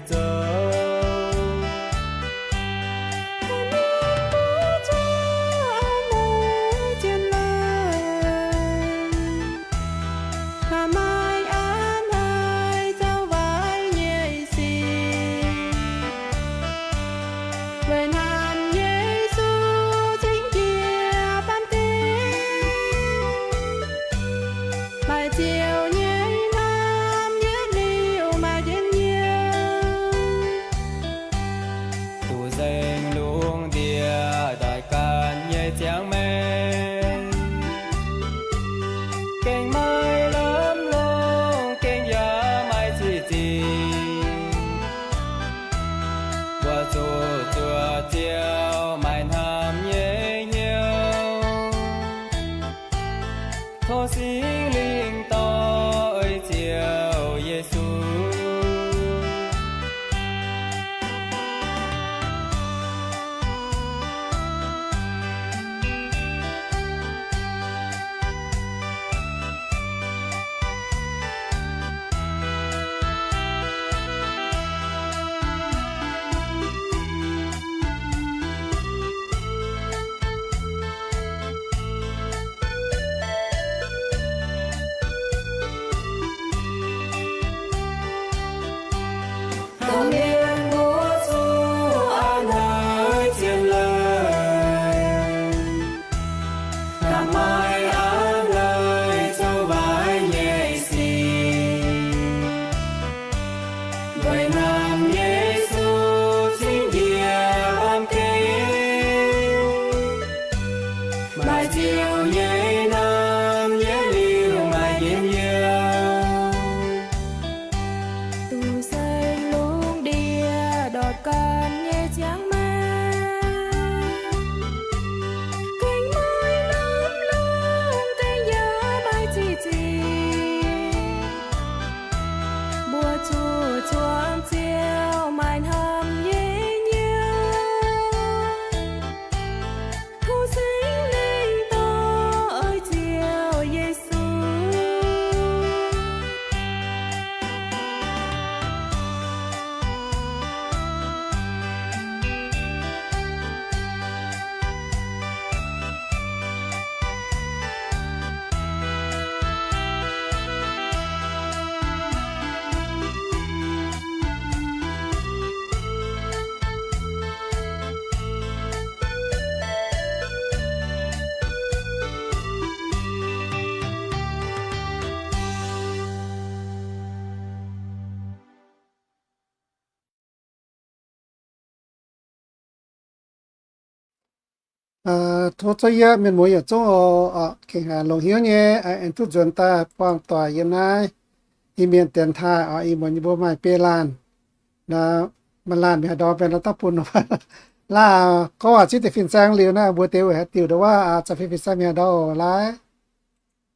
zoux. Mbuo zuqc a'hneiv zien leiz, maaih a'hneiv zoux waaic nyei sic. Weic naamh Yesu cingx njiec baamh gen, maaih ziouc nyei hnamv yietv liuz maaih njien-youh. Duqv nzengc lungh ndiev doic ganh nyei ziangh maengc, gengh maaih lamh longc, gengh yaac maaih ziqc zingc. Mbuo zuqc zuoqc ziouc maaih hnamv nyei hnyouv. Tov Singx Lingh dorh oix Ziouv Yesu. Hnamv mienh mbuo zuqc a'hneiv zien leiz, hnamv maaih a'hneiv zoux waaic nyei sic. Weic naamh Yesu cingx njiec baamh gen, maaih ziouc nyei hnamv yietv liuz maaih njien-youh. Duqv nzengc lungh ndiev doic ganh nyei ziangh maengc, gengh maaih lamh longc, gengh yaac maaih ziqc zingc. Mbuo zuqc zuangx Ziouv maaih hnamv nyei hnyouv. Tov Singx Lingh dorh oix Ziouv Yesu. Tov za'gengh mienh muoz yietc zungv oc, gengh haiz longx hnyouv nyei, aengx duqv nzuonx daaih buangh doic yiem naaiv Iu-Mienh dienx taaih oc. Ih muonz yie mbuo maaih biei laanh, maaih laanh mingh haaix ndau mbenc la'dauh bun, laanh gorngv waac zipv deix fin-saeng liuz naaiv, mbuox deix weic haaix diuc ndongc wuov, zanc fin fin-saeng mingh haaix ndau oc, laaix.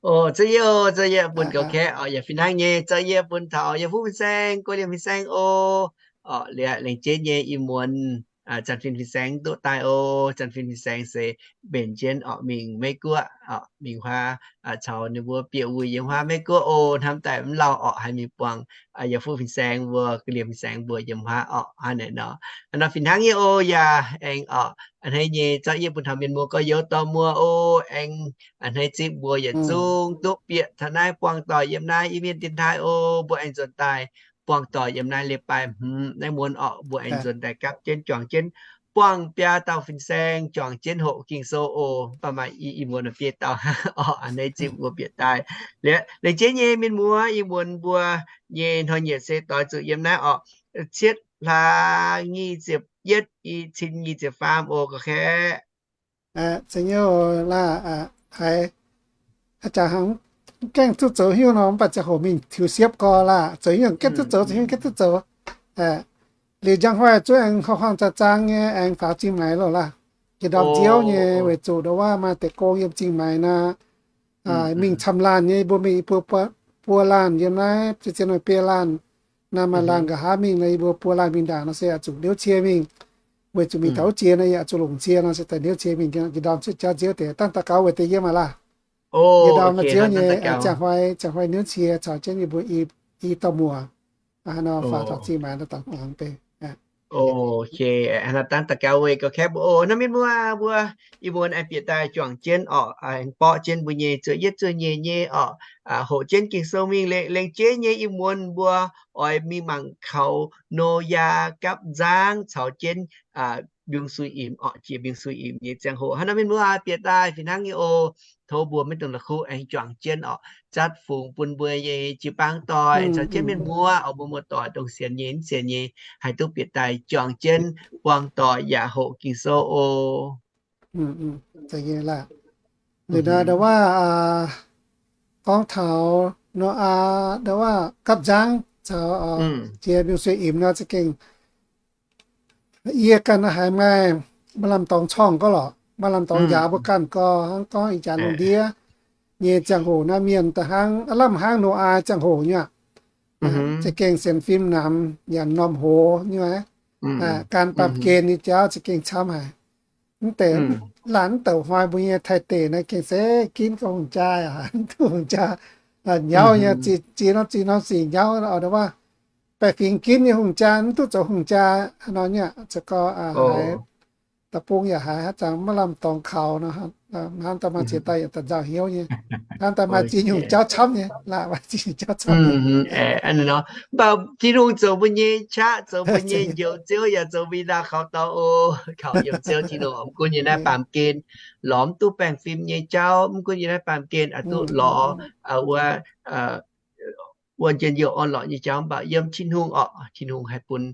O, za'gengh, za'gengh bun gauh kaeqv oc, yaac fih hnangv nyei, za'gengh bun taux yie fuqv fin-saeng, guoqv liemh fin-saeng oc. Oc, liuz laengz jienv nyei ih muonz zanc fin fin-saeng duqv daaih oc. Zanc fin fin-saeng se mbenc jienv oc, mingh Meiv Guoqv oc, mingh huaav caux ninh mbuo bieqc wuic yiem huaav Meiv Guoqv oc. Hnamv daaih mv lauh oc, haih mingh buangh yie fuqv fin-saeng mbuo, guoqv liemh fin-saeng mbuo yiem huaav oc. Hnangv naaic nor, hnangv nor fih hnangv nyei oc. Yaac aengx oc, a'hneiv nyei zorqv yie bun taux mienh muoz gorx-youz dorh muoz oc. Aengx a'hneiv zipv mbuo yietc zungv duqv bieqc taux naaiv buangh doic yiem naaiv Iu-Mienh dienx taaih oc. Mbuo aengx nzuonx daaih buangh doic yiem naaiv leiz-baaix hmz naaiv muonz oc, mbuo aengx nzuonx daaih gapv jienv juangc jienv buangh biaa dauh fin-saeng, juangc jienv hoqc Ging-Sou oc. Mv baac maaih i muonz biei dauh oc, a'hneiv zipv mbuo bieqc daaih. Liuz, laengz jienv nyei mienh muoz, i muonz mbuo nyei hnoi-nyieqc se doix zuqc yiem naaiv oc, cietv hlaax nyic ziepc yietv, i cin nyic ziepc faam oc, ga'kaeqv. Zeiz nyei oc, laaix haiz a'jangc hnangv gaengh duqv zoux hiuv nor, mv baac ziangh hoc mingh tiux siepv gorx laaix, zoux hiuv gaengh duqv zoux, zoux hiuv gaengh duqv zoux. Liuz njang hnoi zungv aengx huaang-huaang zaang-zaang nyei aengx faaux Zingh Maix loh laaix. Njiec ndorm nziouv nyei weic zuqc ndongc wuov maaih deix gong yiem Zingh Maix nor, mingh camv laanh nyei, mbuo mingh i buo, buo laanh yiem naaiv, zien-zien maaih biei laanh. Naaiv maaih laanh nqa'haav mingh nor, yie mbuo buo laanh mingh ndaangc nor se oix zuqc niouv cie mingh. Weic zuqc mingh taux wuov jiex nor, yie oix zuqc longc cie nor se daaih niouv cie mingh. Njiec ndorm cuotv jauv nziouv deix, dangh daux gaux weic deix yiem aqv laaix. Njiec ndorm nor nziouv nyei, ziangh hnoi, ziangh hnoi niouv cie caux jienv yie mbuo i dauh muoc. Hnangv nor faaux taux zingh maanz daaih dangx hmuangx deix. Ok, hnangv nor dangv daux gaux weic gauh kaeqv mbuo oc. Hnangv mienh muoz mbuo, ih muonz aengx bieqc daaih juangc jienv orqc, aengx borqv jienv mbuo nyei zuoqv yietv zuoqv nyeic nyei orqc, hoqc jienv Ging-Sou mingh lengc jeiv nyei ih muonz mbuo oix mingh mangc kaux Noyaa gapv nzangv caux jienv mbiungc-suiv-imx orqc, jiex mbiungc-suiv-imx nyei ziangh hoc. Hnangv nor mienh muoz bieqc daaih fih hnangv nyei oc. Tov mbuo maiv dungx la'kuqv aengx juangc jienv orqc, zatv fungx bun mbuo nyei jiu-baang doic caux jienv mienh muoz, oix mbuo muoz-doic dongh sienx nyei mv sienx nyei, haih duqv bieqc daaih juangc jienv buangh doic yaac hoqc Ging-Sou oc. Liuz nor ndau waac gorngv taux Noyaa ndau waac gapv nzangv caux jiex mbiungc-suiv-imx nor za'gengh yie ganh haiz maaih maaih lamh dorngx corngh gorx lorqc, maaih lamh dorngx njaaux mbuo ganh gorx, hnangv gorngv ih jaax lungh ndiev nyei ziangh hoc naaiv mienh da'hnangv aav lamh hnangv Noyaa ziangh hoc nyei aqv. Za'gengh sienx fim namx yaac m'normh hoz nyei, gan baamh gen nyei jauv za'gengh camv haic. Mv deix laanh mv douc hnoi mbuo nyei Taiv deic naaiv gengh se ginv gauh hungh jaa aqv, mv duqv hungh jaa, nyauv nyei, ziex norm ziex norm sic nyauv, ndau waac baeqc fingx ginv nyei hungh jaa, mv duqv zoux hungh jaa nor nyei aqv. Za'gengh haiz da'bung yaac haiz haaix zanc maiv lamh dorngx kaux nor, hnangv daaih maaih ziex daaih yaac daaih nzauh hnyouv nyei, hnangv daaih maaih ziex nyungc jauv camv nyei, laaix maaih ziex nyungc jauv camv nyei. Mv baac Tin-Hungh zoux mbuo nyei qaqv, zoux mbuo nyei Njoux Ziouv yaac zoux mbuo nyei ndau kaux dorngx oc. Kaux yiem Ziouv Tin-Hungh, mv gunv yiem naaiv baamh gen lorz mv duqv baengh fim nyei jauv, mv gunv yiem naaiv baamh gen aqc duqv lorz wuov wuov njien-youh orn-lorqc nyei jauv, mv baac yiem Tin-Hungh orqc, Tin-Hungh haih bun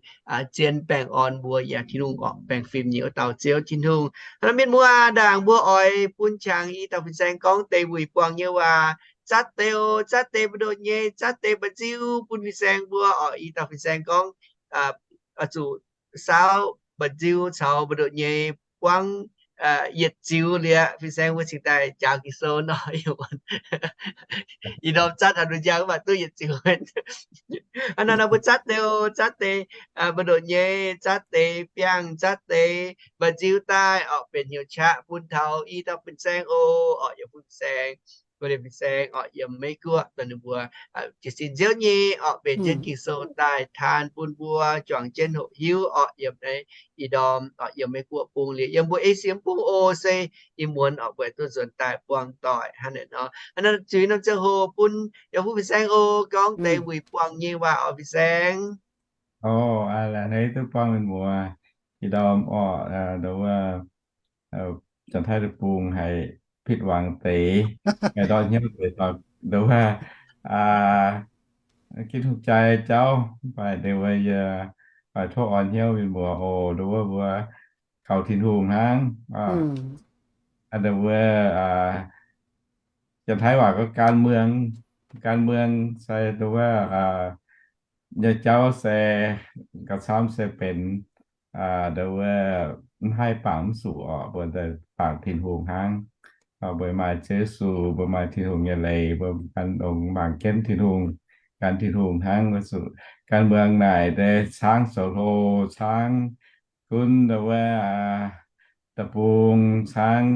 zien baengh orn mbuo, yaac Tin-Hungh orqc baengh fim nyei wuov dauh Ziouv Tin-Hungh. Hnangv nor mienh muoz, ndaangc mbuo oix bun qangx i dauh fin-saeng gorngv deix wuic buangh nyei waac. Zatv deix oc, zatv deix mbu'ndongx nyei, zatv deix mba'nziu bun fin-saeng mbuo orqc. I dauh fin-saeng gorngv oix zuqc saauv mba'nziu caux mbu'ndongx nyei buangv yietc ziux liuz, fin-saeng mbuo cingx daaih njaaux Ging-Sou nor. Ih ndorm zatv haaix nor njang mv baac duqv yietc ziux. Hnangv nor mbuo zatv deix oc, zatv deix mbu'ndongx nyei, zatv deix biangh, zatv deix mba'nziu daaih orqc, benx hnyouv qaqv bun taux i dauh fin-saeng oc, orqc yiem fin-saeng, go liemh fin-saeng orqc yiem Meiv Guoqv daaih ninh mbuo jiez sin nziouv nyei orqc, mbenc jienv Ging-Sou daaih taan bun mbuo juangc jienv hoqc hiuv orqc, yiem naaiv ih ndorm orqc yiem Meiv Guoqv bung liuz yiem mbuo Esie bung oc, se ih muonz orqc mbuo duqv nzuonx daaih buangh doic hnangv naaiv nor. Hnangv nor zuiz norm ziangh hoc bun yaac bun fin-saeng oc gorngv deix wuic buangh nyei waac orqc fin-saeng. Oc, aa, laengz duqv buangh mienh muoz. Ih ndorm orqc, nduov wuov, Janx-Taiv deic-bung haiz pitv wangc deix, haiz ndortv hnyouv deix, nduov wuov, Giduc jai jauv, mv baac nduov wuov yie oix tov orn hnyouv mienh muoz oc, nduov wuov mbuo kaux Tin-Hungh hnangv. Nduov wuov, Janx-Taiv waac gorngv การเมือง, การเมือง se nduov wuov nyei jauv se gauh camv se benx nduov wuov mv haih bangc mv zuqc orqc, mbuo bangc Tin-Hungh hnangv. Mbuo maaih Ziouv Yesu, mbuo maaih Tin-Hungh nyei leiz, mbuo gan longx mangc jienv Tin-Hungh, gan Tin-Hungh hnangv. Mbuo zuqc การเมือง naaic deix caangv zoux hlo, caangv gunv nduov wuov deic-bung, caangv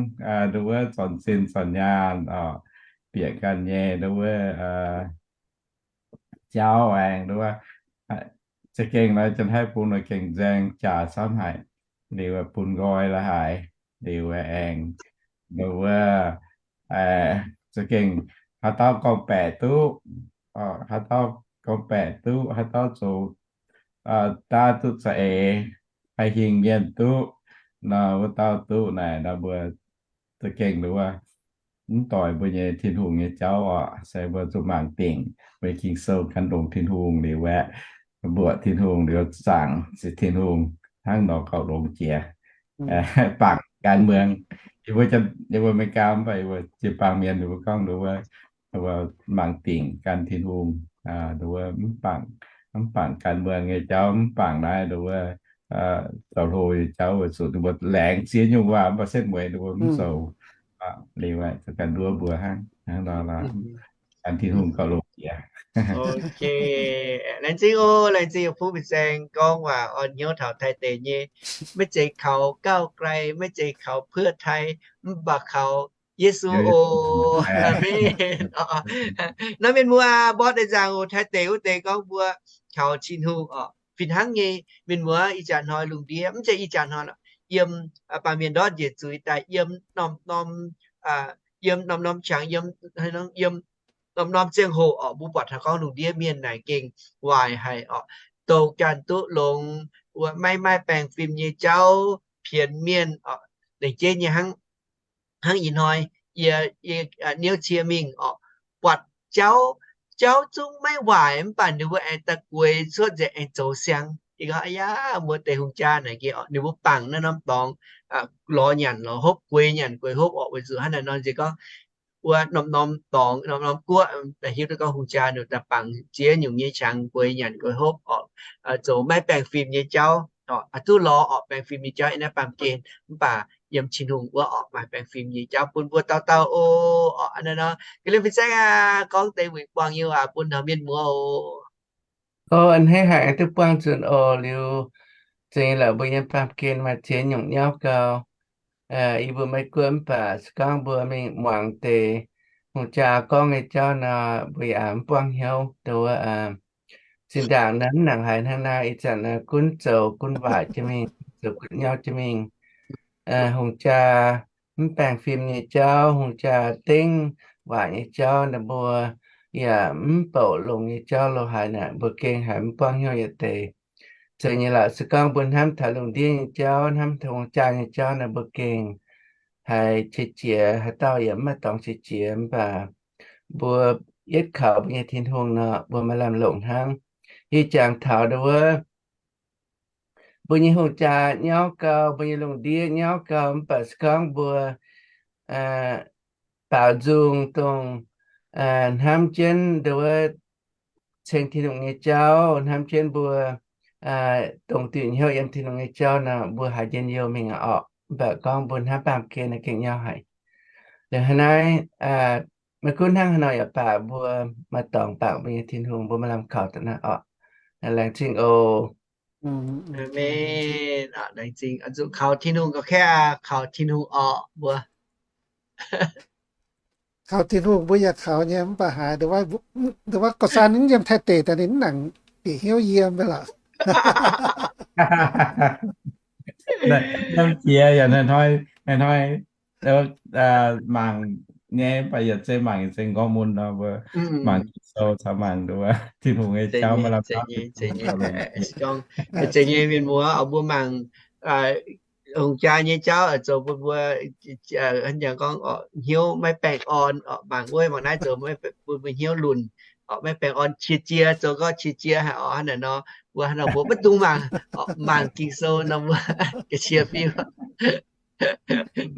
nduov wuov zornc zinh zornc nyaanh orqc, bieqc ganh nyei nduov wuov jauv aengx nduov wuov za'gengh nor Janx-Taiv bung nor gengh nzaeng jaax camv haic. Liuz bun nqoi la'haaix, liuz aengx nduov wuov za'gengh haaix dauh gorngv-baeqc duqv, haaix dauh gorngv-baeqc duqv, haaix dauh zoux daav duqv za'eix, haih hingh mienh duqv nor, wuov dauh duqv naaic nor mbuo za'gengh nduov wuov mv doix mbuo nyei Tin-Hungh nyei jauv orqc. Se mbuo zuqc mangc dingc mbuo nyei Ging-Sou gan longx Tin-Hungh liuz aeqv, mbuoqc Tin-Hungh liuz zaangc Tin-Hungh hnangv nor gauh longx jiex. Bangc การเมือง, yie mbuo, yie mbuo Meigaa mv baac yie mbuo jiu-baang mienh yie mbuo gorngv nduov wuov mangc dingc gan Tin-Hungh, nduov wuov mv bangc การเมือง nyei jauv, mv bangc naaiv nduov wuov zoux hlo nyei jauv, weic zuqc ninh mbuo laengz ziex nyungc waac mv baac setv mueiz ninh mbuo mv zoux. Liuz aeqv, zoux ganh nduov mbuo hnangv, hnangv nor gan Tin-Hungh gauh longx jiex. Laengz zingh oc, laengz zingh yie mbuo fin-saeng gorngv waac orn hnyouv taux Taiv deic nyei. Maiv zeiz kaux ก้าวไกล, maiv zeiz kaux เพื่อไทย, mv baac kaux Yesu oc. Aamen. Nor mienh muoz mborqv deix nzaangc oc, taaih deix wuov deix gorngv mbuo kaux Tin-Hungh oc. Fih hnangv nyei mienh muoz, ih jaax hnoi lungh ndiev, mv zeiz ih jaax hnoi, yiem baamh mienh ndortv njiec zuiz daaih, yiem norm-norm, yiem norm-norm qangx, yiem norm-norm ziangh hoc oc, mbuo buatc taux gorngv lungh ndiev mienh naaic gengh waaic haic oc. Douc ganh duqv longx, maiv maaih baengh fim nyei jauv pienx mienh oc. Lengc jeiv nyei hnangv, hnangv ih hnoi yie, yie niouv cie mingh oc, buatc jauv, jauv zungv maiv waaic mv baac ninh mbuo aengx daaih gueix cuotv nzengc aengx zoux siang. Yie gorngv, aa yaa, mbuo deix hungh jaa naaic gengh oc, ninh mbuo bangc naaiv norm dorngx lorz nyanc lorz hopv, gueix nyanc gueix hopv oc. Weic zuqc hnangv naaic nor nziex gorngv wuov norm-norm dorngx, norm-norm guoqv daaih hiuv duqv gorngv hungh jaa ninh daaih bangc ziex nyungc nyei qangx gueix nyanc gueix hopv oc, zoux maiv baengh fim nyei jauv oc, zuqc lorz oc baengh fim nyei jauv yiem naaiv baamh gen. Mv baac yiem Tin-Hungh wuov oc maaih baengh fim nyei jauv bun mbuo dauh dauh oc. Aa, naaiv nor ga'lienh fin-saeng aac, gorngv deix wuic buangh nyei waac bun taux mienh muoz oc. O, a'hneiv haic aengx duqv buangh nzunc oc. Liuz, za'gengh la'buo yiem baamh gen maaih ziex nyungc nyauv gau. Yie mbuo Meiv Guoqv mv baac se gorngv mbuo mingh muangx deix hungh jaa gorngv nyei jauv nor, mbuo yaac mv buangh hnyouv. Dongh wuov zinh ndaangc naaiv mv nangc haaix hnangv naaiv, ih zanc gunv zoux gunv waaic jienv mingh, zoux gunv nyauv jienv mingh. Hungh jaa mv baengh fim nyei jauv, hungh jaa dengv waaic nyei jauv, ninh mbuo yaac mv bouc longx nyei jauv lo haaix naaic, mbuo gengh haiz mv buangv hnyouv yietc deix. Zeiz nyei lorqc, se gorngv mbuo hnamv taux lungh ndiev nyei jauv, hnamv taux hungh jaa nyei jauv nor, mbuo gengh haiz qiex jiez, haaix dauh yaac mv maaih dorngx qiex jiez. Mv baac mbuo yietv kaux mbuo nyei Tin-Hungh nor, mbuo maaih lamh longc hnangv. Yie jangx taux ndau wuov, mbuo nyei hungh jaa nyauv gau, mbuo nyei lungh ndiev nyauv gau, mv baac se gorngv mbuo baaux nzung dongh hnamv jienv ndau wuov ceng Tin-Hungh nyei jauv, hnamv jienv mbuo dongh diuc hnyouv yiem Tin-Hungh nyei jauv nor, mbuo haiz njien-youh mingh aqv orqc. Mv baac gorngv mbuo hnamv baamh gen naaiv gengh nyauv haic. Liuz hnangv naaiv, maiv gunv hnangv haaix nor yaac baac, mbuo maaih dorngx bangc mbuo nyei Tin-Hungh, mbuo maaih lamh kaux daaih naaiv orqc. Laengz zingh oc. Aamen. Laengz zingh. Zuqc kaux Tin-Hungh gauh kaeqv, kaux Tin-Hungh orqc mbuo. Kaux Tin-Hungh mbuo yaac kaux nyei, mv baac haiz ndongc wuov gauh san ninh yiem Taiv deic daaih ninh mv nangc bieqc hnyouv yiem mv baac lorqc. Naaiv jiex yaac hnoi-hnoi mangc nyei, mv baac yietc zeiz mangc yietc zeiz nqorngv mun nor, mbuo mangc Ging-Sou caux mangc Tin-Hungh nyei jauv maaih lamh. Zeiz nyei mienh muoz, mbuo mangc hungh jaa nyei jauv zoux bun mbuo, hnangv gorngv hnyouv maiv baengh orn, mangc wuov mangc naaiv zoux bun mbuo hnyouv lunc, maiv baengh orn, qiex jiez, zoux gorngv qiex jiez haic orqc. Hnangv naaic nor, mbuo hnangv nor mbuo maiv dungx mangc, mangc Ging-Sou nor mbuo ga'qiex fiuv.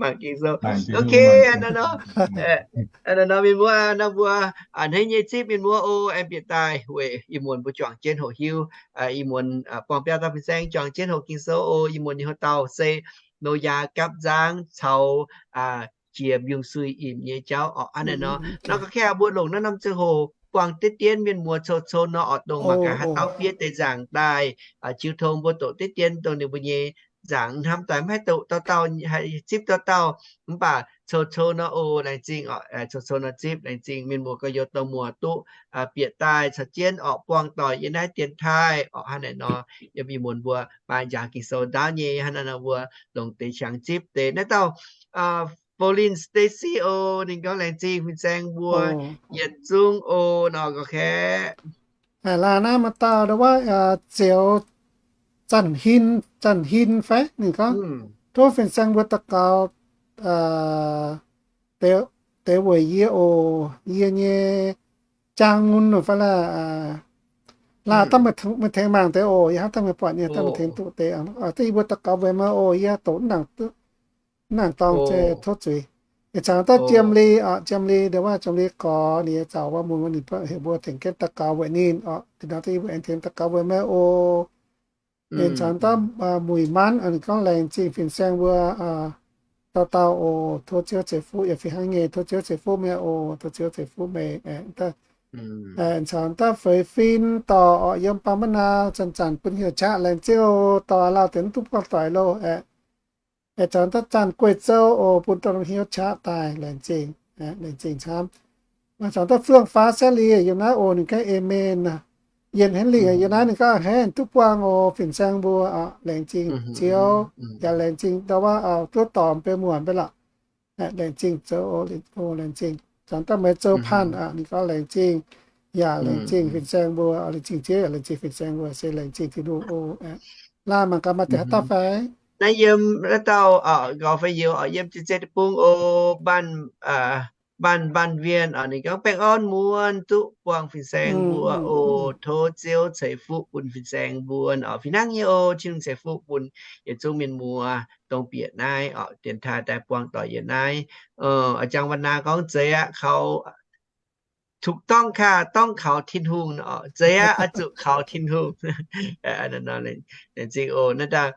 Mangc Ging-Sou. Ok, hnangv naaic nor, mienh muoz nor mbuo a'hneiv nyei zipv mienh muoz oc, aengx bieqc daaih weic ih muonz mbuo juangc jienv hoqc hiuv, ih muonz buangh biauv daaih fin-saeng juangc jienv hoqc Ging-Sou oc. Ih muonz nyei hoc dauh se Noyaa gapv nzangv caux jiex mbiungc-suiv imc nyei jauv orqc. Hnangv naaic nor, nor ga'kaeqv mbuo longc naaiv norm ziangh hoc buangh diqv dien mienh muoz cou-cou nor orqc, dongh mangc gaax haaix dauh fiev deix nzaangc daaih, jiu tong mbuo doqc diqv dien dongh ninh mbuo nyei nzaangc hnamv daaih, maiv haih doqc dauh dauh, haih zipv dauh dauh, mv baac cou-cou nor oc, laengz zingh oc, cou-cou nor zipv, laengz zingh mienh muoz gorx-youz dongh muoz duqv bieqc daaih caux jienv orqc, buangh doic yiem naaiv dienx taaih orqc. Hnangv naaic nor, yiem ih muonz mbuo maaih njaaux Ging-Sou ndaauv nyei, hnangv naaic nor mbuo longc deix qangx zipv deix. Naaiv dauh Pauline Stacy oc, ninh gorngv laengz zingh fin-saeng mbuo yietc zungv oc, nor gorngv kaeqv. Aa, laanh naaiv maaih dauh ndau wuov Zioux Zanc Hin, Zanc Hin fai ninh gorngv, tov fin-saeng mbuo daux gaux deix weic yie oc, yie nyei jaang mun oc fai laaix, laanh daaih meih tengx mangc deix oc, yie hnamv daaih meih buatc nyei, daaih meih tengx duqv deix. Daaih yie mbuo daux gaux weic meih oc, yie doqc mv nangc dorngh, tov zuiz. Ih zanc daaih Jiem Li oc, Jiem Li ndau wuov, Jiem Li gorx ninh nyei zaux wuov mun, ninh heuc mbuo tengx jienv daux gaux weic ninh oc. Ih zanc daaih yie mbuo aengx tengx daux gaux weic meih oc. Ih zanc daaih Muic Manv, ninh gorngv laengz zingh fin-saeng mbuo dauh dauh oc. Tov Ziouv ceix fuqv yaac fih hnangv nyei, tov Ziouv ceix fuqv meih oc, tov Ziouv ceix fuqv meih. Ih zanc daaih Feix Fin dorh orqc, yiem Bangv Ma'nau zanc-zanc bun heuc qaqv, laengz zingh oc, dorh lauh deix mv duqv buangh doic loh aeqv. Aengx caux daaih Zanc Gueiv Zou oc, bun domh norm hnyouv qaqv daaih, laengz zingh, laengz zingh camv. Maaih caux daaih Fuong Faax Saiv Lic yiem naaiv oc, ninh gaengh amen aqv. Yienh Henv Lingc yiem naaiv ninh gorngv, Henv duqv buangh oc, fin-saeng mbuo oc, laengz zingh Ziouv, yaac laengz zingh ndau wuov duqv dorngc mbuo muonc mbuo lorqc. Laengz zingh Ziouv oc, laengz zingh. Caux daaih Meih Zou Panh oc, ninh gorngv laengz zingh, yaac laengz zingh fin-saeng mbuo, laengz zingh Ziouv yaac laengz zingh fin-saeng mbuo, se laengz zingh Tin-Hungh oc. Laanh mangc gaax maaih deix haaix dauh fai? Naaiv yiem naaiv dauh oc, nqorngv fai youz oc, yiem Jiex Zei Deic-Bung oc, Mbaanh, Mbaanh Wienh oc, ninh gorngv, Baengh orn muonz duqv buangh fin-saeng mbuo oc. Tov Ziouv ceix fuqv bun fin-saeng mbuo oc. Fih hnangv nyei oc, Tin-Hungh ceix fuqv bun yietc zungv mienh muoz dongh bieqc naaiv oc, dienx taaih daaih buangh doic yiem naaiv. A'jang Wan Naa gorngv, Zeiz aqv kaux, ถูกต้องค่ะ, ต้อง kaux Tin-Hungh oc. Zeiz aqv, oix zuqc kaux Tin-Hungh. Laengz zingh oc. Naaiv dauh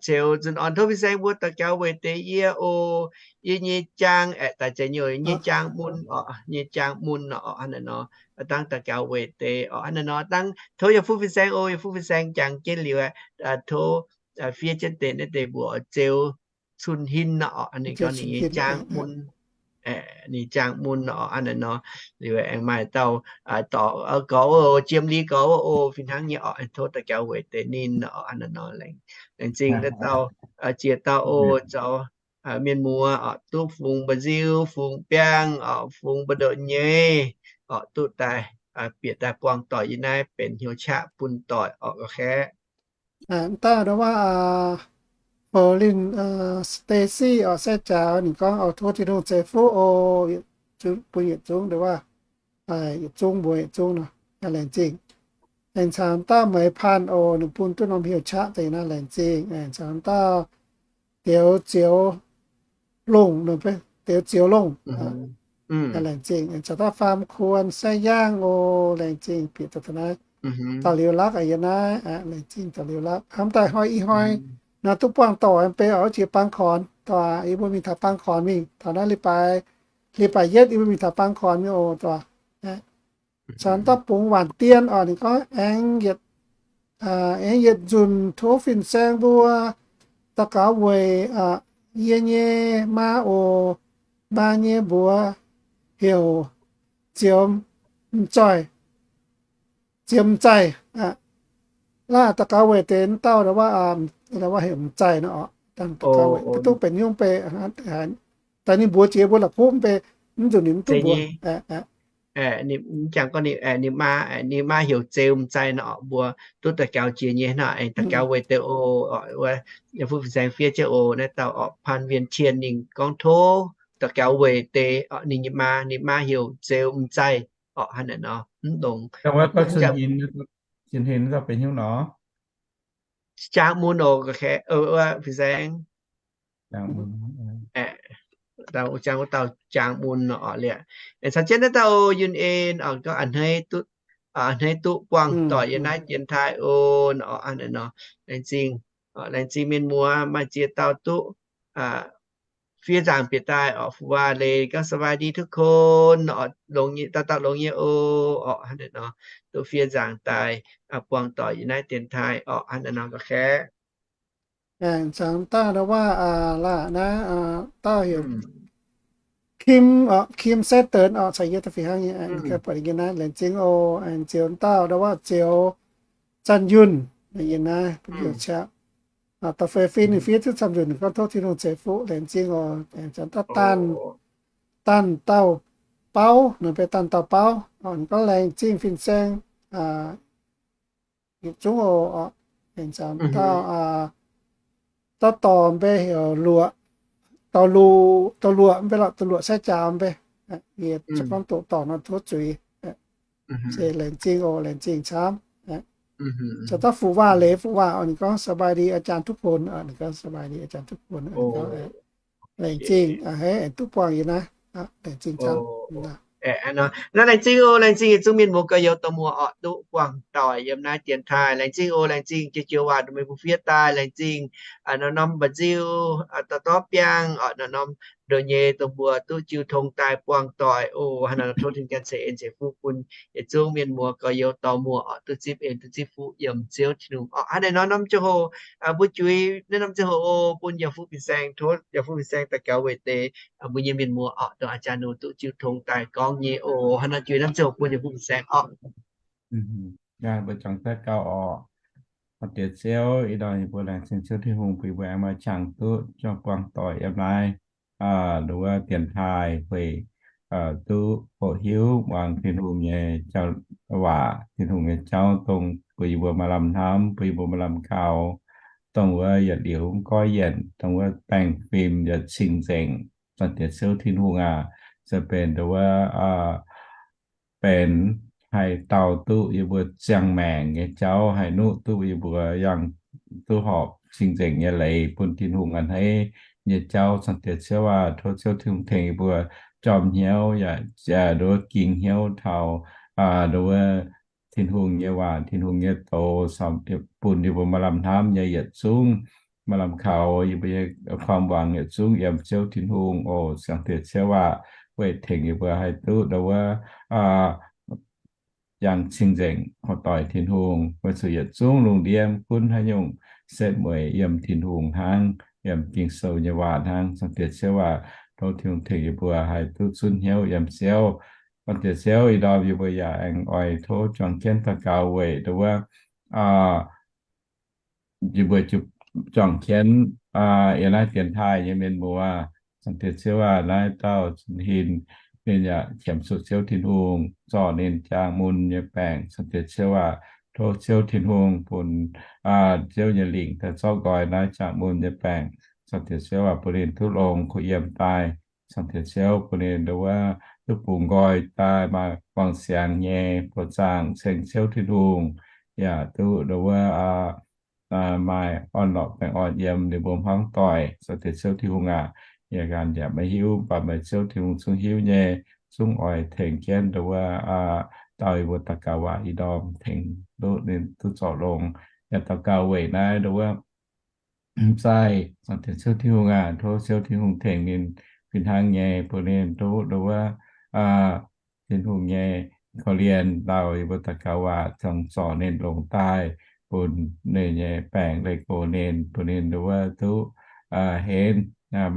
Ziouv Zunh Orn, tov fin-saeng mbuo daux gaux weic deix yie oc. Yie nyei jaang aeqv, daaih zeiz nyei, nyei jaang mun oc, nyei jaang mun oc, hnangv naaiv nor. Dangh daux gaux weic deix oc, hnangv naaiv nor. Dangh tov yaac fuqv fin-saeng oc, yaac fuqv fin-saeng jangx jienv liuz aeqv, tov fiev jienv deix naaiv deix mbuox Ziouv Cun Hin oc, ninh gorngv ninh nyei jaang mun, ninh jaang mun oc, hnangv naaiv nor. Liuz aengx maaih dauh dorc gorx, Jiem Li gorx oc, fih hnangv nyei oc, tov daux gaux weic deix ninh oc, hnangv naaiv nor. Laengz zingh naaiv dauh, ziex dauh oc, zoux mienh muoz oc, duqv fungx mba'nziu, fungx biangh oc, fungx mba'ndoqv nyei oc, duqv daaih bieqc daaih buangh doic yiem naaiv benx hnyouv qaqv bun doic oc, ga'kaeqv. Dauh ndau wuov Berlin Stacy oc, sai jaax ninh gorngv, Oc, tov Tin-Hungh ceix fuqv oc, bun yietc zungv ndau wuov, yietc zungv mbuo yietc zungv nor, laengz zingh. Aengx caux dauh Meix Panh oc, ninh bun duqv norm hnyouv qaqv deix naaiv, laengz zingh. Aengx caux dauh Dioux Zioux Longh, Dioux Zioux Longh, laengz zingh. Aengx caux dauh Faam Kuon, Sai Yaangh oc, laengz zingh bieqc daaih taux naaiv. Dauh Liuz Lakv yiem naaiv, laengz zingh dauh Liuz Lakv. Hnamv daaih hnoi ih hnoi nor duqv buangh doic mv bei oc, jiex Bangv Korn. Daaih yie mbuo mingh taux Bangv Korn mingh, taux naaiv leiz-baaix, leiz-baaix yietv yie mbuo mingh taux Bangv Korn mingh oc. Daaih caux dauh Bungx Waanc Dien oc, ninh gorngv, Aengx yietc, aengx yietc nzunc tov fin-saeng mbuo daux gaux weic yie nyei maa oc. Maa nyei mbuox heuc Ziemx M'Zaih. Ziemx M'Zaih. Laaih daux gaux weic deix dauh, wuov heuc M'Zaih nor oc, daux gaux weic duqv benx nyungc bei. Daaih ninh mbuox jiex mbuo la'kuqv mv bei, mv nzunc ninh mv duqv mbuox. Ninh maa, ninh maa heuc Ziemx M'Zaih nor oc, mbuo duqv daux gaux jiex nyei nor, aengx daux gaux weic deix oc. Wuov, yie fuqv fin-saeng fiev jienv oc, naaiv dauh oc, Paan Wien Tien ninh gorngv tov daux gaux weic deix oc, ninh nyei maa, ninh maa heuc Ziemx M'Zaih oc, hnangv naaiv nor, mv longx. Jaang mun oc, fin-saeng. Jaang wuov dauh jaang mun oc, liuz caux jienv naaiv dauh Yunh En oc, gorngv a'hneiv duqv, a'hneiv duqv buangh doic yiem naaiv dienx taaih oc, hnangv naaiv nor. Laengz zingh, laengz zingh mienh muoz, maaih ziex dauh duqv fiev nzaangc bieqc daaih oc. Fu Waac Leiz gorngv สวัสดีทุกคน oc, longx nyei, dauh dauh longx nyei oc, hnangv naaiv nor, duqv fiev nzaangc daaih buangh doic yiem naaiv dienx taaih oc, hnangv naaiv nor, ga'kaeqv. Aengx caux dauh ndau wuov, laah, naaiv dauh heuc Kim oc, Kim Sai Deix oc, caux yie da'fih hnangv nyei, buatc yiem naaiv, laengz zingh oc. Aengx zioux dauh ndau wuov Zioux Zanh Yunh yiem naaiv, bun youc qaqv. Dauh fei fih ninh fiev duqv camv nzunc, ninh gorngv tov Tin-Hungh ceix fuqv, laengz zingh oc. Aengx caux dauh Danh, Danh Dauh Bauv, ninh benx Danh Dauh Bauv, ninh gorngv laengz zingh fin-saeng yietc zungv oc. Aengx caux dauh, dauh dorc mbe heuc Luoqc, Dauh Luoqc, Dauh Luoqc mbe lorqc, Dauh Luoqc sai jaax mbe. Yie zuqc gorngv doqc dorc nor tov zuiz. Se laengz zingh oc, laengz zingh camv. Caux dauh Fu Waac Leiz, Fu Waac oc, ninh gorngv สบายดีอาจารย์ทุกคน oc, ninh gorngv สบายดีอาจารย์ทุกคน oc, ninh gorngv laengz zingh, aengx duqv buangh yiem naaiv, laengz zingh camv. Aeqv, naaiv laengz zingh oc, laengz zingh yietc zungv mienh muoz gorx-youz dorh muoz orqc duqv buangh doic yiem naaiv dienx taaih. Laengz zingh oc, laengz zingh jiex joux waac ndongc meih mbuo fiev daaih. Laengz zingh norm-norm mba'nziu, dorh dorv biangh orqc, norm-norm ndoh nyei dongh mbuo duqv jiu tong daaih buangh doic oc. Hnangv naaic tov Tin-Hungh ganh ceix en ceix fuqv bun yietc zungv mienh muoz gorx-youz dorh muoz orqc duqv zipv en duqv zipv fuqv yiem Ziouv Tin-Hungh orqc. Hnangv naaiv norm-norm ziangh hoc mbuo juix naaiv norm ziangh hoc oc, bun yaac fuqv fin-saeng, tov yaac fuqv fin-saeng daux gaux weic deix mbuo nyei mienh muoz orqc, dongh a'jang ninh duqv jiu tong daaih gorngv nyei oc. Hnangv naaiv juix norm ziangh hoc bun yaac fuqv fin-saeng orqc. Mbuo juangc daux gaux orqc. Diex Ziouv, ih ndorm yie mbuo laengz zingh Ziouv Tin-Hungh bun yie mbuo aengx maaih qangx duqv juangc buangh doic yiem naaiv nduov dienx taaih, weic duqv hoqc hiuv muangx Tin-Hungh nyei waac, Tin-Hungh nyei jauv, dongh bun yie mbuo maaih lamh hnamv, bun yie mbuo maaih lamh kaux, dongh wuov yietc liuz mv goiv yienc, dongh wuov baengh fim yaac cing-nzengc. Diex Ziouv Tin-Hungh aac, se benx nduov wuov benx haih dau duqv yie mbuo ziangh maengc nyei jauv, haih nuqv duqv yie mbuo yangh duqv horpc cing-nzengc nyei leiz bun Tin-Hungh a'hneiv nyei jauv. Diex Ziouv aac, tov Ziouv Tin-Hungh tengx yie mbuo jorm hnyouv yaac nduov ging hnyouv taux nduov Tin-Hungh nyei waac, Tin-Hungh nyei doz, bun yie mbuo maaih lamh hnamv nyei yietc zungv, maaih lamh kaux yie mbuo nyei kuang muangx yietc zungv yiem Ziouv Tin-Hungh oc. Ziangh Diex Ziouv aac, weic tengx yie mbuo haih duqv nduov wuov yangh cing-nzengc horc doic Tin-Hungh, weic zuqc yietc zungv lungh ndiev gunv haaix nyungc setv mueiz yiem Tin-Hungh hnangv, yiem Ging-Sou nyei waac hnangv. Ziangh Diex Ziouv aac, tov Tin-Hungh tengx yie mbuo haih duqv zunv hnyouv yiem Ziouv. Ziangh Diex Ziouv, ih ndorm yie mbuo yaac aengx oix tov juangc jienv daux gaux weic nduov wuov yie mbuo juangc jienv yiem naaiv dienx taaih nyei mienh muoz. Ziangh Diex Ziouv aac, naaiv dauh Zunh Hin, ninh yaac qiemx zuqc Ziouv Tin-Hungh zorc ninh jangx mun nyei baengc. Ziangh Diex Ziouv aac, tov Ziouv Tin-Hungh bun Ziouv nyei lingc daaih zorqv nqoi naaiv jangx mun nyei baengc. Ziangh Diex Ziouv aac, bun ninh duqv longx kuh yiem daaih. Ziangh Diex Ziouv bun ninh nduov wuov duqv bungx nqoi daaih maaih guangc siangx nyei buoz-zaangc ceng Ziouv Tin-Hungh, yaac duqv nduov wuov maaih orn-lorqc baengh orn yiem ninh mbuo hmuangv doic. Ziangh Diex Ziouv Tin-Hungh aac, yie ganh yaac maiv hiuv, mv baac meih Ziouv Tin-Hungh zungv hiuv nyei, zungv oix tengx jienv nduov wuov dau yie mbuo daux gaux waac ih ndorm tengx duqv ninh duqv zorc longx. Yaac daux gaux weic naaiv nduov wuov zaih, Ziangh Diex Ziouv Tin-Hungh aac, tov Ziouv Tin-Hungh tengx ninh fih hnangv nyei, bun ninh duqv nduov wuov Tin-Hungh nyei korv-lienh lauh yie mbuo daux gaux waac, cingx zorc ninh longx daaih, bun ninh nyei baengc leih gox ninh, bun ninh nduov wuov duqv henv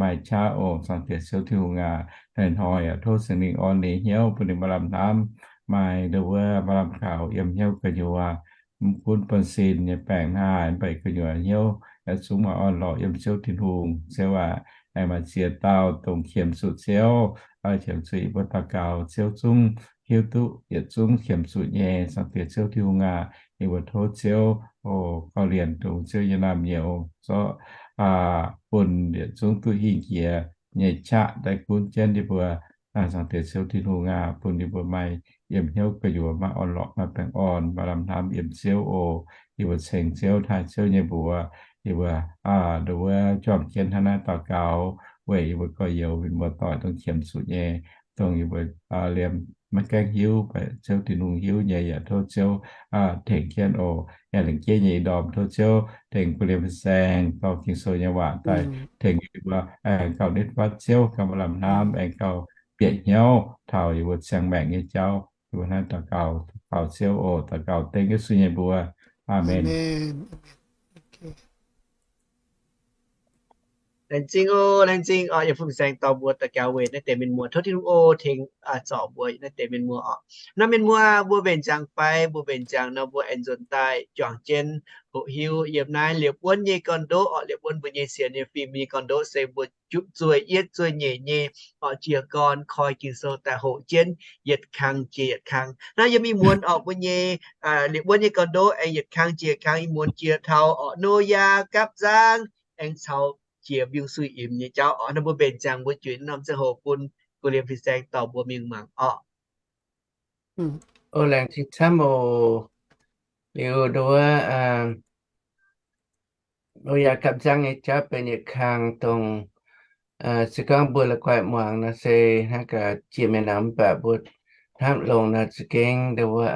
maaih qaqv oc. Ziangh Diex Ziouv Tin-Hungh aac, hnoi-hnoi yaac tov Singx Lingh orn ninh hnyouv, bun ninh maaih lamh hnamv, maaih nduov wuov maaih lamh kaux yiem hnyouv gu'nyuoz. Mv gunv buonv-sin nyei baengc hnangv haaix, mv baac gu'nyuoz hnyouv yaac zungv maaih orn-lorqc yiem Ziouv Tin-Hungh. Ziouv aac, aengx maaih ziex dauh dongh qiemx zuqc Ziouv, qiemx zuqc yie mbuo daux gaux, Ziouv zungv hiuv duqv yietc zungv qiemx zuqc nyei. Ziangh Diex Ziouv Tin-Hungh aac, yie mbuo tov Ziouv korv-lienh dongh Ziouv nyei naamh nyouz zorqv bun yietc zungv duqv hingh jiex nyei qaqv daaih gunv jienv yie mbuo. Ziangh Diex Ziouv Tin-Hungh aac, bun yie mbuo maaih yiem hnyouv gu'nyuoz maaih orn-lorqc, maaih baengh orn, maaih lamh hnamv yiem Ziouv oc. Yie mbuo ceng Ziouv, taaih Ziouv nyei mbuox. Yie mbuo nduov wuov juangc jienv hnangv naaiv daux gaux weic yie mbuo gorx-youz mienh muoz-doic dongh qiemx zuqc nyei, dongh yie mbuo liemh maiv gaengh hiuv, mv baac Ziouv Tin-Hungh hiuv nyei, yaac tov Ziouv tengx jienv oc. Yaac lengc jeiv nyei ih ndorm tov Ziouv tengx bun liemh fin-saeng dorh Ging-Sou nyei waac daaih tengx yie mbuo aengx gauh nitv fatv Ziouv, gauh maaih lamh hnamv, aengx gauh bieqc hnyouv taux yie mbuo ziangh maengc nyei jauv. Yie mbuo hnangv daux gaux, daux gaux Ziouv oc. Daux gaux dengv Yesu nyei mbuox. Aamen. Laengz zingh oc, laengz zingh oc. Yie fungx saeng dorh mbuo daux gaux weic naaiv deix mienh muoz. Tov Tin-Hungh oc tengx zorc mbuo naaiv deix mienh muoz oc. Naaiv mienh muoz, mbuo mbenc ziangx fai mbuo mbenc ziangx nor, mbuo aengx nzuonx daaih juangc jienv hoqc hiuv yiem naaiv liepc wuonv nyei gorn-ndoqv oc. Liepc wuonv mbuo nyei sienx nyei fim, mbuo nyei gorn-ndoqv se mbuo zueih yietv zueih nyeic nyei oc, jiez gorn koi Ging-Sou daaih hoqc jienv yietc kang jiex yietc kang. Naaiv yiem ih muonz oc, mbuo nyei liepc wuonv nyei gorn-ndoqv aengx yietc kang jiex yietc kang. Ih muonz jiex taux oc Noyaa gapv nzangv aengx caux jiex mbiungc-suiv imx nyei jauv oc. Naaiv mbuo mbenc ziangx mbuo juix norm ziangh hoc bun gux liemh fin-saeng dorh mbuo mingh mangc oc. O, laengz zingh camv oc. Liuz nduov, Noyaa gapv nzangv nyei jauv benx yietc kang dongh Se gorngv mbuo la'guaih muangx nor se hnangv gaax jiex mienh nor, mv baac mbuo hnamv longx nor za'gengh ndo wuov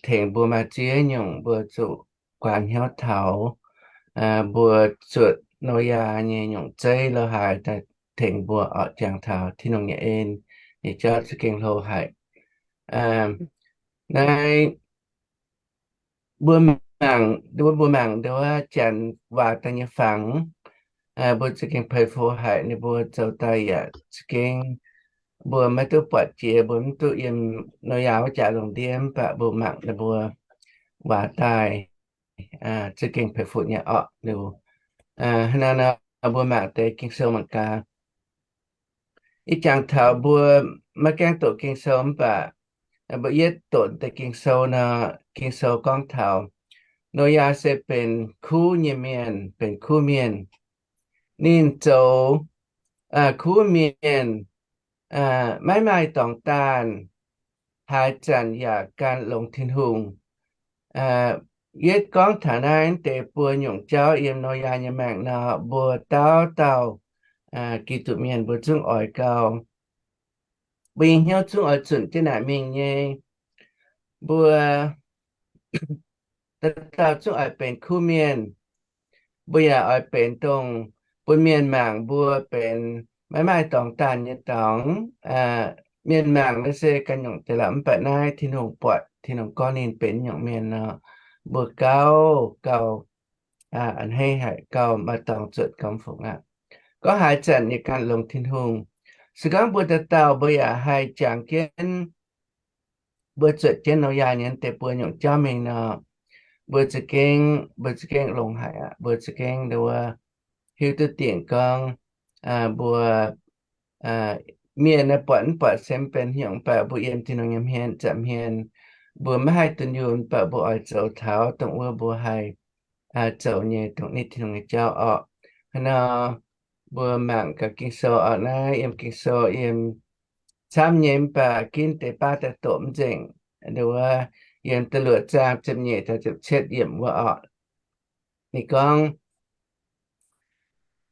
tengx mbuo maaih ziex nyungc mbuo zuqc guaax hnyouv taux, mbuo zuotc Noyaa nyei nyungc zeiv lo haaix daaih tengx mbuo oc, jangx taux Tin-Hungh nyei en nyei jauv za'gengh hlo haic. Naaiv mbuo mangc, mbuo mangc ndo wuov janx waac daaih nyei fangx, mbuo za'gengh peix fu haic. Ninh mbuo zoux daaih yaac za'gengh mbuo maiv duqv buatc jiex, mbuo mv duqv yiem Noyaa wuov jaax lungh ndiev, mv baac mbuo mangc ninh mbuo waac daaih za'gengh peix fu nyei orqc. Liuz hnangv naaiv nor mbuo mangc deix Ging-Sou mangc gaax. Ih jangx taux mbuo maiv gaengh doqc Ging-Sou mv baac mbuo yietv doqc deix Ging-Sou nor, Ging-Sou gorngv taux Noyaa se benx kuv nyei mienh, benx kuv mienh. Ninh zoux kuv mienh, maiv maaih dorngx daanh, haaix zanc yaac gan longx Tin-Hungh. Yietv gorngv taux naaiv deix buo nyungc jauv yiem Noyaa nyei maengc nor, mbuo dauh dauh Giduc mienh mbuo zungv oix gau, mbuo nyei hnyouv zungv oix zunc jienv naaic mingh nyei. Mbuo dauh dauh zungv oix benx kuv mienh. Mbuo yaac oix benx dongh bun mienh mangc mbuo benx maiv maaih dorngx daanh nyei dorngx. Mienh mangc naaiv se ganh nyungc deix lorqc, mv baac naaiv Tin-Hungh buatc, Tin-Hungh gorngv ninh benx nyungc mienh nor, mbuo gauh gauh a'hneiv haic, gauh maaih dorngx zuotc gauh fungx aqv. Gorngv haaix zanc yaac gan longx Tin-Hungh. Se gorngv mbuo dauh dauh mbuo yaac haih jangx jienv, mbuo zuotc jienv Noyaa nyei deix buo nyungc jauv mingh nor, mbuo za'gengh, mbuo za'gengh longx haic aqv. Mbuo za'gengh ndo wuov hiuv duqv dingc gorngv mbuo mienh naaiv buatc mv buatc se mv benx haaix nyungc, mv baac mbuo yiem Tin-Hungh nyei hmien, zac hmien, mbuo maiv haih dunh yunh, mv baac mbuo oix zoux taux dongh wuov mbuo haih zoux nyei, dongh nitv Tin-Hungh nyei jauv orqc. Hnangv nor mbuo mangc gaax Ging-Sou orqc. Naaiv yiem Ging-Sou yiem camv nyei, mv baac ginv deix baav daaih doqc mv nzengc. Ndo wuov yiem da'luoqc zaang ziepc nyeic taux ziepc cietv yiemc wuov orqc. Ninh gorngv,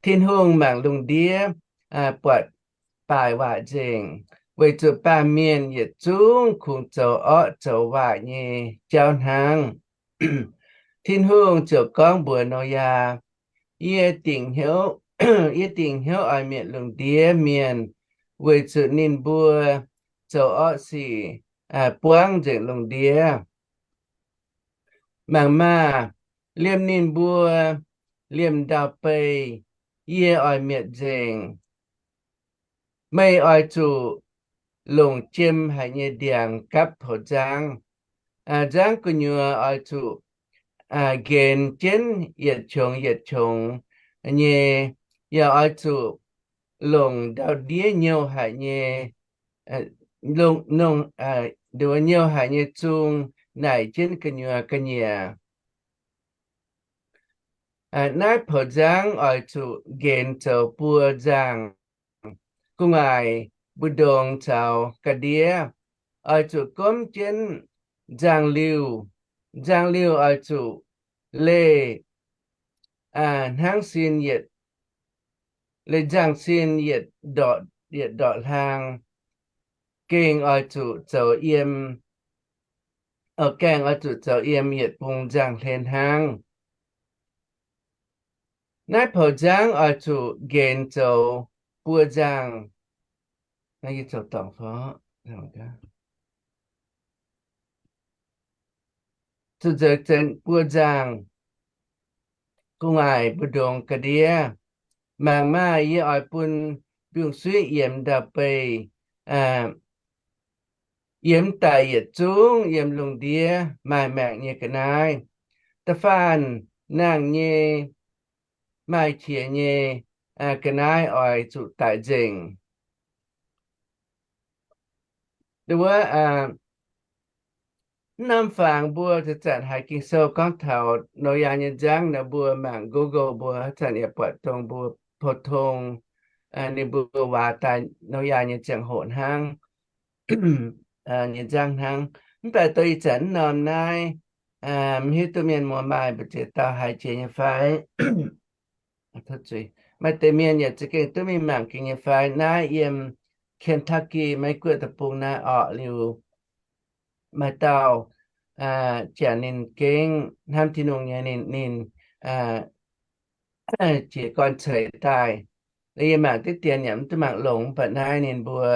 Tin-Hungh mangc lungh ndiev buatc baaic waac nzengc, weic zuqc baamh mienh yietc zungv kungx zoux orqv zoux waaic nyei jauv hnangv. Tin-Hungh ziouc gorngv mbuox Noyaa, Yie dingc hnyouv, yie dingc hnyouv oix mietc lungh ndiev mienh, weic zuqc ninh mbuo zoux orqv sic buangv nzengc lungh ndiev. Mangc maah! Liemh ninh mbuo liemh ndau-beih, yie oix mietc nzengc. Meih oix zuqc longc jiem haic nyei ndiangx gapv poux nzangv. Nzangv gu'nyuoz oix zuqc nqenx jienv yietc qongx yietc qongx nyei, yaac oix zuqc longc ndau-ndiev nyouh haic nyei, longc, longc, nyouh haic nyei zung naaic jienv gu'nyuoz ga'nyiec. Naaiv poux nzangv oix zuqc nqenx zoux buo nzangh, gu'nguaaic, mbu'ndongx caux ga'ndiev. Oix zuqc gomv jienv nzangh-liuh. Nzangh-liuh oix zuqc leih hnangv sin yietc, leih nzangh sin yietc ndorqc, yietc ndorqc hlang. Gengh oix zuqc zoux yiem, gaengh oix zuqc zoux yiem yietc bung nzangh hlen hnangv. Naaiv poux nzangv oix zuqc nqenx zoux buo nzangh. Zuqc nzengc buo nzangh, gu'nguaaic, mbu'ndongx, ga'ndiev. Mangc maah! Yie oix bun mbiungc-suiv yiemx ndau-beih, yiemx daic yietc zungv yiem lungh ndiev maaih maengc nyei ga'naaiv. Da'faanh nangh nyei, maaih qiex nyei ga'naaiv oix zuqc daic nzengc. Wuov, mv norm fangx mbuo zanc-zanc haiz Ging-Sou gorngv taux Noyaa nyei nzangv nor, mbuo mangc Google mbuo haaix zanc yaac buatc dongh mbuo pou-tong ninh mbuo waac daaih Noyaa nyei ziangh hoc hnangv, nyei nzangv hnangv. Mv baac dongh ih zanc mv norm naaiv, mv hiuv duqv mienh muoz maaih mbu'ziex dauh haiz jiex nyei fai? Maaih deix mienh yaac za'gengh duqv mingh mangc gaax nyei fai? Naaiv yiem Kentucky, Meiv Guoqv deic-bung naaiv orqc. Liuz maaih dauh janx ninh gengh hnamv Tin-Hungh nyei, ninh, ninh jiez gorn ceix daaih. Yie mangc diqv dien yaac mv duqv mangc longx, mv baac naaiv ninh mbuo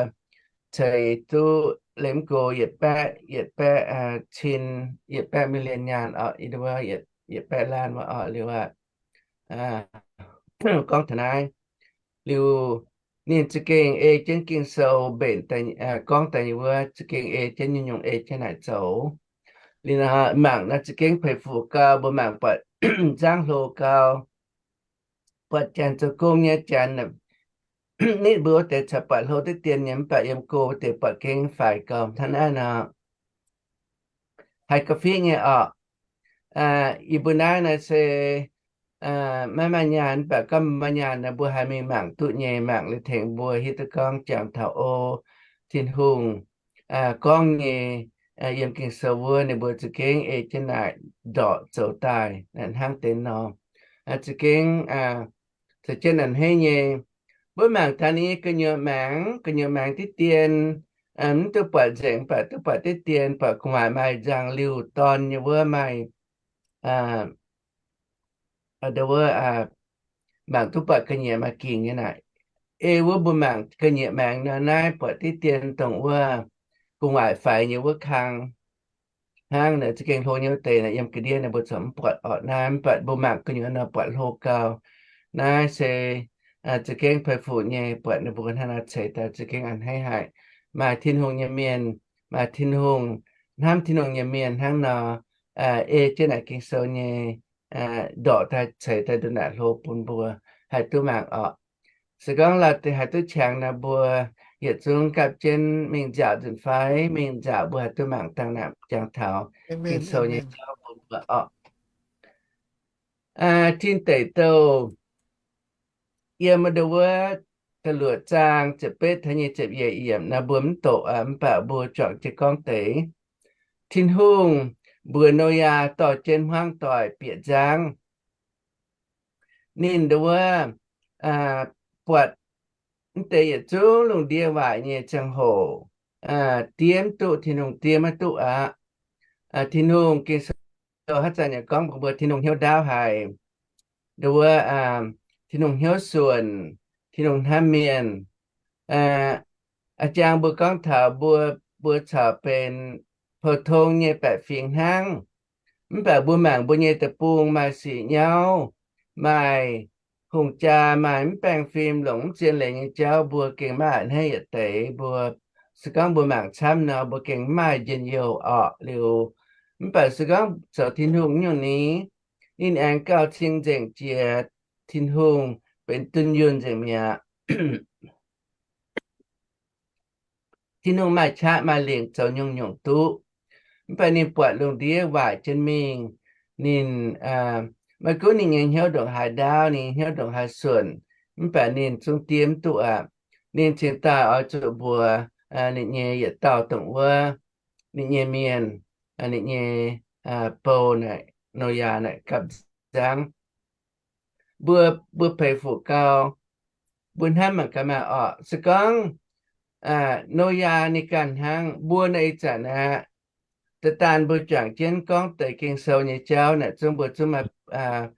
ceix duqv lemh go yietc baeqv, yietc baeqv cin, yietc baeqv million nyaanh orqc, yietc baeqv laanh wuov orqc. Liuz aqv, gorngv taux naaiv, liuz ninh za'gengh ei jienv Ging-Sou mbenc, gorngv daaih nyei wuov za'gengh ei jienv nyungc-nyungc, ei jienv naaic zoux. Liuz mangc naaiv za'gengh peix fuc gau, mbuo mangc buatc nzangv hlo gau. Buatc janx zoux gong nyei janx, nitv mbuo wuov deix caux buatc hlo diqv dien nyei, mv baac yiem go wuov deix buatc gengh faix gau hnangv naaiv nor. Haiz ga'fiev nyei orqc. Yie mbuo naaiv naaiv se maiv maaih nyaanh, mv baac gorngv maaih nyaanh nor mbuo haih mingh mangc duqv nyei, mangc liuz tengx mbuo hiuv duqv gorngv jangx taux o, Tin-Hungh gorngv nyei, yiem Ging-Sou wuov ninh mbuo za'gengh ei jienv naaic ndorqc zoux daaih hnangv deix nor. Za'gengh caux jienv a'hneiv nyei. Mbuo mangc taux ninh nyei gu'nyuoz maengx, gu'nyuoz maengx diqv dien, mv duqv buatc nzengc, mv baac duqv buatc diqv dien, buatc gu'nguaaic maaih nzangc-liuh dorn nyei wuov maaih, wuov, mangc duqv buatc ga'nyiec maaih gingc nyei naaic. Ei wuov mbuo mangc ga'nyiec maengx nor, naaiv buatc diqv dien dongh wuov gu'nguaaic faix nyei wuov kang hnangv naaic. Za'gengh hlo nyei wuov deix naaic yiem ga'ndiev naaic mbuo corc mv buatc orqc. Naaiv mv baac mbuo mangc gu'nyuoz nor buatc hlo gau. Naaiv se za'gengh peix fuc nyei, buatc ninh mbuo hnangv naaiv ceix daaih za'gengh a'hneiv haic. Maaih Tin-Hungh nyei mienh, maaih Tin-Hungh, hnamv Tin-Hungh nyei mienh hnangv nor, ei jienv naaic Ging-Sou nyei ndorqc daaih ceix daaih nduqc naaic hlo bun mbuo haih duqv mangc orqc. Se gorngv lauh deix haih duqv qangx nor, mbuo yietc zungv gapv jienv mingh nziaauc nzunc fai mingh nziaauc mbuo haih duqv mangc dangh naaic jangx taux Ging-Sou nyei jauv bun mbuo orqc. Tin Deic Douh yiem ndo wuov da'luoqc zaang ziepc betv taux nyei ziepc yietc yiemc nor mbuo mv doqc, mv baac mbuo juangc jienv gorngv deix Tin-Hungh mbuox Noyaa dorh jienv hmuangv doic bieqc nzangv. Ninh ndo wuov buatc mv deix yietc zungv lungh ndiev waaic nyei ziangh hoc, diev mv duqv, Tin-Hungh diev maiv duqv aqv. Tin-Hungh, Ging-Sou haaix zanc yaac gorngv mbuox mbuo Tin-Hungh hnyouv ndaauv haic. Ndo wuov, Tin-Hungh hnyouv suonc, Tin-Hungh hnamv mienh. A'jang mbuo gorngv taux mbuo, mbuo corc benx pou-tong nyei baeqc fingx hnangv. Mv baac mbuo mangc mbuo nyei deic-bung maaih sic nyauv, maaih hungh jaa, maaih mv baengh fim, longc mv zien leiz nyei jauv, mbuo gengh maiv a'hneiv yietc deix. Mbuo se gorngv mbuo mangc camv nor, mbuo gengh mv maaih njien-youh orqc. Liuz, mv baac se gorngv zoux Tin-Hungh nyungc ni, ninh aengx gauh cing-nzengc jiex Tin-Hungh, benx dunh yunh nzengc mi'aqv. Tin-Hungh maaih qaqv maaih lingc zoux nyungc-nyungc duqv. Mv baac ninh buatc lungh ndiev waaic jienv mingh, ninh, maiv gunv ninh nyei hnyouv ndongc haaix ndaauv, ninh nyei hnyouv ndongc haaix suonc, mv baac ninh zungv diev mv duqv aqv. Ninh cingx daaih oix zuqc mbuox ninh nyei yietc dauh dongh wuov ninh nyei mienh, ninh nyei bou naaic, Noyaa naaic gapv nzangv. Mbuo, mbuo peix fuc gau, mbuo hnamv mangc gaax maah orqc. Se gorngv Noyaa ninh ganh hnangv, mbuo naaiv ih zanc aqv, da'daan mbuo juangc jienv gorngv deix Ging-Sou nyei jauv naaic zungv mbuo zungv maaih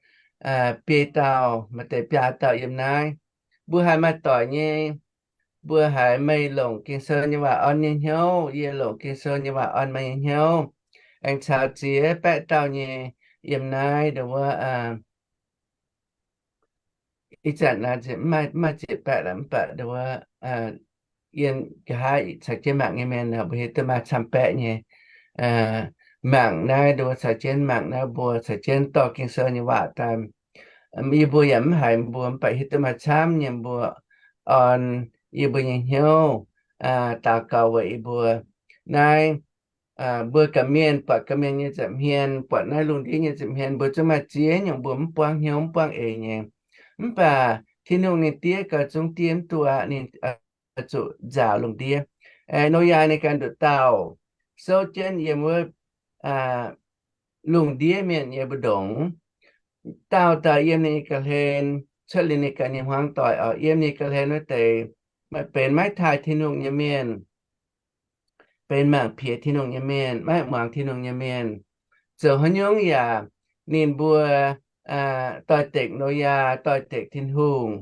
biei dauh, maaih deix biaa dauh yiem naaiv. Mbuo haiz maaih doic nyei, mbuo haiz meih longc Ging-Sou nyei waac orn nyei hnyouv, yie longc Ging-Sou nyei waac orn meih nyei hnyouv, aengx caux ziex baeqv dauh nyei yiem naaiv ndo wuov, ih zanc naaiv mv maaih ziex baeqv lorqc, mv baac ndo wuov, yie nqa'haav caux jienv mangc nyei mienh, mbuo hiuv duqv maaih camv baeqv nyei mangc naaiv, ndo wuov caux jienv mangc naaiv, mbuo caux jienv dorh Ging-Sou nyei waac daaih. Yie mbuo yaac mv haiz mbuo, mv baac hiuv duqv maaih camv nyei mbuo orn yie mbuo nyei hnyouv, daux gaux weic yie mbuo. Naaiv mbuo gorqv-mienh, buatc gorqv-mienh nyei nza'hmien, buatc naaiv lungh ndiev nyei nza'hmien, mbuo zungv maaih ziex nyungc mbuo mv buangv hnyouv, mv buangv eix nyei. Mv baac Tin-Hungh ninh diev gauh zungv diev mv duqv aqv. Ninh zuqc nzaaux lungh ndiev. Noyaa ninh ganh nduqc dauh souv jienv yiem wuov lungh ndiev mienh nyei mbu'ndongx, dauh dauh yiem ninh nyei ga'hlen, cuotv liuz ninh ganh nyei hmuangv doic oc, yiem nyei ga'hlen wuov deix, maaih benx maiv taaih Tin-Hungh nyei mienh, benx mangc piex Tin-Hungh nyei mienh, maiv muangx Tin-Hungh nyei mienh. Zoux haaix nyungc yaac ninh mbuo doix-dekc Noyaa, doix-dekc Tin-Hungh,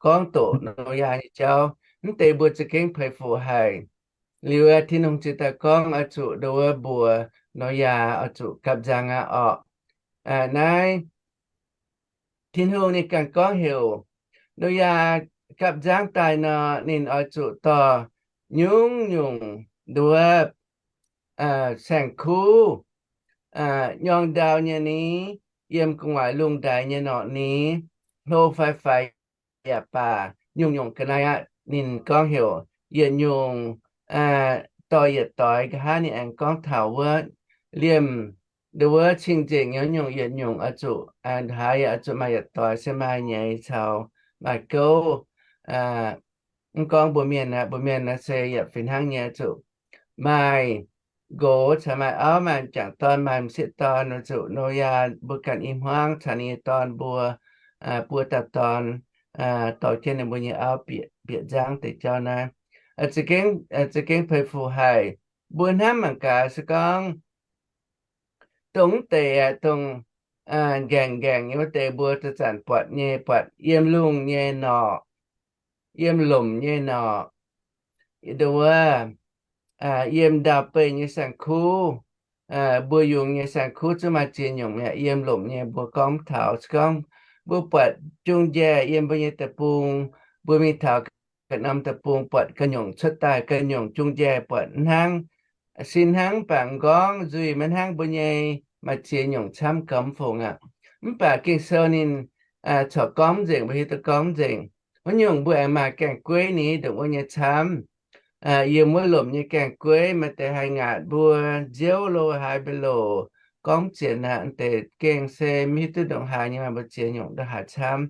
gorngv doqc Noyaa nyei jauv. Mv deix mbuo za'gengh peix fuc haic. Liuz Tin-Hungh ziouc daaih gorngv oix zuqc nduov mbuox Noyaa oix zuqc gapv nzang aqv orqc. Naaiv Tin-Hungh ninh ganh gorngv heuc Noyaa gapv nzangv daaih nor, ninh oix zuqc dorh nyungc-nyungc nduov saeng-kuv, nyorng ndau nyei ni, yiem gu'nguaaic lungh ndaaix nyei norqc ni, hlo fai faix yaac baac, nyungc-nyungc ga'naaiv aqv. Ninh gorngv heuc yietc nyungc dorh yietc doix. Nqa'haav ninh aengx gorngv taux wuov liemh nduov wuov cing-nzengc nyei nyungc yietc nyungc oix zuqc, haaix yaac oix zuqc maaih yietc doix, se maaih nyei caux maaih gouv. Mv gorngv mbuo mienh aqv, mbuo mienh naaiv se yaac fih hnangv nyei, zuqc maaih nqox caux maaih auv, maaih m'jangc dorn, maaih m'sieqv dorn, weic zuqc Noyaa mbuo ganh i hmuangv caux ninh nyei dorn mbuo, buo dauh dorn, dorh jienv ninh mbuo nyei auv bieqc nzangv deix jauv naaiv. Za'gengh peix fuc haic. Mbuo hnamv mangc gaax se gorngv dongh mv deix aeqv, dongh nqaengc nqaengc nyei wuov deix mbuo zanc-zanc buatc nyei, buatc yiem lungh nyei norqc, yiem lomc nyei norqc, nduov wuov, yiem ndau-beih nyei saeng-kuv, mbuo yungz nyei saeng-kuv zungv maaih ziex nyungc mi'aqv. Yiem lomc nyei mbuo gorngv mv taux. Se gorngv mbuo buatc jung njaih yiem mbuo nyei deic-bung, mbuo mingh taux ga'norm deic-bung buatc ga'nyungc cuotv daaih, ga'nyungc jung njaih buatc hnangv, sin hnangv mv baac m'nqorngv nzuih maiv hnangv mbuo nyei, maaih ziex nyungc camv gauh mv fungc aqv. Mv baac Ging-Sou ninh corc gorngv mv nzengc, mbuo hiuv duqv gorngv mv nzengc. Wuov nyungc mbuo aengx maaih gaengh gueiv ni, ndongc wuov nyei camv. Yiem wuov lomc nyei gaengh gueiv maaih deix haih ngaatc mbuo nziouv lo haaix mbuo loc, gorngv mv zienx aqv. Deix gengh se mv hiuv duqv ndongc haaix nyei, maaih mbuo ziex nyungc ndongc haaix camv.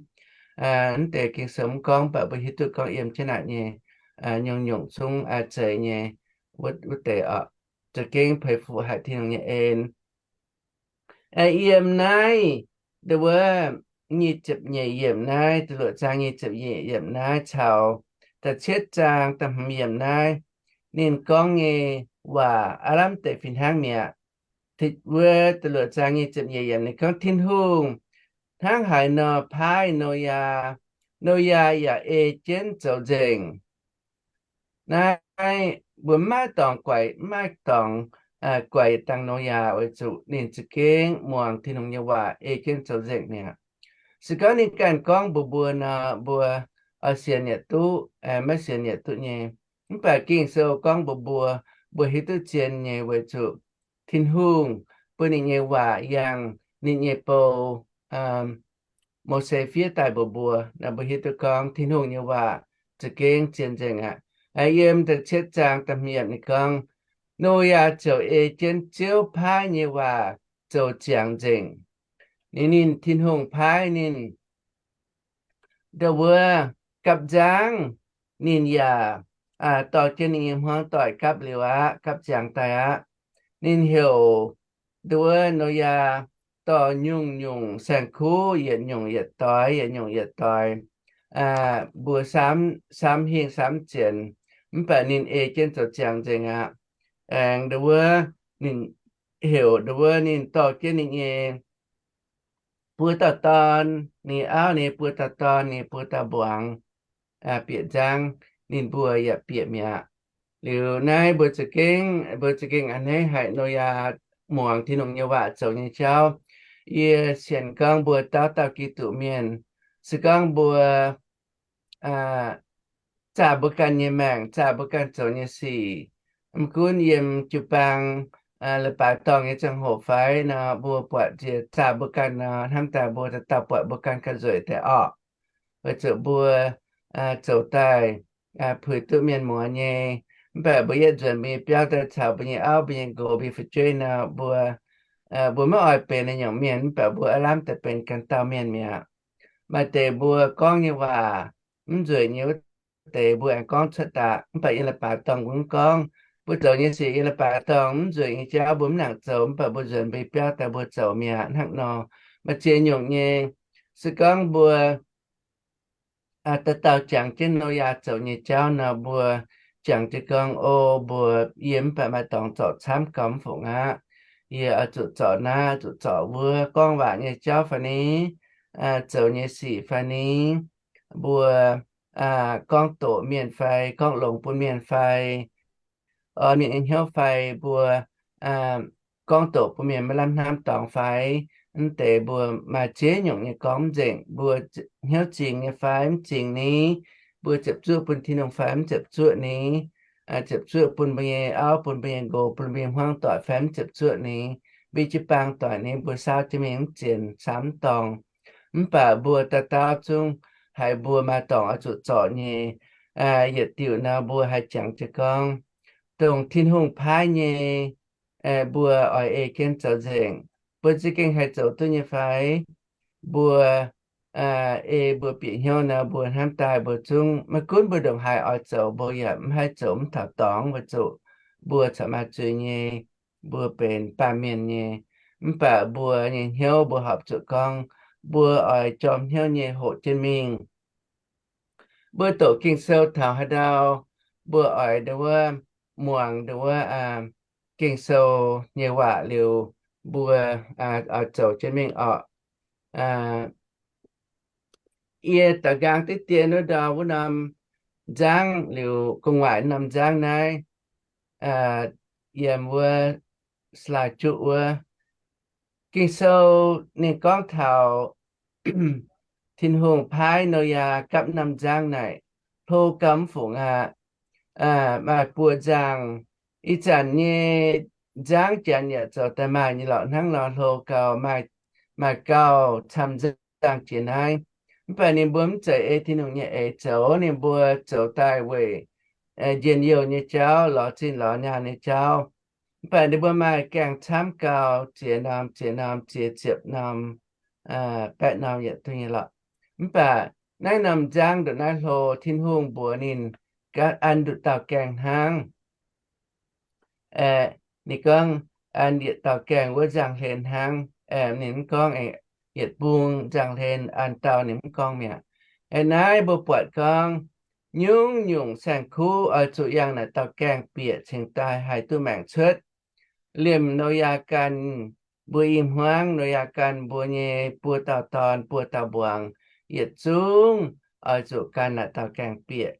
Mv deix Ging-Sou mv gorngv, mv baac mbuo hiuv duqv gorngv yiem jienv naaic nyei nyungc-nyungc zungv zeiz nyei wuov deix oc. Za'gengh peix fuc haic Tin-Hungh nyei en. Yiem naaiv, nduov wuov, nyic ziepc nyeic yiemc naaiv, da'luoqc zaang nyic ziepc nyeic yiemc naaiv caux da'cietv zaang da'hmz yiemc naaiv, ninh gorngv nyei waac aav lamh deix fih hnangv mi'aqv. Wuov da'luoqc zaang nyic ziepc nyeic yiemc ninh gorngv, Tin-Hungh hnangv haaix nor paaiv Noyaa, Noyaa yaac ei jienv zoux nzengc. Naaiv mbuo maiv dorngx guaix, maiv dorngx guaix dangh Noyaa weic zuqc ninh za'gengh muangx Tin-Hungh nyei waac ei jienv zoux nzengc mi'aqv. Se gorngv ninh ganh gorngv mbuox mbuo nor, mbuo oix sienx yietc duqv, maiv sienx yietc duqv nyei. Mv baac Ging-Sou gorngv mbuox mbuo, mbuo hiuv duqv zien nyei weic zuqc Tin-Hungh bun ninh nyei waac yangh ninh nyei bou, Mose fiev daaih mbuox mbuo, mbuo hiuv duqv gorngv Tin-Hungh nyei waac za'gengh zien nzengc aqv. Yiem da'cietv zaang da'hmz yiemc ninh gorngv, Noyaa ziouc ei jienv Ziouv paaiv nyei waac zoux ziangx nzengc. Ninh, ninh Tin-Hungh paaiv ninh, nduov wuov, gapv nzangv, ninh yaac dorh jienv ninh nyei hmuangv doic gapv liuz aqv, gapv ziangx daaih aqv. Ninh heuc, nduov wuov, Noyaa dorh nyungc-nyungc saeng-kuv, yietc nyungc yietc doix, yietc nyungc yietc doix, mbuo samv, samv hingh samv zienx. Mv baac ninh ei jienv zoux ziangx nzengc aqv. Aengx nduov wuov, ninh heuc, nduov wuov, ninh dorh jienv ninh nyei buo dauh dorn, ninh auv, ninh buo dauh dorn, ninh buo dauh mbuangz bieqc nzangv, ninh mbuo yaac bieqc mi'aqv. Liuz naaiv mbuo za'gengh, mbuo za'gengh a'hneiv haic Noyaa muangx Tin-Hungh nyei waac zoux nyei jauv. Yie sienx gorngv mbuo dauh dauh Giduc mienh, se gorngv mbuo zaah mbuo ganh nyei maengc, zaah mbuo ganh zoux nyei sic, mv gunv yiem jiu-baang leiz-baaix dorngh nyei ziangh hoc fai nor, mbuo buatc nziex zaah mbuo ganh nor, hnamv daaih mbuo dauh dauh buatc mbuo ganh ga'nzueic deix orqc. Weic zuqc mbuo zoux daaih puix duqv mienh muoz nyei. Mv baac mbuo yietv nzuonx mbuo nyei biauv daaih caux mbuo nyei auv, mbuo nyei nqox, mbuo nyei fu'jueiv nor, mbuo, mbuo maiv oix benx naaiv nyungc mienh, mv baac mbuo aav lamh deix benx ganh dauh mienh mi'aqv. Maaih deix mbuo gorngv nyei waac mv nzueic nyei wuov deix mbuo aengx gorngv cuotv daaih, mv baac yiem leiz-baaix dorngh mbuo mv gorngv. Mbuo zoux nyei sic yiem leiz-baaix dorngh mv nzueic nyei jauv mbuo mv nangc zoux, mv baac mbuo nzuonx mbuo nyei biauv daaih mbuo zoux mi'aqv. Hnangv nor, maaih ziex nyungc nyei Se gorngv mbuo dauh dauh jangx jienv Noyaa zoux nyei jauv nor, mbuo jangx jienv gorngv, O, mbuo yiem mv baac maaih dorngx zorc camv gau mv fungc aqv. Yie oix zuqc zorc naaiv, zuqc zorc wuov, gorngv waac nyei jauv fai ni, zoux nyei sic fai ni, mbuo gorngv doqc mienh fai gorngv longx bun mienh fai, oix mienh nyei hnyouv fai mbuo gorngv doqc bun mienh maiv lamh hnamv dorngx fai, mv deix mbuo maaih ziex nyungc nyei gorngv mv nzengc. Mbuo hnyouv zingx nyei fai mv zingx ni, mbuo ziepc zuoqv bun Tin-Hungh fai mv ziepc zuoqv ni, ziepc zuoqv bun mbuo nyei auv, bun mbuo nyei nqox, bun mbuo nyei hmuangv doic fai mv ziepc zuoqv ni, mbuo jiu-baang doic ni, mbuo saauv jienv mingh mv zienx camv dorngx. Mv baac mbuo dauh dauh zungv haiz mbuo maaih dorngx oix zuqc zorc nyei, yietc diuc nor mbuo haih jangx jienv gorngv, dongh Tin-Hungh paaiv nyei, mbuo oix ei jienv zoux nzengc. Mbuo za'gengh haih zoux duqv nyei fai? Mbuo ei mbuo bieqc hnyouv nor, mbuo hnamv daaih mbuo zungv, maiv gunv mbuo ndongc haaix oix zoux, mbuo yaac mv haih zoux mv taux dorngx weic zuqc mbuo corc maaih zuiz nyei. Mbuo benx baamh mienh nyei, mv baac mbuo nyei hnyouv mbuo horpc zuqc gorngv mbuo oix jorm hnyouv nyei hoqc jienv mingh. Mbuo doqc Ging-Sou taux haaix ndau, mbuo oix ndon wuov, muangx ndon wuov Ging-Sou nyei waac liuz, mbuo oix zoux jienv mingh orqc. Yie daux nqaang diqv dien wuov ndau wuov norm nzangv liuz, gu'nguaaic norm nzangv naaiv, yiem wuov slide juqv wuov, Ging-Sou ninh gorngv taux Tin-Hungh paaiv Noyaa gapv norm nzangv naaic, hlo gau mv fungc aqv. Maaih buo nzangh, ih zanc nyei nzangv janx yaac zoux daaih maaih nyei lorqc hnangv nor, hlo gau, maaih gauh camv nzangh jiex naaiv. Mv baac ninh mbuo mv zeiz ei Tin-Hungh nyei eix zoux, ninh mbuo zoux daaih weic njien-youh nyei jauv, lorz zinh lorz nyaanh nyei jauv. Mv baac ninh mbuo maaih gaengh camv gau, ziex norm, ziex norm, ziex ziepc norm, baeqv norm yietc duqv nyei lorqc. Mv baac naaiv norm nzangv ndongc naaiv hlo, Tin-Hungh mbuox ninh an nduqc dauh gaengh hnangv. Ninh gorngv an yietc dauh gaengh wuov nzangc-hlen hnangv. Ninh mv gorngv yietc bung nzangc-hlen an dauh, ninh mv gorngv mi'aqv. Aa, naaiv mbuo buatc gorngv nyungc-nyungc saeng-kuv oix zuqc yangh naaic dauh gaengh bieqc cingx daaih haih duqv maengc cuotv. Liemh Noyaa ganh mbuo i hmuangv, Noyaa ganh mbuo nyei buo dauh dorn, buo dauh mbuangz, yietc zungv oix zuqc gan naaic dauh gaengh bieqc.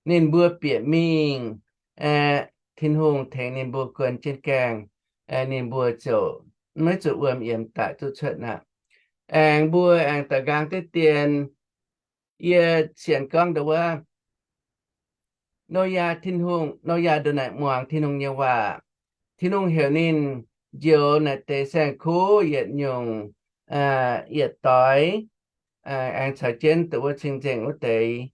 Ninh mbuo bieqc mingh, Tin-Hungh tengx ninh mbuo guon jienv gaengh, ninh mbuo ziouc maiv zuqc wuom yiemx daic duqv cuotv aqv. Aengx mbuo aengx daux nqaang diqv dien, yie sienx gorngv ndon wuov, Noyaa, Tin-Hungh, Noyaa ndongc naaic muangx Tin-Hungh nyei waac. Tin-Hungh heuc ninh njoux naaic deix saeng-kuv yietc nyungc, yietc doix, aengx caux jienv dongh wuov cing-nzengc wuov deix.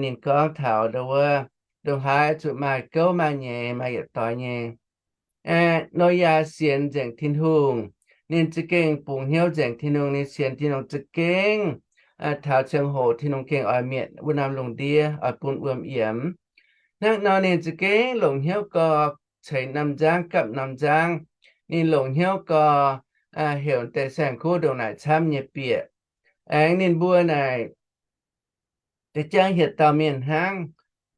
Ninh gorngv taux ndon wuov, ndongc haaix zuqc maaih gouv maaih nyei, maaih yietc doix nyei. Noyaa sienx nzengc Tin-Hungh. Ninh za'gengh bungx hnyouv nzengc Tin-Hungh. Ninh sienx Tin-Hungh za'gengh taux ziangh hoc Tin-Hungh gengh oix mietc wuov norm lungh ndiev, oix bun wuom yiemx. Hnangv nor ninh za'gengh longc hnyouv gau, ceix norm nzangv, gapv norm nzangv. Ninh longc hnyouv gau, heuc deix saeng-kuv ndongc naaic camv nyei bieqc. Aengx ninh mbuo naaic, da'jangv hietc dauh mienh hnangv,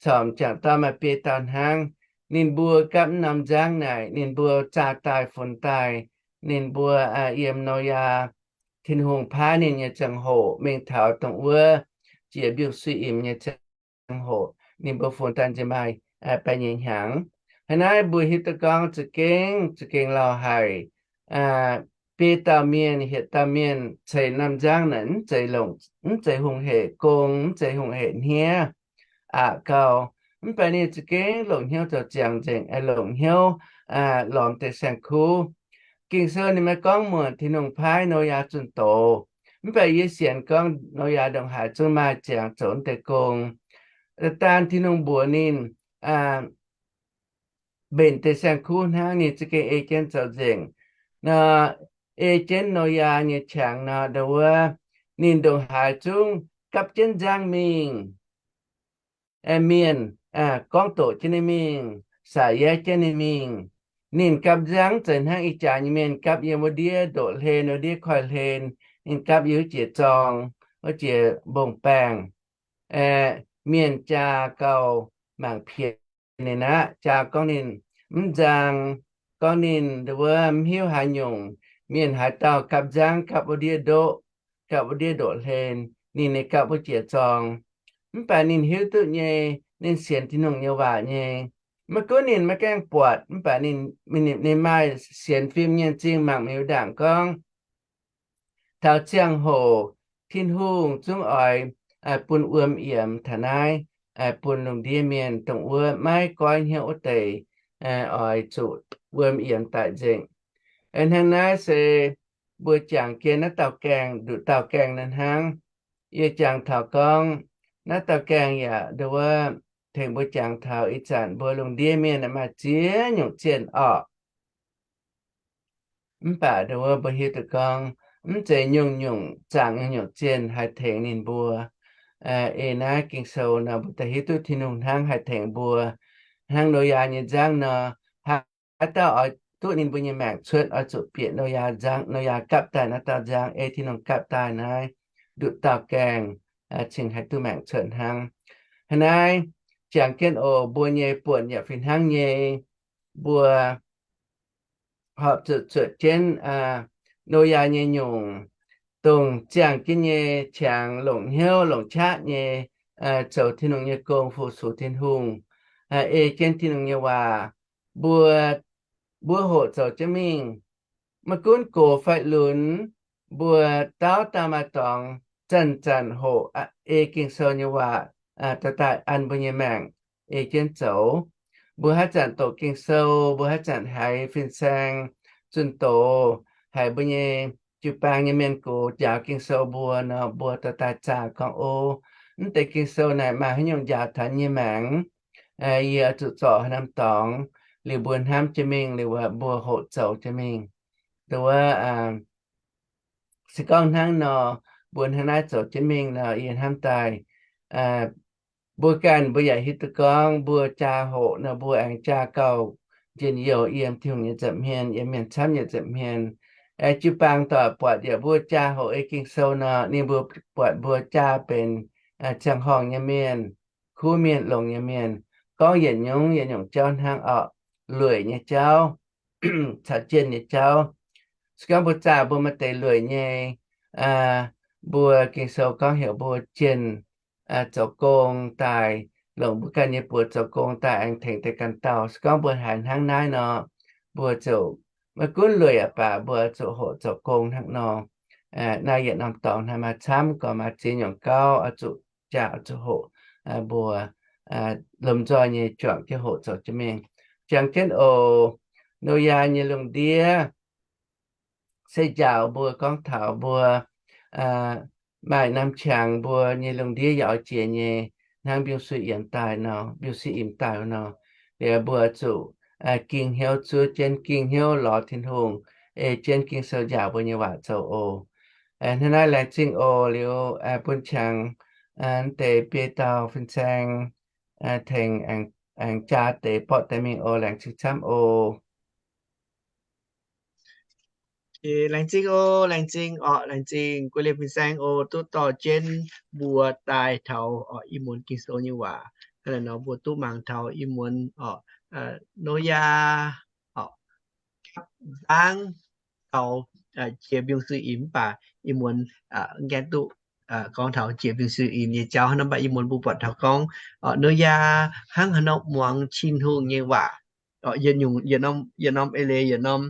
corc m'jangc dauh maaih biei dauh hnangv. Ninh mbuo gapv norm nzangv naaic, ninh mbuo zaah daaih funx daaih, ninh mbuo yiem Noyaa, Tin-Hungh paaiv ninh nyei ziangh hoc, mingh taux dongh wuov jiex mbiungc-suiv imx nyei ziangh hoc, ninh mbuo funx daaih nziex maaih baeqc nyeic hnyangx. Hnangv naaiv mbuo hiuv duqv gorngv za'gengh, za'gengh lauh haic. Biei dauh mienh, hietc dauh mienh ceix norm nzangv naaic mv zeiz longc, mv zeiz hungh hec gong, mv zeiz hungh hec hniev aqc gau. Mv baac ninh za'gengh longc hnyouv zoux ziangx nzengc, longc hnyouv lorz deix saeng-kuv. Ging-Sou ninh maiv gorngv muonc Tin-Hungh paaiv Noyaa zunh doz. Mv baac yie sienx gorngv Noyaa ndongc haaix zungv maaih ziangx zoux deix gong. Daan Tin-Hungh mbuox ninh mbenc deix saeng-kuv hnangv, ninh za'gengh ei jienv zoux nzengc. Nor, ei jienv Noyaa nyei qangx nor, ndon wuov, ninh ndongc haaix zungv gapv jienv nzangv mingh. Mienh gorngv doqc jienv ninh mingh, saax yaev jienv ninh mingh. Ninh gapv nzangv zeiz hnangv ih jaax nyei mienh gapv yiem wuov ndiev ndoqv hlen, wuov ndiev koiv-hlen, ninh gapv yie wuov jiex zorng, wuov jiex mbong-baengh. Aeqv, mienh jaa gauh mangc piex ninh aqv, jaa gorngv ninh mv nzang, gorngv ninh nduov mv hiuv haaix nyungc. Mienh haaix dauh gapv nzangv, gapv wuov ndiev ndoqv, gapv wuov ndiev ndoqv hlen, ninh, ninh gapv wuov jiex zorng. Mv baac ninh hiuv duqv nyei, ninh sienx Tin-Hungh nyei waac nyei. Maiv gunv ninh maiv gaengh buatc, mv baac ninh, ninh, ninh maaih sienx fim nyei m'zing mangc mingh wuov ndaangc gorngv, taux ziangh hoc Tin-Hungh zungv oix bun wuom yiemx taux naaiv, bun lungh ndiev mienh dongh wuov maiv goiv hnyouv wuov deix oix zuqc wuom yiemx daic nzengc. Hnangv naaiv se mbuo jangx jienv naaiv dauh gaengh, nduqc dauh gaengh naaiv hnangv. Yie jangx taux gorngv naaiv dauh gaengh yaac nduov tengx mbuo jangx taux ih zanc mbuo lungh ndiev mienh maaih ziex nyungc zienh orqc. Mv baac nduov mbuo hiuv duqv gorngv mv zeiz nyungc-nyungc zaangc nyungc-nyungc zienh haih tengx ninh mbuo. Ei naaiv Ging-Sou nor mbuo daaih hiuv duqv Tin-Hungh hnangv haih tengx mbuo. Hnangv Noyaa nyei nzangv nor, haaix dauh oix duqv ninh mbuo nyei maengc cuotv, oix zuqc bieqc Noyaa nzangv, Noyaa gapv daaih naaiv dauh nzangv, ei Tin-Hungh gapv daaih naaiv nduqc dauh gaengh cingx haih duqv maengc cuotv hnangv. Hnangv naaiv, jangx jienv oc, mbuo nyei buonc yaac fih hnangv nyei. Mbuo horpc zuqc zuotc jienv Noyaa nyei nyungc, dongh ziangh jienv nyei qangx longc hnyouv longc qaqv nyei zoux Tin-Hungh nyei gong, fu-sux Tin-Hungh, ei jienv Tin-Hungh nyei waac. Mbuo, mbuo hoqc zoux jienv mingh. Maiv gunv gox fai lunx, mbuo dauh dauh maaih dorngx zanc-zanc hoqc ei Ging-Sou nyei waac dorh daaih an mbuo nyei maengc ei jienv zoux. Mbuo haaix zanc doqc Ging-Sou, mbuo haaix zanc haiz fin-saeng zunh doz, haiz mbuo nyei jiu-baang nyei mienh gox njaaux Ging-Sou mbuo nor, mbuo dorh daaih zaah gorngv, O, mv deix Ging-Sou naaic maaih haaix nyungc njaaux taux yie nyei maengc? Yie oix zuqc zorc haaix norm dorngx liuz mbuo hnamv jienv mingh, liuz mbuo hoqc zoux jienv mingh. Nduov, se gorngv hnangv nor, mbuo hnangv naaiv zoux jienv mingh nor, yie hnamv daaih mbuo ganh mbuo yaac hiuv duqv gorngv mbuo jaa hoqc nor, mbuo aengx jaa gauh njien-youh yiem Tin-Hungh nyei nza'hmien, yiem mienh camv nyei nza'hmien. Jiu-baang doic buatc yaac mbuo jaa hoqc ei Ging-Sou nor, ninh mbuo buatc mbuo jaa benx ziangh horngh nyei mienh, kuv mienh, longx nyei mienh, gorngv yietc nyungc yietc nyungc jauv hnangv orqc, lueic nyei jauv, caux jienh nyei jauv. Se gorngv mbuo zaah mbuo maaih deix lueic nyei, mbuo Ging-Sou gorngv heuc mbuo jienh zoux gong daaih, longc mbuo ganh nyei buoz zoux gong daaih aengx tengx deix ganh dauh. Se gorngv mbuo haiz hnangv naaiv nor, mbuo ziouc maiv gunv lueic aqv baac mbuo zuqc hoqc zoux gong hnangv nor. Naaiv yietc norm dorngx hnangv, maaih camv gorx maaih ziex nyungc gauh oix zuqc jaa, oix zuqc hoqc. Mbuo lomh nzoih nyei juangc jienv hoqc zoux jienv mingh. Jangx jienv oc. Noyaa nyei lungh ndiev se njaaux mbuo gorngv taux mbuo maaih norm qangx mbuo nyei lungh ndiev yaac oix jiex nyei, hnangv mbiungc-suiv yiemx daaih nor, mbiungc-suiv imx daaih nor. Liuz mbuo zuqc ging hnyouv zuov jienv, ging hnyouv lorz Tin-Hungh, ei jienv Ging-Sou njaaux mbuo nyei waac zoux oc. Hnangv naaiv laengz zingh oc. Liuz bun qangx deix biei dauh fin-saeng tengx aengx jaa deix borqv deix mingh oc. Laengz zingh camv oc. Laengz zingh oc, laengz zingh orqc, laengz zingh guei liemh fin-saeng oc, duqv dorh jienv mbuo daaih taux orqc ih muonz Ging-Sou nyei waac. Hnangv naaiv nor mbuo duqv mangc taux ih muonz orqc, Noyaa orqc, nzangv taux jiex mbiungc-suiv imx, mv baac ih muonz gaengh duqv gorngv taux jiex mbiungc-suiv imx nyei jauv hnangv. Mv baac ih muonz mbuo buatc taux gorngv Noyaa hnangv haaix nor muangx Tin-Hungh nyei waac. Yietc nyungc, yietc norm eix leiz, yietc norm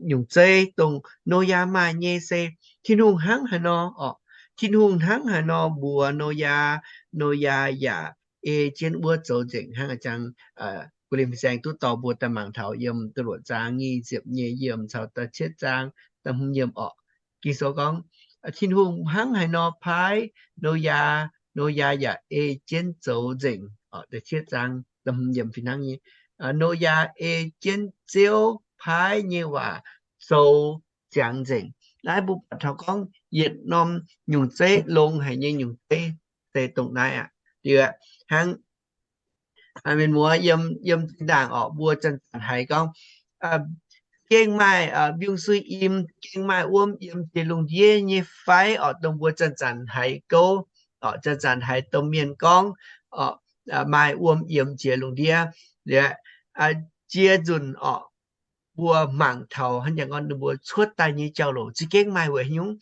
nyungc zeiv dongh Noyaa maaih nyei se Tin-Hungh hnangv haaix nor orqc, Tin-Hungh hnangv haaix nor mbuox Noyaa, Noyaa yaac ei jienv wuov zoux nzengc hnangv. A'jang guei liemh fin-saeng duqv dorh mbuo daaih mangc taux yiem da'luoqc zaang nyic ziepc nyeic yiemc caux da'cietv zaang da'hmz yiemc orqc. Ging-Sou gorngv, Tin-Hungh hnangv haaix nor paaiv Noyaa, Noyaa yaac ei jienv zoux nzengc. Da'cietv zaang da'hmz yiemc fih hnangv nyei, Noyaa ei jienv Ziouv paaiv nyei waac zoux ziangx nzengc. Naaiv mbuo buatc taux gorngv yietc norm nyungc zeiv, longx haic nyei nyungc zeiv se dongh naaiv aqv. Liuz hnangv mienh muoz yiem, yiem zinh ndaangc orqc, mbuo zanc-zanc haiz gorngv, gengh maaih mbiungc-sui imx, gengh maaih wuom yiemx jiex lungh ndiev nyei fai orqc, dongh mbuo zanc-zanc haiz gouv, zanc-zanc haiz domh mienh gorngv, maaih wuom yiemx jiex lungh ndiev. Liuz, ziex nzunc orqc, mbuo mangc taux hnangv jangx gorngv ninh mbuo cuotv daaih nyei jauv-louc za'gengh maaih weic haaix nyungc.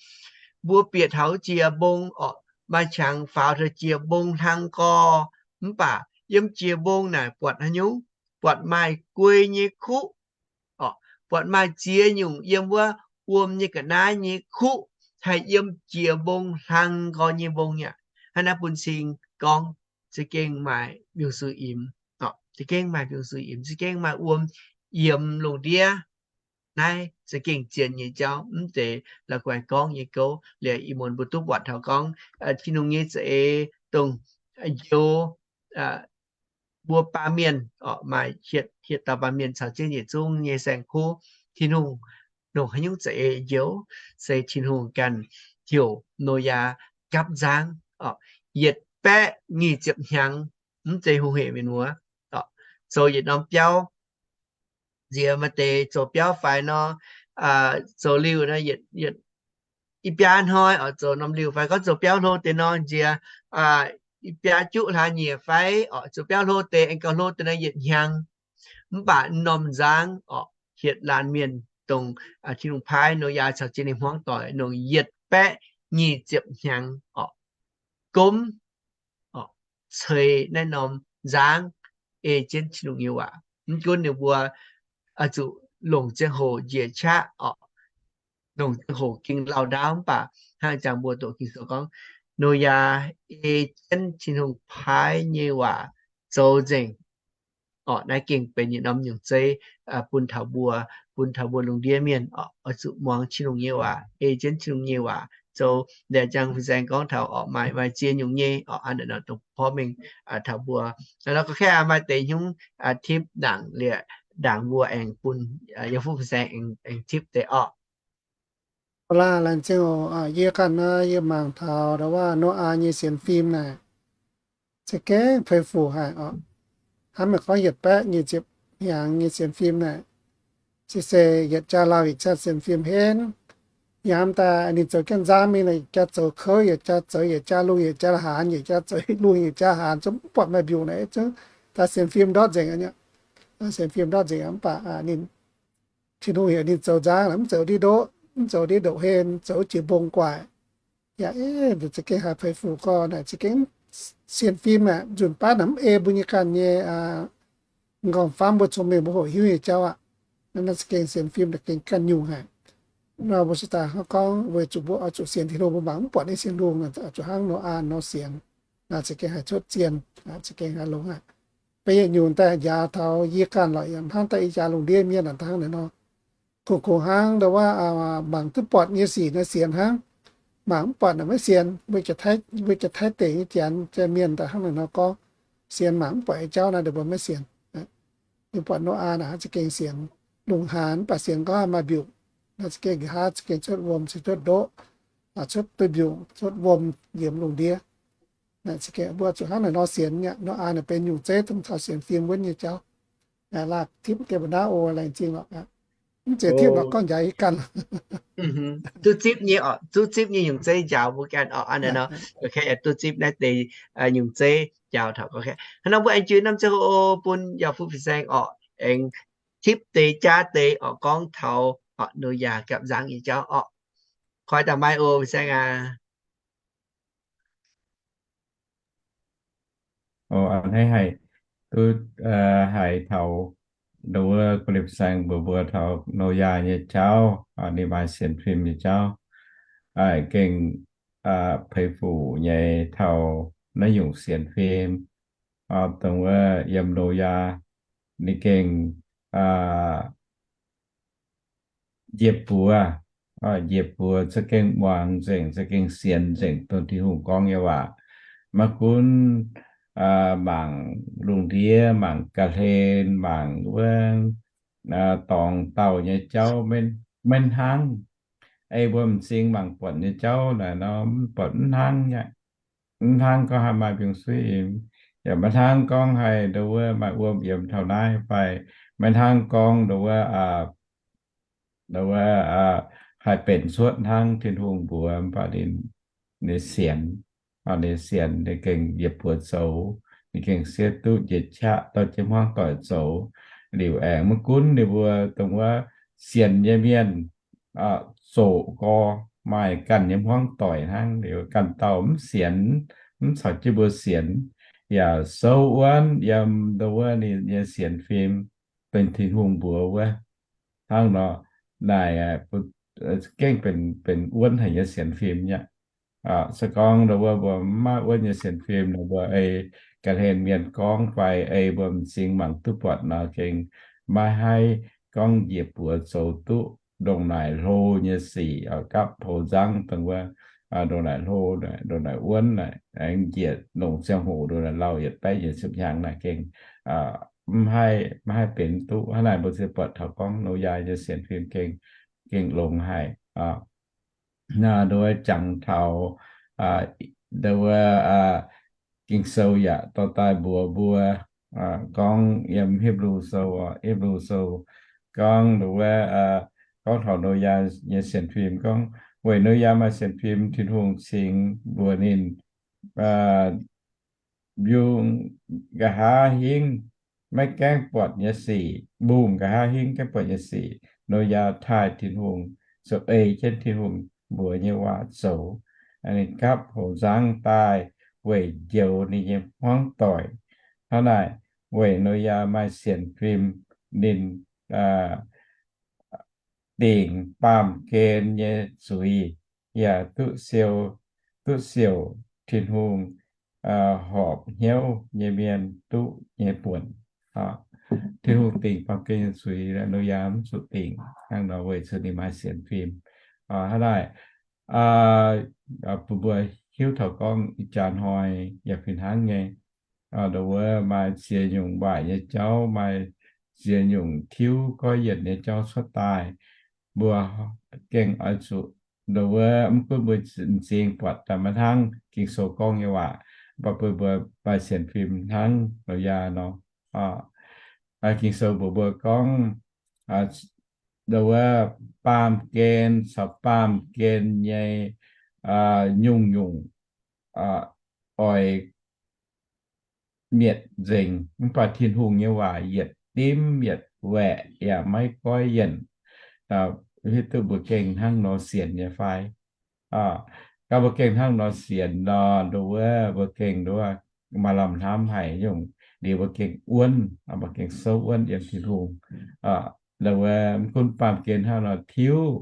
Mbuo bieqc taux jiex mbong orqc, maaih qangx faaux taux jiex mbong hlang gorx, mv baac yiem jiex mbong naaic buatc haaix nyungc? Buatc maaih guei nyei kuqv orqc, buatc maaih ziex nyungc yiem wuov wuom nyei ga'naaiv nyei kuqv, haih yiem jiex mbong hlang gorx nyei mbong aqv. Hnangv naaiv bun cing gorngv za'gengh maaih mbiungc-sui imx, za'gengh maaih mbiungc-sui imx, za'gengh maaih wuom yiemx lungh ndiev. Naaiv za'gengh zien nyei jauv, mv zeiz la'guaih gorngv nyei gouv. Liuz ih muonz mbuo duqv buatc taux gorngv Tin-Hungh nyei za'eix dongh njoux mbuo baamh mienh orqc, maaih hietc, hietc dauh baamh mienh caux jienv yietc zungv nyei saeng-kuv. Tin-Hungh longc haaix nyungc za'eix njoux? Se Tin-Hungh ganh heuc Noyaa gapv nzangv orqc, yietc baeqv nyic ziepc hnyangx, mv zeiz hungh hec mienh muoz, zoux yietc norm biauv. Nziex maaih deix zoux biauv faix nor, zoux liuh nor, yietc, yietc, i biaa hnoi orqc, zoux norm liuh faix. Gorngv zoux biauv hlo deix nor, nziex i biaa juqv hlaax nyieqc fai orqc, zoux biauv hlo deix, aengx gauh hlo deix nor yietc hnyangx. Mv baac norm nzangv orqc, hietc laanh mienh dongh Tin-Hungh paaiv Noyaa caux jienv ninh hmuangv doic nongc yietc baeqv nyic ziepc hnyangx orqc, gomv orqc, ceix naaiv norm nzangv ei jienv Tin-Hungh nyei waac. Mv gunv ninh mbuo zuqc longc ziangh hoc njiec qaqv orqc, longc ziangh hoc ging lauh ndaauv, mv baac hnangv jangx mbuo doqc Ging-Sou gorngv, Noyaa ei jienv Tin-Hungh paaiv nyei waac zoux nzengc orqc. Naaiv gengh benx yietc norm nyungc zeiv bun taux mbuo, bun taux mbuo lungh ndiev mienh orqc, oix zuqc muangx Tin-Hungh nyei waac, ei jienv Tin-Hungh nyei waac zoux. Liuz jangx fin-saeng gorngv taux orqc, maaih, maaih ziex nyungc nyei orqc, an naaic nor dongh porv mengh taux mbuo. Nor gorngv maaih deix hnyouv tipv ndaangc, liuz ndaangc mbuo aengx bun yiem fuqv fin-saeng aengx tipv deix orqc. Laaix laengz zingh oc. Yie ganh naaiv yie mangc taux ndau wuov Noyaa nyei sienx fim naaic, za'gengh fei fuc haic orqc. Hnangv meih gorngv yietc baeqv nyic ziepc hnyangx nyei sienx fim naaic, se se yietc jaa lauh yietc jaa sienx fim henv. Yiem daaih ninh zoux jienv nzangv mingh naaic, yietc jaa zoux kouv, yietc jaa zoux, yietc jaa lungh, yietc jaa haanz, yietc jaa zoux lungh, yietc jaa haanz, zungv mv buatc maaih mbiungc naaic, zungv daaih sienx fim ndortv nzengc aqv. Sienx fim ndortv nzengc mv baac ninh, Tin-Hungh heuc ninh zoux nzangv mv zoux ndiev ndoqv, mv zoux ndiev ndoqv henv, zoux jiex mbong guaic. Yaac za'gengh haiz fei fuc gorx naaic, za'gengh sienx fim aeqv, nzunc baav naaic mv ei mbuo nyei ganh nyei m'nqorngv-famv, mbuo cong-mengh mbuo hoqc hiuv nyei jauv aqv. Naaiv za'gengh sienx fim naaic gengh ganh nyungc haic. Nor mbuo se daaih hnangv gorngv weic zuqc mbuo oix zuqc sienx Tin-Hungh, mbuo mangc mv buatc nyei sienx lungh, zuqc hnangv Noyaa nor sienx, naaic za'gengh haiz cuotv zien, za'gengh haiz longx haic. Beiv yietc nyungc daaih njaaux taux yie ganh lorqc, yaac hnangv daaih ih jaax lungh ndiev mienh hnangv naaic nor. Kungx, kungx hnangv ndau wuov mangc duqv buatc nyei sic naaiv sienx hnangv. Mangc mv buatc naaic maiv sienx. Mbuo jiex Taiv deic nyei janx, janx mienh daaih hnangv naaic nor gorngv, sienx mangc mv buatc nyei jauv naaiv ninh mbuo maiv sienx. Ninh buatc Noyaa naaic za'gengh sienx, lungh haanz mv baac sienx gorngv maaih mbiungc. Naaiv za'gengh nqa'haav za'gengh cuotv wuom, se cuotv ndoqv, cuotv duqv mbiungc, cuotv wuom yiem lungh ndiev. Naaiv za'gengh mbuo zuqc hnangv naaic nor sienx aqv. Noyaa naaic benx nyungc zeiv dongh taux sienx fim wuonv nyei jauv. Laanh tipv deix mbuo naaiv o laengz zingh lorqc. Mv zeiz tipv lorqc, gorngv njaaux yie ganh. Duqv zipv nyei oc, duqv zipv nyei nyungc zeiv njaaux mbuo ganh oc. Aa, naaiv nor, duqv zipv naaiv deix nyungc zeiv njaaux taux. Hnangv nor mbuo aengx jiex norm ziangh hoc bun yaac fu fin-saeng orqc, aengx tipv deix jaav deix orqc, gorngv taux orqc Noyaa gapv nzangv nyei jauv orqc. Koi daaih maaih o fin-saeng aac. O, a'hneiv haic, duqv haiz taux ndau wuov gu'lipv saeng mbuox mbuo taux Noyaa nyei jauv, ninh maaih sienx fim nyei jauv. Gengh peix fuc nyei taux naaiv nyungc sienx fim, dongh wuov yiem Noyaa ninh gengh njiec buoz, njiec buoz za'gengh muangx nzengc, za'gengh sienx nzengc dongh Tin-Hungh gorngv nyei waac. Maiv gunv mangc lungh ndiev, mangc ga'hlen, mangc wuov dorngx dauh nyei jauv, maiv hnangv. Ei mbuo m'zing mangc buatc nyei jauv naaic nor, mv buatc mv hnangv nyei. Mv hnangv gorngv haih maaih mbiungc-suiv imx, yaac maiv hnangv gorngv haih ndau wuov maaih wuom yiemx taux naaiv fai maiv hnangv gorngv ndau wuov wuov, haih benx cuotv hnangv Tin-Hungh mbuox, mv baac ninh, ninh sienx, ninh sienx, ninh gengh yietc buoz zoux, ninh gengh siev duqv njiec qaqv dorh jienv hmuangv doic zoux. Liuz aengx maiv gunv ninh mbuo dongh wuov sienx nyei mienh zoqc gorx maaih ganh nyei hmuangv doic hnangv. Liuz ganh dauh mv sienx, mv caux jienv mbuo sienx, yaac souv wuonv yiem dongh wuov ninh nyei sienx fim, dongh Tin-Hungh mbuox wuov hnangv nor. Naaic gengh benx wuonv haic nyei sienx fim nyei. Se gorngv dongh wuov mbuo mv maaih wuonv nyei sienx fim nor, mbuo ei ga'hlen mienh gorngv fai ei mbuo m'zing mangc duqv buatc nor, gengh maiv haih gorngv njiec buoz zoux duqv ndongc naaic hlo nyei sic, gapv poux nzangv dongh wuov ndongc naaic hlo, ndongc naaic wuonv, aengx njiec longc ziangh hoc ndongc naaic lauh yietc baeqv nyeic ziepc hnyangx naaic gengh maiv haih, maiv haih benx duqv. Hnangv naaic mbuo ziouc buatc taux gorngv Noyaa nyei sienx fim gengh, gengh longx haic. Naaiv nduov jangx taux, nduov, Ging-Sou yaac dorh daaih mbuox mbuo, gorngv yiem Hipv^lu Sou, Hipv^lu Sou gorngv nduov, gorngv taux Noyaa nyei sienx fim gorngv, weic Noyaa maaih sienx fim, Tin-Hungh cingx mbuox ninh, yungz nqa'haav hingv maiv gaengh buatc nyei sic, mbungh nqa'haav hingv gaengh buatc nyei sic, Noyaa taaih Tin-Hungh, zoux ei jienv Tin-Hungh mbuox nyei waac zoux. Ninh gapv poux nzangv daaih weic njoux ninh nyei hmuangv doic. Hnangv naaic, weic Noyaa maaih sienx fim, ninh dingc baamh gen nyei zuiz, yaac duqv siou, duqv siouc Tin-Hungh horpc hnyouv nyei mienh duqv nyei buonc. Tin-Hungh dingc baamh gen nyei zuiz, Noyaa mv zuqc dingc. Hnangv nor weic zuqc ninh maaih sienx fim. Hnangv naaic, bun mbuo hiuv taux gorngv ih jaax hnoi yaac fih hnangv nyei. Nduov maaih ziex nyungc waaic nyei jauv, maaih ziex nyungc tiuv goiv yienc nyei jauv cuotv daaih. Mbuo gengh oix zuqc, nduov, mv gunv mbuo m'zing buatc daaih maiv hnangv Ging-Sou gorngv nyei waac, mv baac bun mbuo maaih sienx fim hnangv Noyaa nor. Ging-Sou mbuox mbuo gorngv, nduov, baamh gen caux baamh gen nyei nyungc-nyungc oix mietc nzengc, mv baac Tin-Hungh nyei waac yietc dimv yietc waeqc yaac maiv goiv yienc. Hiuv duqv mbuo gengh hnangv nor sienx nyei fai? Gaax mbuo gengh hnangv nor sienx nor, nduov, mbuo gengh nduov maaih lamh hnamv haic nyungc, liuz mbuo gengh wuonv, mbuo gengh souv wuonv yiem Tin-Hungh. Nduov, mv gunv baamh gen hnangv nor tiuv,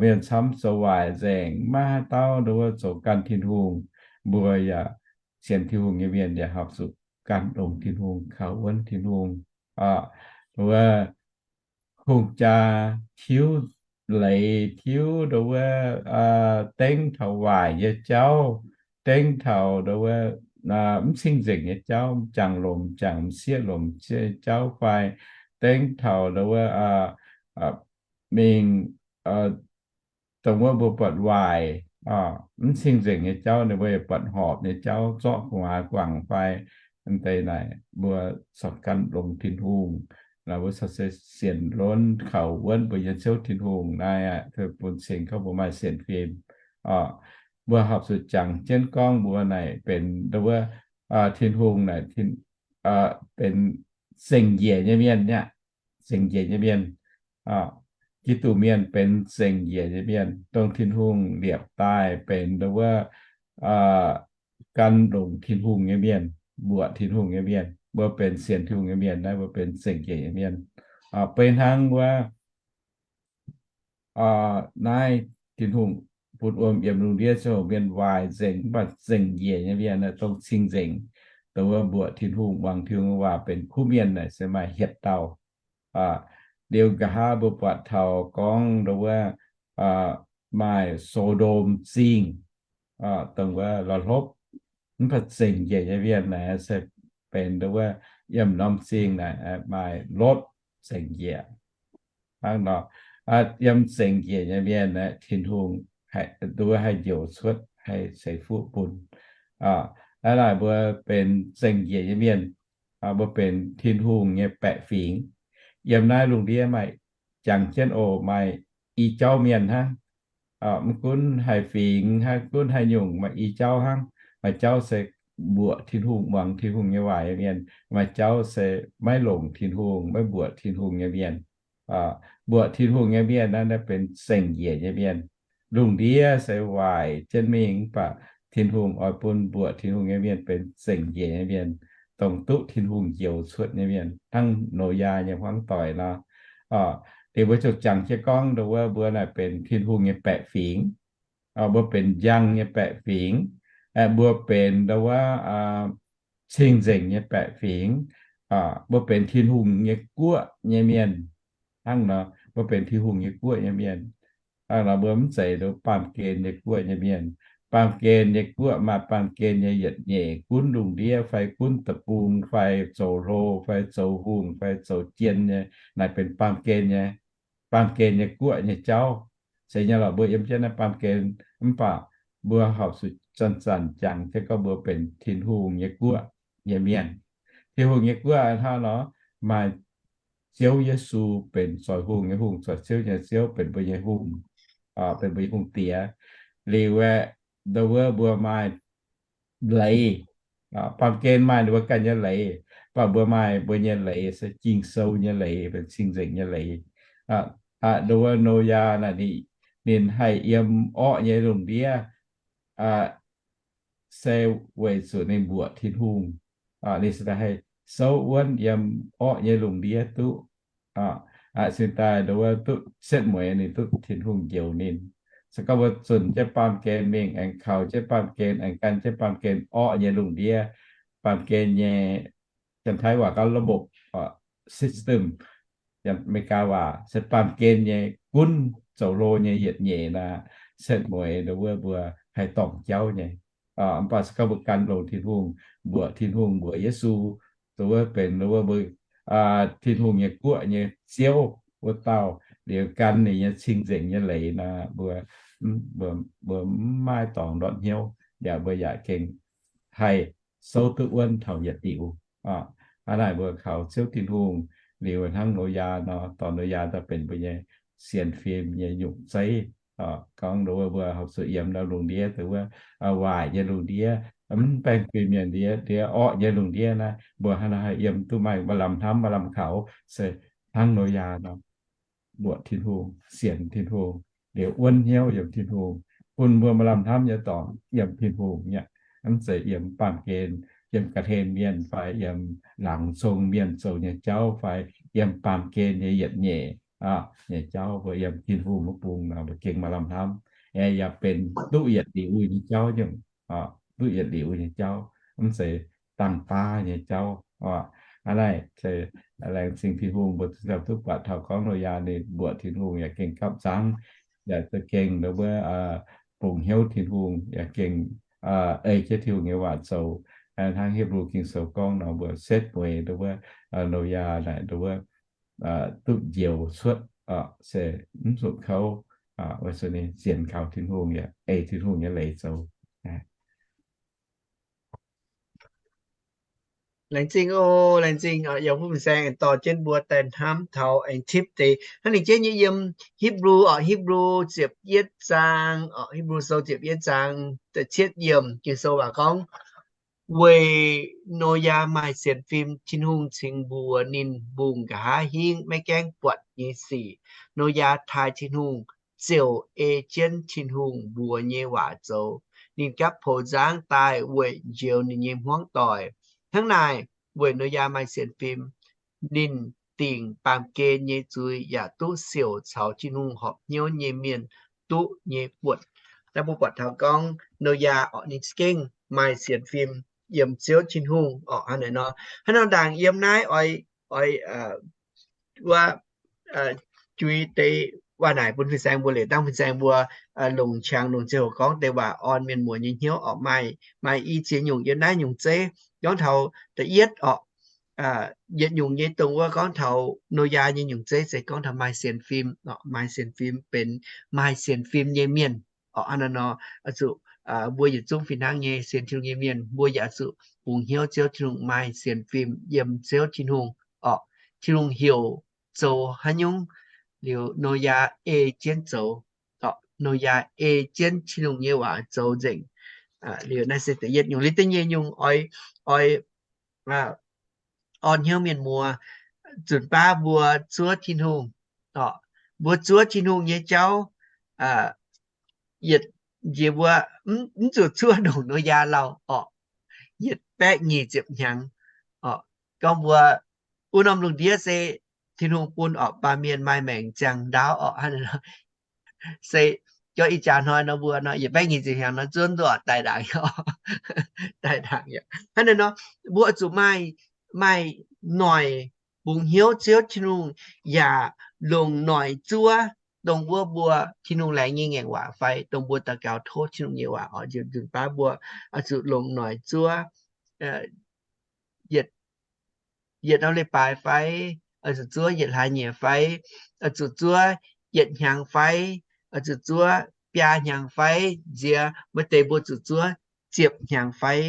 mienh camv zoux waaic nzengc, maiv haaix dauh nduov zoux ganh Tin-Hungh. Mbuo yaac sienx Tin-Hungh nyei mienh yaac horpc zuqc gan longx Tin-Hungh, kaux wuonv Tin-Hungh. Nduov, hungh jaa tiuv leiz, tiuv nduov, dengv taux waaic nyei jauv, dengv taux nduov, mv cing-nzengc nyei jauv, m'jangc lomc m'jangc, m'sieqv lomc m'sieqv nyei jauv fai, dengv taux nduov, mingh dongh wuov mbuo buatc waaic, mv cing-nzengc nyei jauv, ninh mbuo yaac buatc horpc nyei jauv, zorqv gu'nguaaz guangc fai, deix naaic mbuo corc gan longx Tin-Hungh. Mbuo corc se sienx lonv kaux wuonv mbuo nyei Ziouv Tin-Hungh naaiv, bun cing gorngv mbuo maaih sienx fim. Mbuo horpc zuqc jangx jienv gorngv mbuo naaic benx nduov, Tin-Hungh naaic benx zengc njiec nyei mienh aqv. Zengc njiec nyei mienh, Giduc mienh benx zengc njiec nyei mienh, dongh Tin-Hungh liepc daaih benx nduov, gan longx Tin-Hungh nyei mienh, mbuoqc Tin-Hungh nyei mienh. Mbuo benx sienx Tin-Hungh nyei mienh naaiv, mbuo benx zengc njiec nyei mienh. Beiv hnangv wuov naaiv Tin-Hungh bun wuom yiem lungh ndiev ziouc mienh waaic nzengc, mv baac zengc njiec nyei mienh dongh cing-nzengc, dongh wuov mbuoqc Tin-Hungh, muangx Tin-Hungh waac benx kuv mienh naaic se maaih hietc dauh. Liuz nqa'haav mbuo buatc taux gorngv dongh wuov maaih So^ndom Zingh, dongh wuov la'hlopv, mv baac zengc njiec nyei mienh naaic se benx dongh wuov yiem norm zingh naaic maaih Lotv zengc njiec. Hnangv nor, yiem zengc njiec nyei mienh aeqv, Tin-Hungh dongh wuov haih njoux cuotv, haih ceix fuqv bun. Hnangv naaic mbuo benx zengc njiec nyei mienh, mbuo benx Tin-Hungh nyei baeqc fingx. Yiem naaiv lungh ndiev maaih jangx jienv oc, maaih i jauv mienh hnangv. Mv gunv haih fingx hnangv, gunv haih nyungc, maaih i jauv hnangv. Maaih jauv se mbuoqc Tin-Hungh, muangx Tin-Hungh nyei waac nyei mienh. Maaih jauv se maiv longc Tin-Hungh, maiv mbuoqc Tin-Hungh nyei mienh. Mbuoqc Tin-Hungh nyei mienh naaiv, naaiv benx zengc njiec nyei mienh. Lungh ndiev se waaic jienv mingh, mv baac Tin-Hungh oix bun mbuoqc Tin-Hungh nyei mienh benx zengc njiec nyei mienh, dongh duqv Tin-Hungh njoux cuotv nyei mienh, hnangv Noyaa nyei hmuangv doic nor. Liuz mbuo ziouc jangx jienv gorngv ndau wuov mbuo naaic benx Tin-Hungh nyei baeqc fingx. Mbuo benx njang nyei baeqc fingx. Mbuo benx ndau wuov cing-nzengc nyei baeqc fingx. Mbuo benx Tin-Hungh nyei guoqv nyei mienh. Hnangv nor, mbuo benx Tin-Hungh nyei guoqv nyei mienh. Hnangv nor, mbuo mv zeiz ndau baamh gen nyei guoqv nyei mienh. Baamh gen nyei guoqv maaih baamh gen nyei yietc nyeic, gunv lungh ndiev fai gunv deic-bung fai zoux hlo fai zoux hungh fai zoux jien nyei, naaic benx baamh gen nyei, baamh gen nyei guoqv nyei jauv. Se nyei lorqc, mbuo yiem jienv naaiv baamh gen, mv baac mbuo horpc zuqc zanc-zanc jangx jienv gorngv mbuo benx Tin-Hungh nyei guoqv nyei mienh. Tin-Hungh nyei guoqv hnangv nor, maaih Ziouv Yesu benx zoih hungh nyei hungh, zoih ziouv nyei Ziouv, benx mbuo nyei hungh, benx mbuo nyei hungh diex. Liuz aeqv, ndau wuov mbuo maaih leiz. Baamh gen maaih ninh mbuo ganh nyei leiz, mv baac mbuo maaih mbuo nyei leiz se Ging-Sou nyei leiz, benx cing-nzengc nyei leiz. Ndau wuov Noyaa naaic, ninh haih yiem orqv nyei lungh ndiev se weic zuqc ninh mbuoqc Tin-Hungh. Ninh se daaih haih souv wuonv yiem orqv nyei lungh ndiev duqv. Cingx daaih ndau wuov duqv setv mueiz ninh duqv Tin-Hungh njoux ninh. Se gorngv mbuo zunc jienv baamh gen mingh, aengx kaux jienv baamh gen, aengx gan jienv baamh gen orqv nyei lungh ndiev, baamh gen nyei, Janx-Taiv waac gorngv ระบบ, system, America waac se baamh gen nyei gunv zoux hlo nyei yietc nyeic naaic, setv mueiz ndau wuov mbuo haih dorngc jauv nyei. Mv baac se gorngv mbuo gan longx Tin-Hungh, mbuoqc Tin-Hungh, mbuoqc Yesu, ndau wuov benx ndau wuov mbuo Tin-Hungh nyei guoqv nyei Ziouv wuov dauh, liuz gan ninh nyei cing-nzengc nyei leiz naaic, mbuo, mbuo mv maaih dorngx ndortv hnyouv, yaac mbuo yaac gengh haih souv duqv wuonv taux yietc liuz. Hnangv naaic mbuo kaux Ziouv Tin-Hungh liuz hnangv Noyaa nor, dorh Noyaa daaih benx mbuo nyei sienx fim nyei nyungc zeiv. Gorngv ndau wuov mbuo horpc zuqc yiem ndau lungh ndiev, ndau wuov waaic nyei lungh ndiev, mv baengh fim nyei ndiev, ndiev orqv nyei lungh ndiev naaiv, mbuo hnangv naaiv haih yiem duqv maaih maaih lamh hnamv maaih lamh kaux se hnangv Noyaa nor, mbuoqc Tin-Hungh, sienx Tin-Hungh, liuz wuonv hnyouv yiem Tin-Hungh, bun mbuo maaih lamh hnamv nyei dorngx yiem Tin-Hungh nyei, mv zeiz yiem baamh gen, yiem ga'hlen mienh fai yiem laangz zong mienh zoux nyei jauv fai yiem baamh gen nyei yietc nyeic nyei jauv. Mbuo yiem Tin-Hungh wuov bung nor, mbuo gengh maaih lamh hnamv, yaac benx duqv yietc liuz nyei jauv nyungc, duqv yietc liuz nyei jauv, mv zeiz dangh baav nyei jauv. Hnangv naaic, laengz zingh Tin-Hungh mbuo ziouc duqv buatc taux gorngv Noyaa ninh mbuoqc Tin-Hungh yaac gengh gapv nzangv, yaac za'gengh ndau wuov bungx hnyouv Tin-Hungh, yaac gengh ei jienv Tin-Hungh nyei waac zoux. Hnangv Hipv^lu Ging-Sou gorngv nor, mbuo setv mueiz ndau wuov Noyaa naaic ndau wuov duqv njoux cuotv, se mv zuqc kouv, weic zuqc ninh sienx kaux Tin-Hungh yaac ei Tin-Hungh nyei leiz zoux. Laengz zingh oc, laengz zingh oc, yiem wuov fin-saeng aengx dorh jienv mbuo daaih hnamv taux aengx tipv deix hnangv ninh jienv nyei yiem Hipv^lu oc, Hipv^lu ziepc yietv zaang oc, Hipv^lu Sou ziepc yietv zaang da'cietv yiemc, Ging-Sou waac gorngv, weic Noyaa maaih sienx fim, Tin-Hungh cingx mbuox ninh mbungh nqa'haav hingv maiv gaengh buatc nyei sic. Noyaa taaih Tin-Hungh ziouc ei jienv Tin-Hungh mbuox nyei waac zoux. Ninh gapv poux nzangv daaih weic njoux ninh nyei hmuangv doic. Hnangv naaic, weic Noyaa maaih sienx fim, ninh dingc baamh gen nyei zuiz yaac duqv siouc caux Tin-Hungh horpc hnyouv nyei mienh duqv nyei buonc. Naaiv mbuo buatc taux gorngv Noyaa orqc ninh za'gengh maaih sienx fim yiem Ziouv Tin-Hungh orqc. Hnangv naaic nor, hnangv nor ndaangc yiem naaiv oix, oix wuov jui deix waac naaic bun fin-saeng mbuo liuz, dangh fin-saeng mbuo longc qangx longc ziangh hoc gorngv deix waac orn mienh muoz nyei hnyouv orqc. Maaih, maaih i ziex nyungc yiem naaiv nyungc zeiv gorngv taux da'yietv orqc, yietc nyungc nyei dongh wuov gorngv taux Noyaa nyei nyungc zeiv se gorngv taux maaih sienx fim, maaih sienx fim benx maaih sienx fim nyei mienh orqc. Hnangv naaic nor, zuqc mbuo yietc zungv fih hnangv nyei sienx Tin-Hungh nyei mienh, mbuo yaac zuqc bungx hnyouv Ziouv Tin-Hungh, maaih sienx fim yiem Ziouv Tin-Hungh orqc. Tin-Hungh heuc zoux haaix nyungc Liuz Noyaa ei jienv zoux, Noyaa ei jienv Tin-Hungh nyei waac zoux nzengc. Liuz naaiv se da'yietv nyungc. Liuz da'nyeic nyungc oix, oix orn hnyouv mienh muoz, nzunc baav mbuo zuov Tin-Hungh, mbuo zuov Tin-Hungh nyei jauv, yietc nziex mbuo mv zuqc zuov ndongc Noyaa lauh orqc, yietc baeqv nyic ziepc hnyangx orqc. Gorngv mbuo wuov norm lungh ndiev se Tin-Hungh bun orqc, baamh mienh maaih maengc ziangh ndaauv orqc, hnangv naaiv nor. Se gorngv ih jaax hnoi nor mbuo nor yietc baeqv nyic ziepc hnyangx nor zuov nduov daaih ndaangc, daaih ndaangc yaac hnangv naaiv nor. Mbuo oix zuqc maaih, maaih noic bungx hnyouv Ziouv Tin-Hungh yaac longc noic zuov dongh wuov mbuo Tin-Hungh laengz nyei ngaengc waac fai dongh mbuo daux gaux tov Tin-Hungh nyei waac oix nzunc baav mbuo oix zuqc longc noic zuov yietc, yietc norm leiz-baaix fai, oix zuqc zuov yietc hlaax nyieqc fai, oix zuqc zuov yietc hnyangx fai, oix zuqc zuov biaa hnyangx fai, nziex maaih deix mbuo zuqc zuov ziepc hnyangx fai,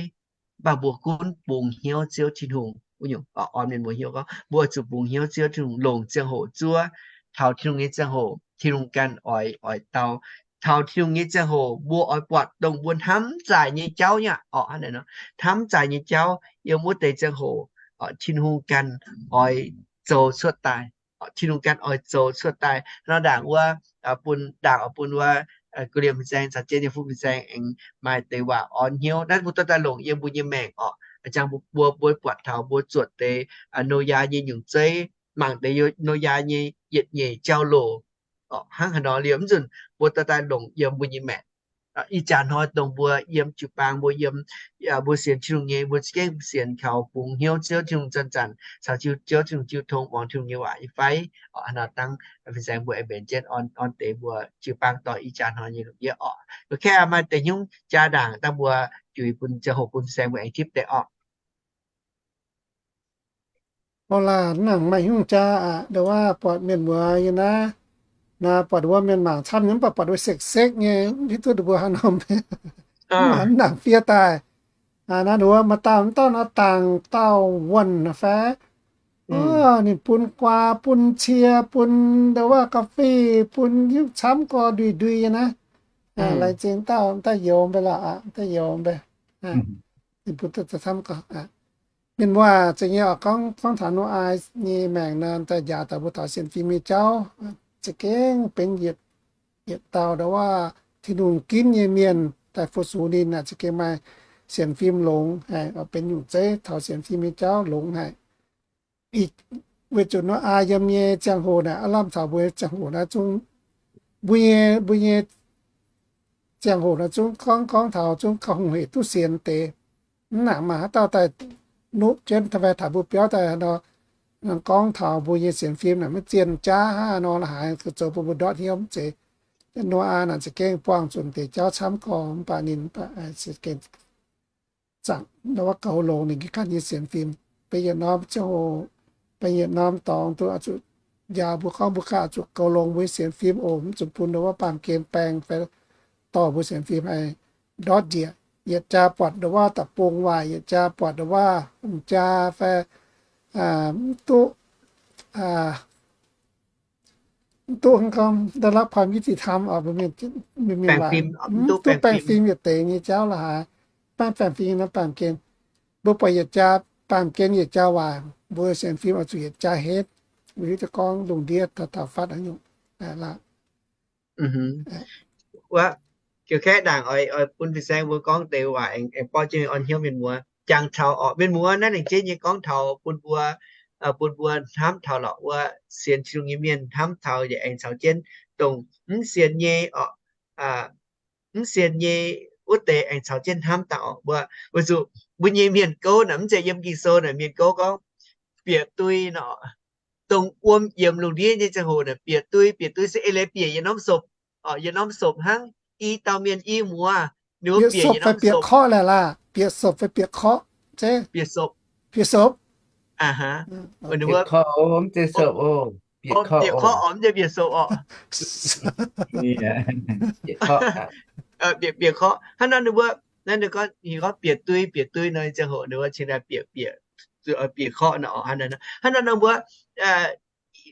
mv baac mbuo gunv bungx hnyouv Ziouv Tin-Hungh. Wuov nyungc oix orn mienh muoz hnyouv gorngv mbuo oix zuqc bungx hnyouv Ziouv Tin-Hungh longc ziangh hoc zuov. Taux Tin-Hungh nyei ziangh hoc Tin-Hungh ganh oix, oix dau. Taux Tin-Hungh nyei ziangh hoc mbuo oix buatc dongh mbuo hnamv zaaic nyei jauv nyei orqc, hnamv zaaic nyei jauv yiem wuov deix ziangh hoc Tin-Hungh ganh oix zoux cuotv daaih. Tin-Hungh ganh oix zoux cuotv daaih. Nor ndaangc wuov, bun, ndaangc oix bun wuov guv liemh fin-saeng caux jienv nyei fuqv fin-saeng aengx maaih deix waac orn hnyouv naaiv mbuo dorh daaih longc yiem mbuo nyei maengc orqc. A'jang mbuo, mbuo, mbuo buatc taux mbuo zuotc deix Noyaa nyei nyungc zeiv, mangc deix Noyaa nyei yietc nyeic jauv-louc orqc, hnangv haaix nor liemh nzunc mbuo dorh daaih longc yiem mbuo nyei maengc. Ih jaax hnoi dongh mbuo yiem jiu-baang, mbuo yiem, mbuo sienx Tin-Hungh nyei, mbuo za'gengh sienx kaux bungx hnyouv Ziouv Tin-Hungh zanc-zanc caux jiu, Ziouv Tin-Hungh jiu tong muangx Tin-Hungh nyei waac nyei fai? Hnangv nor dangh fin-saeng mbuo aengx mbenc jienv orn, orn deix mbuo jiu-baang dorh ih jaax hnoi nyei lungh ndiev orqc. Loz-kaeqv maaih deix hnyungv jaa ndaangc dangh mbuo juix bun ziangh hoc bun fin-saeng mbuo aengx tipv deix orqc. Orqc laac, mv nangc maaih hnyungv jaa aqv, nduov waac buatc mienh muoz nyei naaiv, naaiv buatc wuov mienh mangc camv nyei mv baac buatc wuov sekv-sekv nyei, mv hiuv duqv mbuo haaix norm, mv nangc fiev daaih. Naaiv nduov maaih dauh, mv dauh nor dangc dauh wuonh fai, ninh bun guaa, bun cie, bun nduov waac ga'fih, bun hiuv camv gorx ndui-ndui nyei naaiv. Laengz zingh dauh, daaih youz mbe lorqc aqv, daaih youz mbe. Ninh bun camv gorx. Mienh muoz, zeiz nyei oc, gorngv, gorngv taux Noyaa nyei maengc nor, daaih njaaux daaih mbuo taux sienx fim nyei jauv, za'gengh benx yietc, yietc dauh nduov waac Tin-Hungh ginv nyei mienh daaih fu-sux ninh aqv, za'gengh maaih sienx fim longx haic, benx nyungc zeiv taux sienx fim nyei jauv longx haic. Weic zuqc Noyaa yiem nyei ziangh hoc naaic, aav lamh taux mbuo ziangh hoc naaiv zungv, mbuo nyei, mbuo nyei ziangh hoc naaiv zungv gorngv, gorngv taux zungv gauh hungh hec duqv sienx deix. Mv nangc maaih haaix dauh daaih nuqv jienv fai taux mbuo biauv daaih nor, gorngv taux mbuo nyei sienx fim naaic maiv zien jaav hnangv nor, la'haaix zoux bun mbuo ndortv hnyouv mv zeiz. Noyaa naaic za'gengh buangh zuqc deix jauv camv gorx, mv baac ninh mv baac za'gengh zaangc nduov waac goux longx ninh ganh nyei sienx fim. Benx yietc norm ziangh hoc, benx yietc norm dorngx duqv oix zuqc njaaux mbuo gorngv mbuo ganh oix zuqc goux longx mbuo nyei sienx fim oc. Mv zuqc bun nduov waac baamh gen baeng fai dorh mbuo sienx fim haih ndortv njiec. Yietc jaa buatc nduov waac da'bung waaic, yietc jaa buatc nduov waac jaa fai mv duqv, mv duqv hnangv gorngv ได้รับความยุติธรรม oc, mbuo mienh, mienh waac, mv duqv baengh fim yietc deix nyei jauv la'haaix. Baengh, baengh fim nor baamh gen. Mbuo buatc yietc jaa baamh gen yietc jaa waaic, mbuo sienx fim oix zuqc yietc jaa henv. Mbuo hiuv duqv gorngv lungh ndiev taux, taux fatv haaix nyungc laac. Wuov, jiu-kaeqv ndaangc oix, oix bun fin-saeng mbuo gorngv deix waac aengx, aengx borqv jienv orn hnyouv mienh muoz. Jangx taux orqc, mienh muoz naaiv nengc jeiv nyei gorngv taux bun mbuo, bun mbuo hnamv taux lorqc wuov sienx Tin-Hungh nyei mienh hnamv taux yaac aengx caux jienv dongh mv sienx nyei orqc, mv sienx nyei wuov deix aengx caux jienv hnamv daaih orqc. Mbuo, weic zuqc mbuo nyei mienh gouv naaic mv zeiz yiem Ging-Sou naaic mienh gouv gorngv bieqc dui nor, dongh wuom yiemx lungh ndiev nyei ziangh hoc naaic bieqc dui, bieqc dui se eix leiz bieqc yietc norm sopc, yietc norm sopc hnangv. I dauh mienh i muoz, ninh mbuo bieqc yietc norm sopc. Bieqc sopc fai bieqc korqv? Bieqc sopc. Bieqc sopc. Bieqc korqv oc, mv zeiz bieqc sopc oc. Bieqc korqv oc, mv zeiz bieqc sopc oc. Bieqc korqv. Hnangv nor ninh mbuo, naaiv ninh gorngv, ninh gorngv bieqc dui, bieqc dui nor ziangh hoc ninh mbuo cingx daaih bieqc, bieqc, bieqc korqv nor oc. Hnangv nor nor mbuo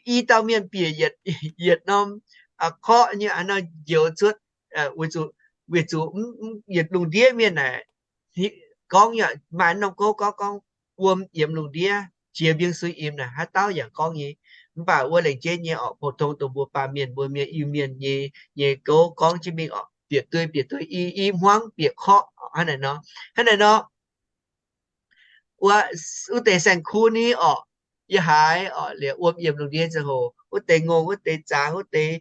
i dauh mienh bieqc yietc, yietc norm korqv nyei haaix nor njoux cuotv, weic zuqc, weic zuqc yietc lungh ndiev mienh naaic gorngv yaac maaih norm gouv gorngv, gorngv wuom yiemx lungh ndiev jiex mbieng sui imx naaic haaix dauh yaac gorngv nyei. Mv baac wuov lengc jeiv nyei orqc, pou-tong dongh mbuo baamh mienh mbuo mienh Iu-Mienh nyei, nyei gouv gorngv jienv mingh orqc, bieqc duei bieqc duei i, i hmuangv bieqc korqv hnangv naaic nor. Hnangv naaic nor, wuov, wuov deix saeng-kuv ni orqc, yie haiz orqc, liuz wuom yiem lungh ndiev ziangh hoc, wuov deix ngongh, wuov deix zaangc, wuov deix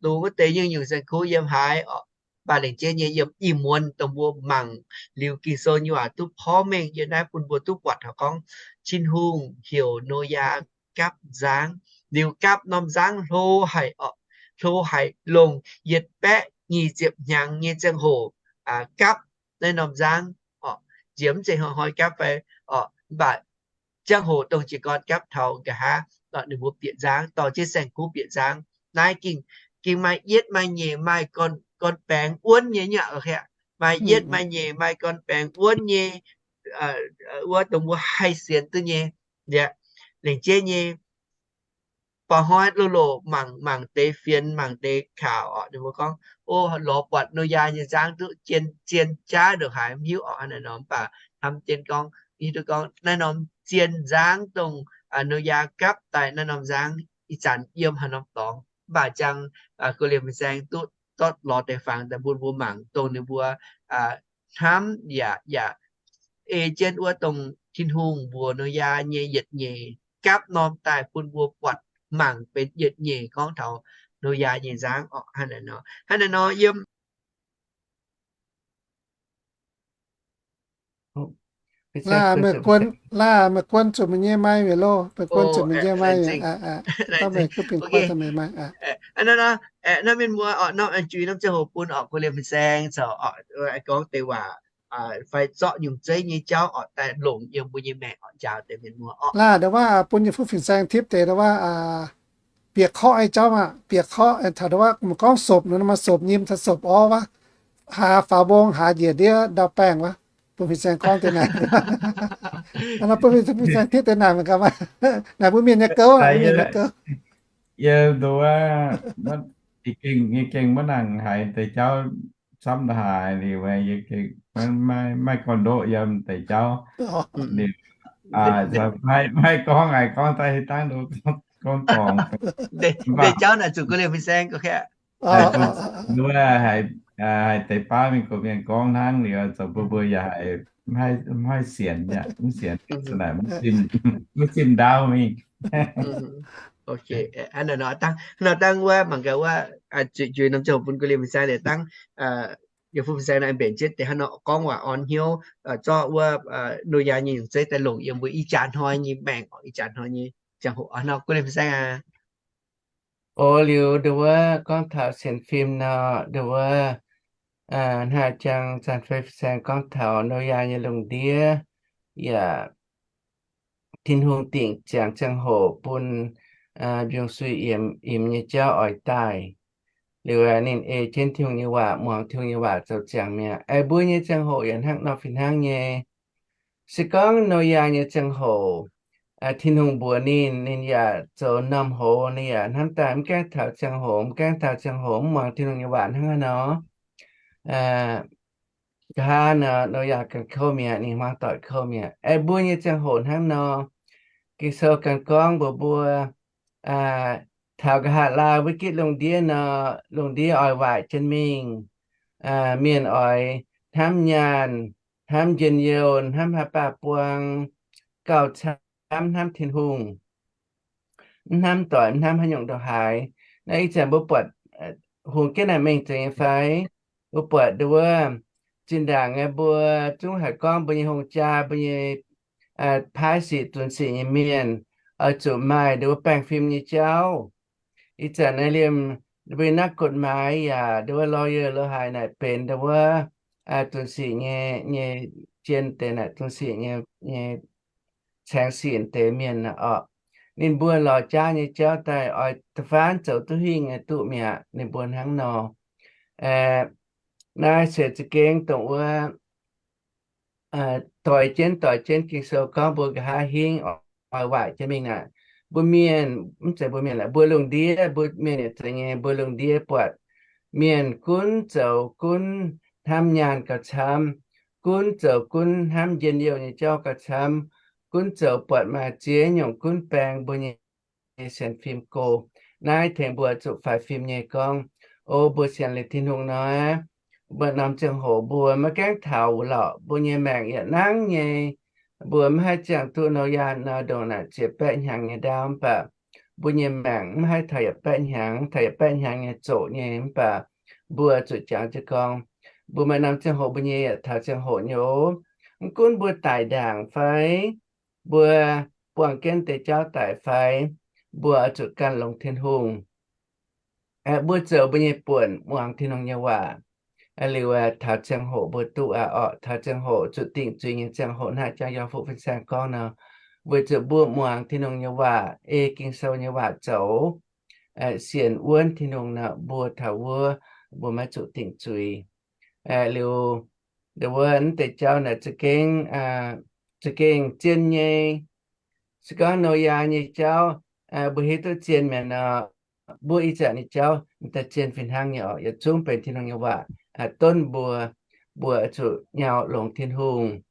dungz, wuov deix nyungc-nyungc saeng-kuv yiem haaix orqc. Mv baac lengc jeiv nyei yiem ih muonz dongh mbuo mangc liuz Ging-Sou nyei waac duqv porv mengh yiem naaiv bun mbuo duqv buatc taux gorngv Tin-Hungh heuc Noyaa gapv nzangv. Liuz gapv norm nzangv hlo haic orqc, hlo haic, longc yietc baeqv nyic ziepc hnyangx nyei ziangh hoc gapv naaiv norm nzangv orqc. Nziex mv zeiz hnoi-hnoi gapv fai orqc, mv baac ziangh hoc dongh jiez gorn gapv taux nqa'haav, ninh mbuo bieqc nzangv, dorh jienv saeng-kuv bieqc nzangv. Naaiv ging, ging maaih yietv maaih nyeic maaih gorn, gorn baengx wuonv nyei nyei aqv. Maaih yietv maaih nyeic maaih gorn baengx wuonv nyei, wuov dongh mbuo haih sienx duqv nyei. Lengc jeiv nyei, baac hnoi loz-loz mangc, mangc deix fienx, mangc deix kaux orqc, ninh mbuo gorngv, o, lorz buatc Noyaa nyei nzangv duqv zien, zien jaav ndongc haaix mv hiuv orqc. Hnangv naaic nor, mv baac hnamv jienv gorngv, hiuv duqv gorngv naaiv norm zien nzangv dongh Noyaa gapv daaih naaiv norm nzangv ih zanc yiem haaix norm dorngx, mv baac ziangh Go^lien fin-saeng duqv zorqv lorz deix fangx daaih bun mbuo mangc, dongh ninh mbuo hnamv yaac, yaac ei jienv wuov dongh Tin-Hungh mbuox Noyaa nyei yietc nyeic gapv norm daaih bun mbuo buatc mangc benx yietc nyeic gorngv taux Noyaa nyei nzangv orqc. Hnangv naaic nor, hnangv naaic nor yiem Laaih meih guon zuqc meih nyei maiv mi'aqv loh, meih guon zuqc meih nyei maiv. Dangh meih kuv bingx guon dangh meih maiv. Naaiv mienh muoz orqc, norm juix norm ziangh hoc bun orqc, Go^lien fin-saeng caux orqc gorngv deix waac fai zorqv nyungc zeiv nyei jauv orqc daaih longc yiem mbuo nyei maengc orqc, njaaux deix mienh muoz orqc. Laaih ndau wuov bun yie fuqv fin-saeng tipv deix ndau wuov bieqc korqv nyei jauv maah, bieqc korqv taux ndau wuov mv gorngv sopc nor, maaih sopc nyim caux sopc orv wuov, haaz faaux mbong, haaz njiec ndiev ndau baengh wuov, bun fin-saeng gorngv deix naaic. Bun fin-saeng tipv deix naaic mangc gaax, naaic mbuo mienh nyei gouv, mbuo mienh nyei gouv. Yie nduov, yie gengh maiv nangc haiz deix jauv camv haaix liuz, yie gengh maiv gorngv ndoqv yiem deix jauv. Maiv gorngv haiz gorngv daaih dangv ndoqv gorngv dorngc. Deix jauv naaic zuqc Go^lien fin-saeng gorngv. Nduov, haiz deix baav mingh gorqv mienh gorngv hnangv liuz, zoux bun mbuo yaac haiz maiv sienx, mv sienx, maiv zimh ndaauv mingh. Hnangv naaic nor, dangh wuov mangc gaax wuov, juix norm ziangh hoc bun Go^lien fin-saeng liuz dangh, yie fuqv fin-saeng naaiv mbenc jienv deix hnangv nor gorngv waac orn hnyouv zorqv wuov Noyaa nyei nyungc zeiv daaih longc yiem mbuo ih jaax hnoi nyei maengc, ih jaax hnoi nyei ziangh hoc nor, Go^lien fin-saeng aac. O, liuz ndau wuov gorngv taux sienx fim nor, ndau wuov hnangv jang zanc fei fin-saeng gorngv taux Noyaa nyei lungh ndiev yaac Tin-Hungh dingc ziangx ziangh hoc bun mbiungc-suiv imx nyei jauv oix daaih. Liuz ninh ei jienv Tin-Hungh nyei waac, muangx Tin-Hungh nyei waac zoux ziangx mi'aqv. Aengx mbuo nyei ziangh hoc yaac hnangv nor fih hnangv nyei. Se gorngv Noyaa nyei ziangh hoc Tin-Hungh mbuox ninh, ninh yaac zoux m'normh hoz, ninh yaac hnamv daaih mv gaengh taux ziangh hoc, mv gaengh taux ziangh hoc mv muangx Tin-Hungh nyei waac hnangv haaix nor. Nqa'haav nor Noyaa ganh kouv mi'aqv, ninh hmuangv doic kouv mi'aqv. Aengx mbuo nyei ziangh hoc hnangv nor, Ging-Sou ganh gorngv mbuox mbuo, taux nqa'haav laai wuov gitv lungh ndiev nor, lungh ndiev oix waaic jienv mingh. Mienh oix hnamv nyaanh, hnamv njien-youh, hnamv haaix baac buang, gauh camv hnamv Tin-Hungh, mv hnamv doic, mv hnamv haaix nyungc ndongc haaix. Naaiv ih zanc mbuo buatc hungx jienv naaic mengh zeiz nyei fai? Mbuo buatc ndau wuov zinh ndaangc nyei mbuo zungv haiz gorngv mbuo nyei hungh jaa, mbuo nyei paaiv sic zunc sic nyei mienh oix zuqc maaih ndau wuov baengh fim nyei jauv. Ih zanc naaiv liemh mbuo nyei นักกฎหมาย yaac ndau wuov ลอเยอร์ lo haaix naaic benx ndau wuov zunc sic nyei, nyei jien deix naaic zunc sic nyei, nyei caengx sic deix mienh orqc. Ninh mbuo lorz jaav nyei jauv daaih oix da'faanh zoux duqv hingh nyei duqv mi'aqv. Ninh mbuo hnangv nor. Naaiv se za'gengh dongh wuov doix jienv, doix jienv Ging-Sou gorngv mbuo nqa'haav hingv oix waaic jienv mingh naaic, Mbuo mienh, mv zeiz mbuo mienh, mbuo lungh ndiev, mbuo mienh yietc zeiz nyei, mbuo lungh ndiev buatc mienh gunv zoux gunv hnamv nyaanh gauh camv, gunv zoux gunv hnamv njien-youh nyei jauv gauh camv, gunv zoux buatc maaih ziex nyungc gunv baeng mbuo nyei sienx fim go. Naaiv tengx mbuo zuqc faix fim nyei gorngv, O mbuo sienx liuz Tin-Hungh nor, mbuo norm ziangh hoc mbuo maiv gaengh taux wuov lorqc, mbuo nyei maengc yaac nangv nyei. Mbuo maiv haih ziangh duqv Noyaa nor ndongc naaic ziepc baeqv hnyangx nyei ndaauv, mv baac mbuo nyei maengc maiv haih taux yietc baeqv hnyangx, taux yietc baeqv hnyangx nyei zoqc nyei. Mv baac mbuo zuqc jangx jienv gorngv, mbuo maaih norm ziangh hoc mbuo nyei yietc taux ziangh hoc nyei oc. Mv gunv mbuo daic ndaangc fai mbuo buangh jienv deix jauv daic fai, mbuo oix zuqc ganh longx Tin-Hungh. Mbuo zoux mbuo nyei buonc, muangx Tin-Hungh nyei waac. Liuz taux ziangh hoc mbuo duqv aqv orqc, taux ziangh hoc zuqc dingc zuiz nyei ziangh hoc, naaiv jangx yaac fuqv fin-saeng gorngv nor, weic zuqc mbuo muangx Tin-Hungh nyei waac, ei Ging-Sou nyei waac zoux, sienx wuonv Tin-Hungh nor, mbuo taux wuov mbuo maiv zuqc dingc zuiz. Liuz, wuov deix jauv naaic za'gengh, za'gengh zien nyei. Se gorngv Noyaa nyei jauv mbuo hiuv duqv zien mi'aqv nor, mbuo ih zanc nyei jauv daaih zien fih hnangv nyei orqc. Yietc zungv benx Tin-Hungh nyei waac donv mbuo, mbuo zuqc nyau longx Tin-Hungh,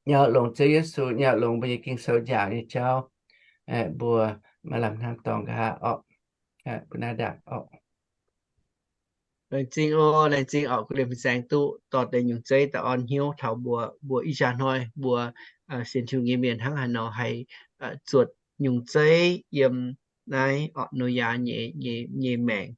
nyau longx Ziouv Yesu, nyau longx mbuo nyei Ging-Sou njaaux nyei jauv. Mbuo maaih lamh hnamv dorngx nqa'haav orqc, mbuo naaiv ndaangc orqc. Laengz zingh o, laengz zingh orqc, kuv liemh fin-saeng duqv dorh deix nyungc zeiv daaih orn hnyouv taux mbuo, mbuo ih jaax hnoi mbuo sienx Tin-Hungh nyei mienh hnangv haaix nor haih zuotc nyungc zeiv yiem naaiv orqc Noyaa nyei, nyei maengc,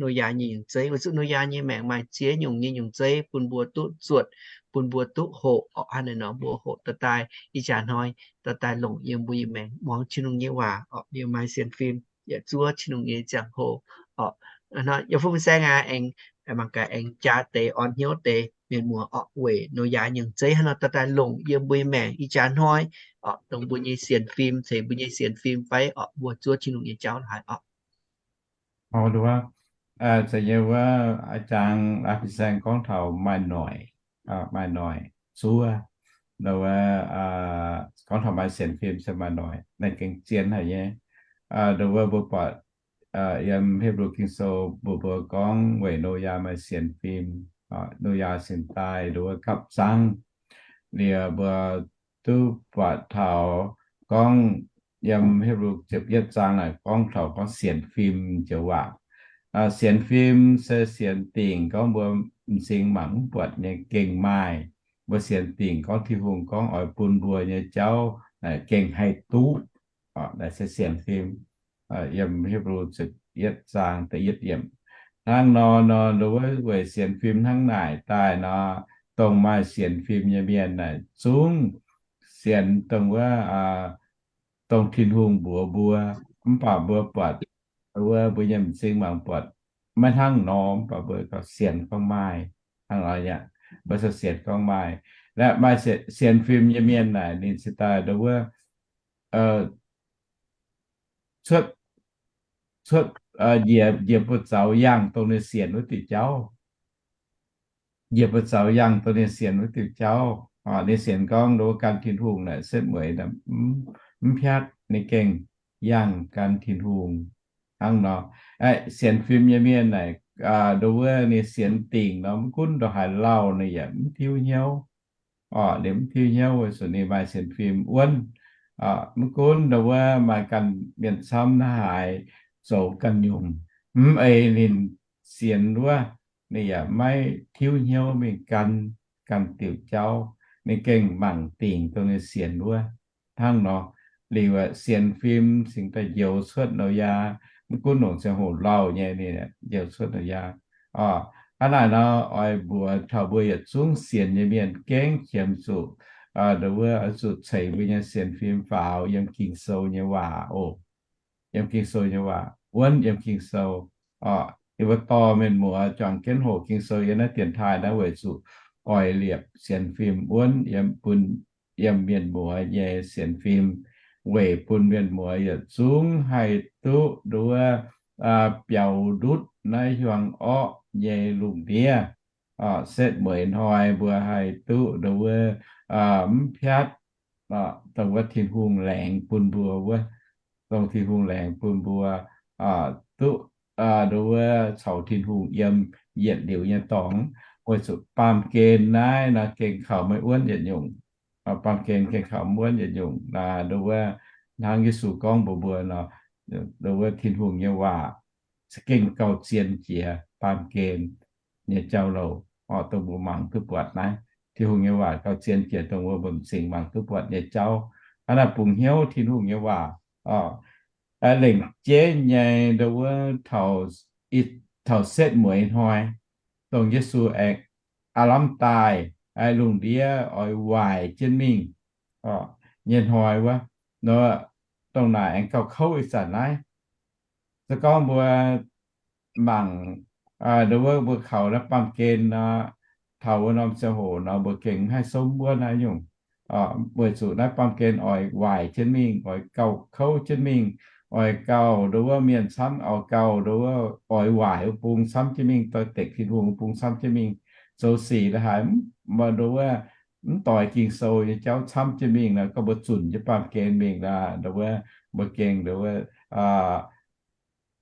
Noyaa nyei nyungc zeiv. Weic zuqc Noyaa nyei maengc maaih ziex nyungc nyei nyungc zeiv bun mbuo duqv zuotc, bun mbuo duqv hoqc orqc. Hnangv naaiv nor mbuo hoqc daaih daaih ih jaax hnoi, daaih daaih longc yiem mbuo nyei maengc muangx Tin-Hungh nyei waac orqc, liuz maaih sienx fim yietc zuov Tin-Hungh nyei ziangh hoc orqc. Yaac fuqv fin-saeng aqv, aengx mangc gaax aengx jaa deix orn hnyouv deix mienh muoz orqc, weic Noyaa nyungc zeiv hnangv nor daaih daaih longc yiem mbuo nyei maengc ih jaax hnoi orqc, dongh mbuo nyei sienx fim ceix mbuo nyei sienx fim fai orqc, mbuo zuov Tin-Hungh nyei jauv haaix orqc. Zeiz nyei wuov, a'jangx fin-saeng gorngv taux maaih noic, maaih noic zuov, gorngv taux maaih sienx fim se maaih noic, naaiv gengh zien haic nyei. Ndongc wuov mbuo buatc yiem Hipv^lu Ging-Sou mbuox mbuo gorngv weic Noyaa maaih sienx fim, Noyaa cingx daaih ndongc wuov gapv zangv. Liuz mbuo duqv buatc taux gorngv yiem Hipv^lu ziepc yietv zaang naaic gorngv taux gorngv sienx fim joux waac. Sienx fim se sienx dingc gorngv mbuo m'zing mangc mv buatc nyei gengh maaih. Mbuo sienx dingc gorngv Tin-Hungh gorngv oix bun mbuo nyei jauv naaic gengh haih duqv. Naaiv se sienx fim. Yiem Hipv^lu ziepc yietv zaang da'yietv yiemc. Hnangv nor nor, ndongc wuov weic sienx fim hnangv naaic daaih nor, dongh maaih sienx fim nyei mienh naaic zungv sienx dongh wuov, dongh Tin-Hungh mbuox mbuo, mv baac mbuo buatc, wuov mbuo nyei m'zing mangc buatc maiv hnangv nor, mv baac mbuo gauh sienx gorngv maaih. Hnangv nor aqv, mbuo se sienx gorngv maaih. La'maih sienx fim nyei mienh naaic ninh cingx daaih ndongc wuov cuotv, cuotv njiec, njiec buoz-zaux yangh dongh ninh sienx wuov diuc jauv. Njiec buoz-zaux yangh dongh ninh sienx wuov diuc jauv. Ninh sienx gorngv ndongc wuov gan Tin-Hungh naaic setv mueiz mv piatv, ninh gengh yangh gan Tin-Hungh. Hnangv nor, sienx fim nyei mienh naaic, ndongc wuov ninh sienx dingc nor, mv gunv ndongc haaix lauh ninh yaac mv tiuv hnyouv. Orqc, ninh mv tiuv hnyouv weic zuqc ninh maaih sienx fim wuonv. Mv gunv ndongc wuov maaih ganh mienh camv naaiv haaix zoux ganh nyungc, mv ei ninh sienx wuov, ninh yaac maiv tiuv hnyouv mingh gan, gan diuc jauv. Ninh gengh mangc dingc dongh ninh sienx wuov. Hnangv nor, liuz sienx fim cingx daaih njoux cuotv Noyaa, mv gunv longc ziangh hoc lauh nyei, ninh njoux cuotv Noyaa. Hnangv naaic nor, oix mbuox taux mbuo yietc zungv sienx nyei mienh gengh qiemx zuqc, ndongc wuov oix zuqc ceix mbuo nyei sienx fim faaux yiem Ging-Sou nyei waac oc. Yiem Ging-Sou nyei waac, wuonv yiem Ging-Sou. Yie mbuo dorh mienh muoz juangc jienv hoqc Ging-Sou yiem naaiv dienx taaih naaiv weic zuqc oix liepc sienx fim wuonv yiem bun, yiem mienh muoz nyei sienx fim, weic bun mienh muoz yietc zungv haih duqv ndongc wuov biaux ndutv naaiv hiuang orqv nyei lungh ndiev. Setv mueiz hnoi mbuo haih duqv ndongc wuov mv piatv, dongh wuov Tin-Hungh laengz bun mbuo wuov. dongh Tin-Hungh laengz bun mbuo duqv nduov wuov caux Tin-Hungh yiem yietc liuz nyei dorngx, weic zuqc baamh gen naaiv nor gengh kaux maiv wuonv yietc nyungc. Baamh gen gengh kaux maiv wuonv yietc nyungc. Nduov wuov hnangv Yesu gorngv mbuox mbuo nor, nduov wuov Tin-Hungh nyei waac za'gengh gauh zien jiex baamh gen nyei jauv-louc, dongh mbuo mangc duqv buatc naaiv. Tin-Hungh nyei waac gauh zien jiex dongh mbuo m'zing mangc duqv buatc nyei jauv. Hnangv naaic bungx hnyouv Tin-Hungh nyei waac, lengc jeiv nyei nduov wuov taux setv mueiz hnoi, dongh Yesu aengx aav lamh daaih, lungh ndiev oix waaic jienv mingh nyei hnoi wuov, dongh naaic aengx gauh kouv ih zanc naaiv. Se gorngv mbuo mangc nduov wuov mbuo kaux naaiv baamh gen nor, taux wuov norm ziangh hoc nor mbuo gengh mv haih souv wuov naaiv nyungc, weic zuqc naaiv baamh gen oix waaic jienv mingh, oix gauh kouv jienv mingh, oix gauh nduov wuov mienh camv, oix gauh nduov wuov oix waaic wuov bung camv jienv mingh, doix-dekc Tin-Hungh wuov bung camv jienv mingh, zoux sic la'haaix, nduov wuov mv doix Ging-Sou nyei jauv camv jienv mingh nor, gorngv mbuo zunc jienv baamh gen mingh nor, nduov wuov mbuo gengh nduov wuov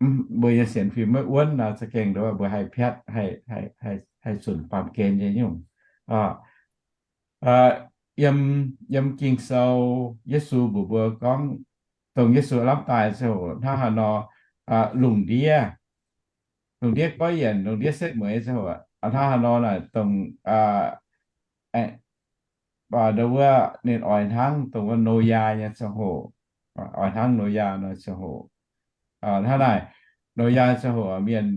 mbuo nyei sienx fim maiv wuonv nor, za'gengh nduov wuov mbuo haih piatv, haih zunc baamh gen nyei nyungc. Yiem, yiem Ging-Sou, Yesu mbuox mbuo gorngv, dongh Yesu lamh daaih ziangh hoc hnangv haaix nor, lungh ndiev, lungh ndiev goiv yienc, lungh ndiev setv mueiz ziangh hoc hnangv haaix nor naaic, dongh nduov wuov ninh oix hnangv dongh wuov Noyaa nyei ziangh hoc, oix hnangv Noyaa nor ziangh hoc. Hnangv naaic, Noyaa ziangh hoc mienh,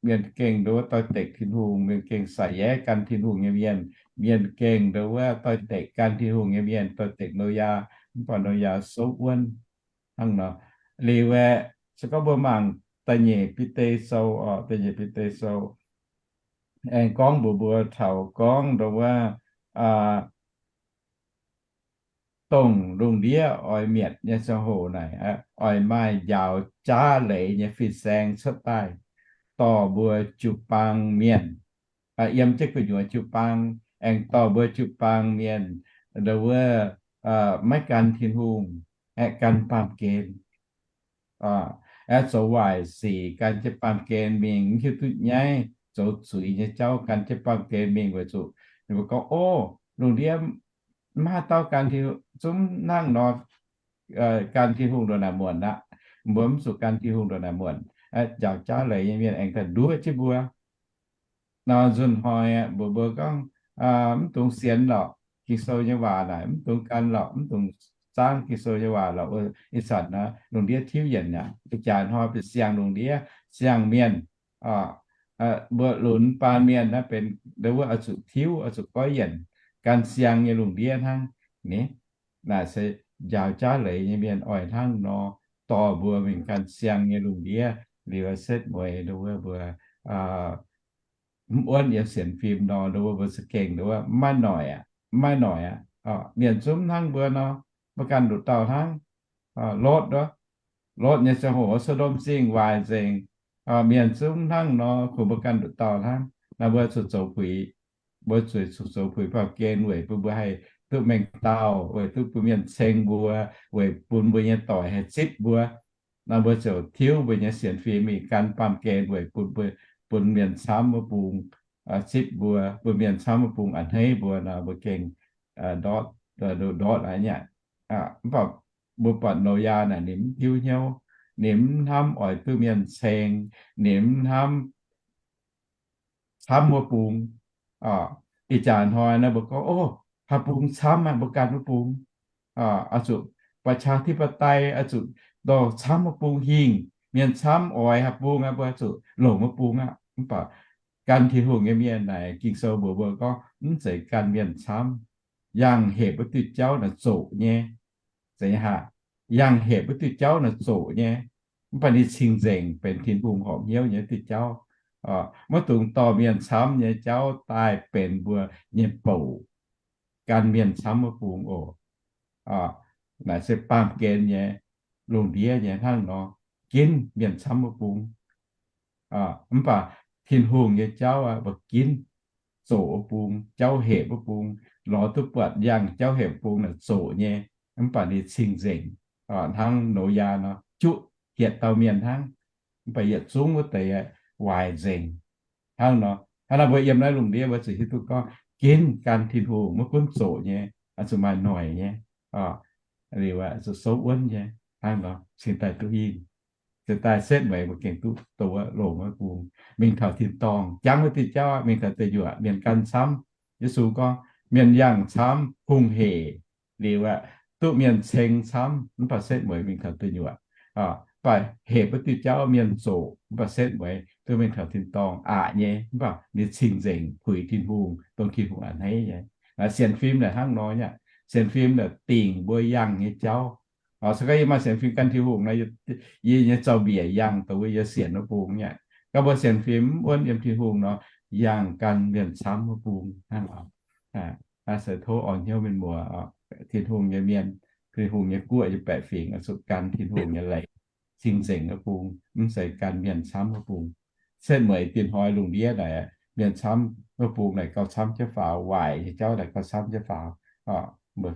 mienh gengh nduov wuov doix-dekc Tin-Hungh, mienh gengh saic yeiv gan Tin-Hungh nyei mienh, mienh gengh nduov wuov doix-dekc gan Tin-Hungh nyei mienh, doix-dekc Noyaa, mv baac Noyaa souv wuonv hnangv nor. Liuz aeqv, se gorngv mbuo mangc Da'nyeic Bide Sou, Da'nyeic Bide Sou aengx gorngv mbuox mbuo taux gorngv nduov wuov dongh lungh ndiev oix mietc nyei ziangh hoc naaic, oix maaih njaaux jaav leiz nyei fin-saeng cuotv daaih dorh mbuo jiu-baang mienh, yiem jienv gu'nyuoz jiu-baang, aengx dorh mbuo jiu-baang mienh nduov wuov maiv gan Tin-Hungh, aeqv, gan baamh gen, aeqv, zoux waaic sic gan jienv baamh gen mingh, mv hiuv duqv nyaiv, zoux zuiz nyei jauv gan jienv baamh gen mingh. Weic zuqc ninh mbuo gorngv, O, lungh ndiev mv maaih dauh gan Tin-Hungh, zungv hnangv nor gan Tin-Hungh ndongc naaic muonc aqv. Mbuo mv zuqc gan Tin-Hungh ndongc naaic muonc. Njaaux jaav leiz nyei mienh aengx daaih nduov jienv mbuo. Nor nzunc hnoi mbuox mbuo gorngv, Mv dungx sienx lorqc, Ging-Sou nyei waac naaic mv dungx gan lorqc, mv dungx zaangv Ging-Sou nyei waac lorqc. Ih zanc naaiv lungh ndiev tiuv yienc aqv. Ih jaax hnoi benx siang-lungh ndiev, siang-mienh, mbuo lunx baan mienh naaiv benx nduov wuov oix zuqc tiuv, oix zuqc goiv yienc, gan siang nyei lungh ndiev hnangv. Ni, naaic se njaaux jaav leiz nyei mienh oix hnangv nor dorh mbuo mingh gan siang nyei lungh ndiev. Liuz setv mueiz nduov wuov mbuo mv wuonv yiem sienx fim nor, nduov wuov mbuo za'gengh nduov wuov maiv noic aqv, maiv noic aqv. Mienh zungv hnangv mbuo nor, mbuo ganh nduqc dauh hnangv. Lotv, Lotv nyei ziangh hoc, So^ndom Zingh waaic nzengc. Mienh zungv hnangv nor, kungx mbuo ganh nduqc dauh hnangv. Naaiv mbuo zuqc zoux puix, mbuo zuqc zoux puix baamh gen weic bun mbuo haih duqv mengh dauh, weic duqv bun mienh ceng mbuo, weic bun mbuo nyei doic haih zipv mbuo. Naaiv mbuo ziouc tiuv mbuo nyei sienx fim mingh gan baamh gen weic bun, bun mienh camv wuov bung zipv mbuo, bun mienh camv wuov bung a'hneiv mbuo nor, mbuo gengh ndortv, ndortv aqv nyei. Mv baac mbuo buatc Noyaa naaic ninh mv hiuv hnyouv, ninh mv hnamv oix duqv mienh ceng, ninh mv hnamv camv wuov bung. Ih jaax hnoi naaiv mbuo gorngv, O, haaix bung camv aqv, mbuo gan wuov bung. Oix zuqc ประชาธิปไตย, oix zuqc dorh camv wuov bung hingh, mienh camv oix haaix bung aqv, mbuo oix zuqc longc wuov bung aqv. Mv baac gan Tin-Hungh nyei mienh naaic, Ging-Sou mbuox mbuo gorngv mv zeiz gan mienh camv. Yangh hepc wuov diuh jauv naaic zoqc nyei. Zeiz haic, yangh hepc wuov diuh jauv naaic zoqc nyei. Mv baac ninh cing-nzengc benx Tin-Hungh horpc hnyouv nyei wuov diuh jauv. Maiv dungx dorh mienh camv nyei jauv daaih benx mbuo nyei bouc gan mienh camv wuov bung oc. Naaic se baamh gen nyei, lungh ndiev nyei hnangv nor, ginv mienh camv wuov bung. Mv baac Tin-Hungh nyei jauv aqv, mbuo ginv zoqc wuov bung, jauv hepc wuov bung, lorz duqv buatc yangh jauv hepc bung naaic zoqc nyei. Mv baac ninh cing-nzengc, hnangv Noyaa nor, juqv hietc dauh mienh hnangv. Mv baac yietc zungv wuov deix waaic nzengc. Hnangv nor, hnangv naaiv mbuo yiem naaiv lungh ndiev mbuo zuqc hiuv duqv gorngv ginv gan Tin-Hungh maiv gunv zoqc nyei, zuqc maaih noic nyei, liuz zuqc souv wuonv nyei. Hnangv nor cingx daaih duqv hingh, cingx daaih setv mueiz mbuo gengh duqv dongh wuov longc wuov bung, mingh taux tin-dorngh jangv wuov diuh jauv, mingh taux deic nyuoqc mienh gan camv. Yesu gorngv mienh yangh camv hungh hec, liuz aeqv, duqv mienh ceng camv, mv baac setv mueiz mingh taux deic nyuoqc. Mv baac hepc wuov diuh jauv mienh zoqc, mv baac setv mueiz duqv mingh taux tin-dorngh aqc nyei, mv baac ninh cing-nzengc puix Tin-Hungh, dongh Tin-Hungh a'hneiv nyei. Sienx fim naaic hnangv nor nyei aqv. Sienx fim naaic dingc mbuo yangh nyei jauv. Se gorngv yie maaih sienx fim gan Tin-Hungh nor, yie nyei zaux-mbiec yangh dongh wuov yie sienx wuov bung nyei aqv. Gorngv mbuo sienx fim mv wuonv yiem Tin-Hungh nor, yangh gan mienh camv wuov bung hnangv. Naaiv se tov orn hnyouv mienh muoz, Tin-Hungh nyei mienh, Tin-Hungh nyei guoqv nyei baeqc fingx oix zuqc gan Tin-Hungh nyei leiz, cing-nzengc wuov bung, mv zeiz gan mienh camv wuov bung. Setv mueiz dienh hnoi lungh ndiev naaic, mienh camv wuov bung naaic gauh camv jienv faaux, waaic nyei jauv naaic gauh camv jienv faaux. Mbuo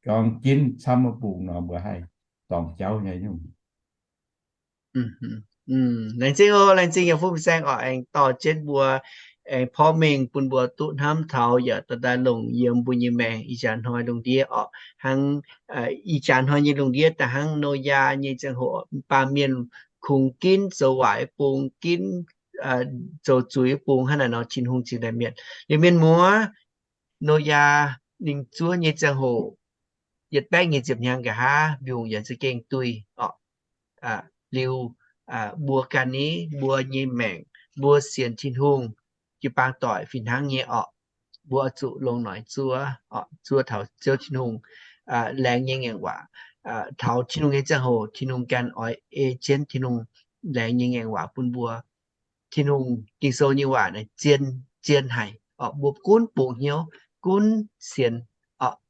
gorngv ginv camv wuov bung nor, mbuo haih dorngc jauv nyei nyungc. Laengz zingh oc, laengz zingh yiem fuqv saeng oc, aengx dorh jienv mbuo, aengx porv mengh bun mbuo duqv hnamv taux yaac dorh daaih longc yiem mbuo nyei maengc ih jaax hnoi lungh ndiev oc. Hnangv ih jaax hnoi nyei lungh ndiev daaih hnangv Noyaa nyei ziangh hoc, baamh mienh kungx ginv zoux waaic bung, ginv zoux zuiz bung hnangv naaic nor, Tin-Hungh cingx daaih mietc. Liuz mienh muoz, Noyaa ninh zuov nyei ziangh hoc, yietc baeqv nyic ziepc hnyangx nqa'haav mbiungc yaac za'gengh duih oc. Liuz mbuo ganh ni, mbuo nyei maengc, mbuo sienx Tin-Hungh jiu-baang doic fih hnangv nyei oc. Mbuo zuqc longc noic zuov, zuov taux Ziouv Tin-Hungh laengz nyei ngaengc waac. Taux Tin-Hungh nyei ziangh hoc, Tin-Hungh ganh oix ei jienv Tin-Hungh laengz nyei ngaengc waac bun mbuo. Tin-Hungh Ging-Sou nyei waac naaic zien, zien haic oc. Mbuo gunv bungx hnyouv, gunv sienx,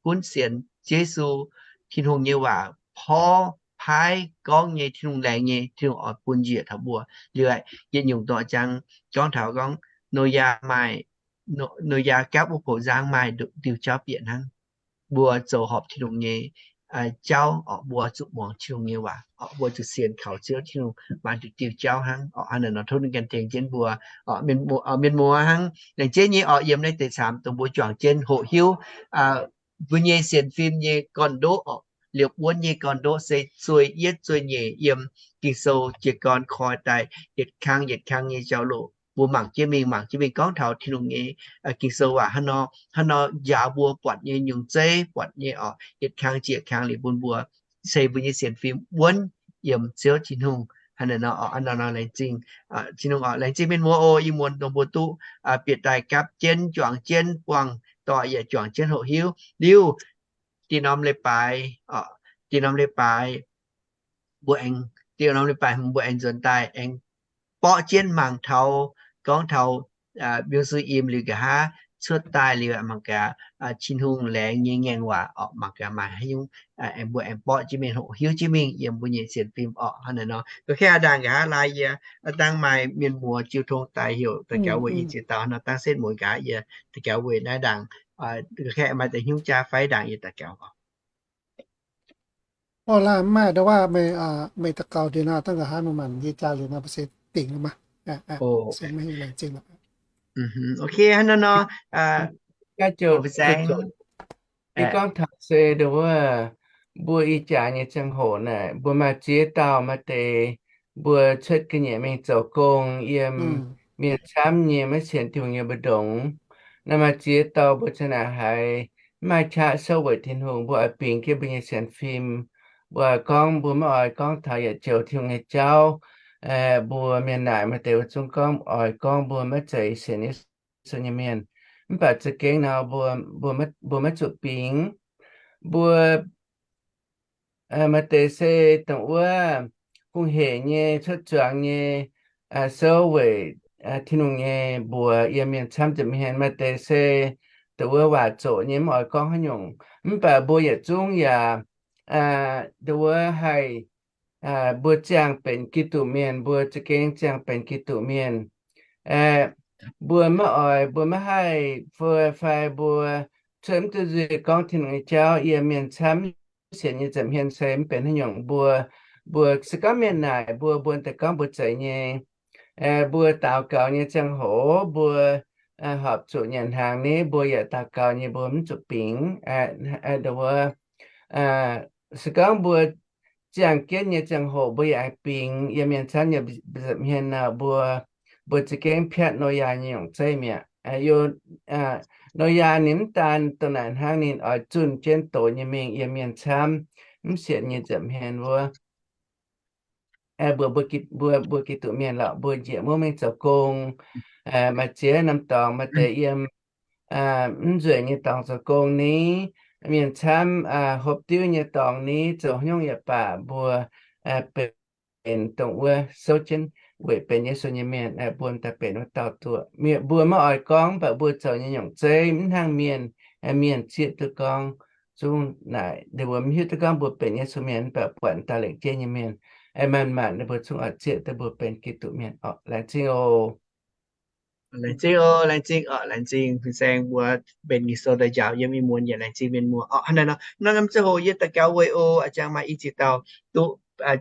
gunv sienx Yesu, Tin-Hungh nyei waac porv paaiv gorngv nyei, Tin-Hungh laengz nyei, Tin-Hungh oix bun njiec taux mbuo. Liuz yietc nyungc dorh jangx gorngv taux gorngv Noyaa maaih, Noyaa gapv wuov poux nzangv maaih diuh jauv bieqc hnangv. Mbuo zoux horpc Tin-Hungh nyei jauv oc, mbuo zuqc muangx Tin-Hungh nyei waac oc, mbuo zuqc sienx kaux Ziouv Tin-Hungh maaih diuh diuh jauv hnangv oc. Hnangv naaic nor tov ninh ganh tengx jienv mbuo oc, mienh muoz hnangv. Laengz zingh nyei oc, yiem naaiv deix camv dongh mbuo juangc jienv hoqc hiuv mbuo nyei sienx fim nyei gorn-ndoqv oc. Liepc wuonv nyei gorn-ndoqv se zueih yietv zueih nyeic yiem Ging-Sou jiez gorn koi daaih yietc kang yietc kang nyei jauv-louc. Mbuo mangc jienv mingh, mangc jienv mingh gorngv taux Tin-Hungh nyei Ging-Sou waac hnangv nor, hnangv nor njaaux mbuo buatc nyei nyungc zeiv, buatc nyei oc, yietc kang jiex kang liuz bun mbuo se mbuo nyei sienx fim wuonv yiem Ziouv Tin-Hungh. Hnangv naaic nor oc, hnangv naaic nor laengz zingh Tin-Hungh oc, laengz zingh mienh muoz oc. Ih muonz dongh mbuo duqv bieqc daaih gapv jienv, juangc jienv, buangh doic yaac juangc jienv hoqc hiuv liuz, da'norm leiz-baaix, da'norm leiz-baaix mbuo aengx, da'norm leiz-baaix mbuo aengx nzuonx daaih aengx borqv jienv mangc taux, gorngv taux mbiungc-suiv im liuz nqa'haav cuotv daaih liuz mangc gaax Tin-Hungh laengz nyei ngaengc waac oc, mangc gaax maaih haaix nyungc, aengx mbuo aengx borqv jienv mingh, hoqc hiuv jienv mingh yiem mbuo nyei sienx fim oc. Hnangv naaic nor, ga'kengx aav ndaangc nqa'haav laai yie dangh maaih mienh muoz jiu tong daaih heuc daux gaux weic i ziex dauh nor, dangh setv mueiz nqa'haav yie daux gaux weic naaiv ndaangc. Ga'kengx maaih deix hnyouv jaa fai ndaangc yie daux gaux oc. Orv, laaih mv maaih, ndo waac meih, meih daux gaux dien nor, dangh nqa'haav meih manc yie jaa liuz nor, mbuo se dingc maah. Ok, hnangv nor, ih gorngv taux se ndo wuov, mbuo ih jaax nyei ziangh hoc naaic, mbuo maaih ziex dauh maaih deix mbuo cuotv ga'nyiec mingh zoux gong yiem mienh camv nyei maiv sienx Tin-Hungh nyei mbu'ndongx. Naaiv maaih ziex dauh mbuo za'naaic haiz mv maaih qaqv souv weic Tin-Hungh, mbuo oix bingx jienv mbuo nyei sienx fim. Mbuo oix gorngv mbuo maiv oix gorngv taux yietc joux Tin-Hungh nyei jauv. Mbuo mienh naaic maaih deix wuov zungv gorngv oix gorngv mbuo maiv zeiz sienx Yesu nyei mienh. Mv baac za'gengh nor, mbuo maiv zuqc bingx. Mbuo maaih deix se dongh wuov hungh hec nyei, cuotv zuangx nyei, souv weic Tin-Hungh nyei mbuox yiem mienh camv nza'hmien. Maaih deix se dongh wuov waac zoqc nyei, mv oix gorngv haaix nyungc. Mv baac mbuo yietc zungv yaac dongh wuov haih, mbuo ziangh benx Giduc mienh, mbuo za'gengh ziangh benx Giduc mienh. Mbuo maiv oix, mbuo maiv haih, fai mbuo cuotv mv duqv nzuih gorngv Tin-Hungh nyei jauv yiem mienh camv sienx nyei nza'hmien se mv benx haaix nyungc. Mbuo, mbuo se gorngv mienh naaic mbuo, mbuo deix gorngv mbuo zeiz nyei, mbuo daux gaux nyei ziangh hoc mbuo horpc zuqc nyanc hnaangx ni, mbuo yaac daux gaux nyei, mbuo mv zuqc bingx. Nduov, se gorngv mbuo ziangh jienv nyei ziangh hoc mbuo yaac bingx yiem mienh camv nyei nza'hmien nor, mbuo, mbuo za'gengh piatv Noyaa nyei nyungc zeiv mi'aqv. Noyaa ninh mv daan dongh naaic hnangv, ninh oix zunh jienv doz nyei mingh yiem mienh camv mv sienx nyei nza'hmien wuov. Mbuo, mbuo, mbuo Giduc mienh lorqc, mbuo njiec mungv mingh zoux gong, maaih ziex norm dorngx maaih deix yiem mv nzueic nyei dorngx zoux gong ni, mienh camv hopv diuv nyei dorngx ni, zoux haaix nyungc yaac baac mbuo benx dongh wuov souv jienv weic benx Yesu nyei mienh, mbuo daaih benx wuov dauh duqv. Mbuo maiv oix gorngv, mv baac mbuo zoux nyei nyungc zeiv mv hnangv mienh, mienh zieqv duqv gorngv. Zungv naaic ninh mbuo mv hiuv duqv gorngv mbuo benx Yesu mienh, mv baac buatc dauh lengc jeiv nyei mienh, maanc maanc ninh mbuo zungv oix zieqv duqv mbuo benx Giduc mienh orqc. Laengz zingh oc. Laengz zingh oc, laengz zingh oc, laengz zingh fin-saeng mbuo benx Ging-Sou daaih njaaux yiem ih muonz yaac laengz zingh mienh muoz orqc. Hnangv naaiv norm ziangh hoc yie daux gaux weic o, a'jangv maaih i ziex dauh duqv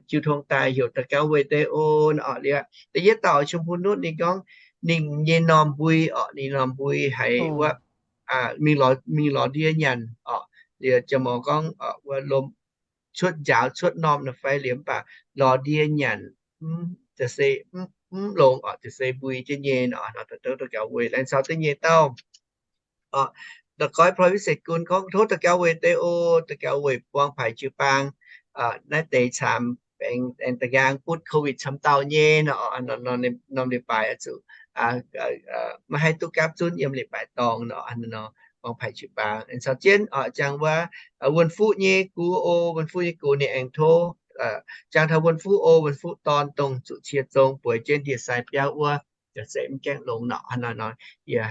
jiu tong daaih heuc daux gaux weic deix o orqc. Liuz da'yietv dauh Chum Pu Nutv ninh gorngv ninh nyei normh mbui orqc, ninh normh mbui haiz wuov mingh lorz ndie nyanc orqc. Liuz jiex mouz gorngv wuov lomh cuotv njaaux cuotv normh nor fai liuz mv baac lorz ndie nyanc, mv, se mv longx orqc, se mbui jienv nyei nor, daux gaux weic. Laengz caux da'nyeic dauh orqc, da'goiv Prof Vincent Gunv gorngv tov daux gaux weic deix o, daux gaux weic buang paaix jiu-baang naaiv deix camv, aengx da'nqaang butv COVID camv dauh nyei nor, norm leiz-baaix oix zuqc maiv haih duqv gapv zunv yiem leiz-baaix dorngx nor, buang paaix jiu-baang. Aengx caux jienv orqc, jangx wuov wuonh fuqv nyei gux o, wuonh fuqv nyei gux ninh aengx tov jangx taux wuonh fuqv o, wuonh fuqv dorn dongh zuqc cie zong bueix jienv ndie-sai biauv wuov, se mv gaengh longx nor, nor, yie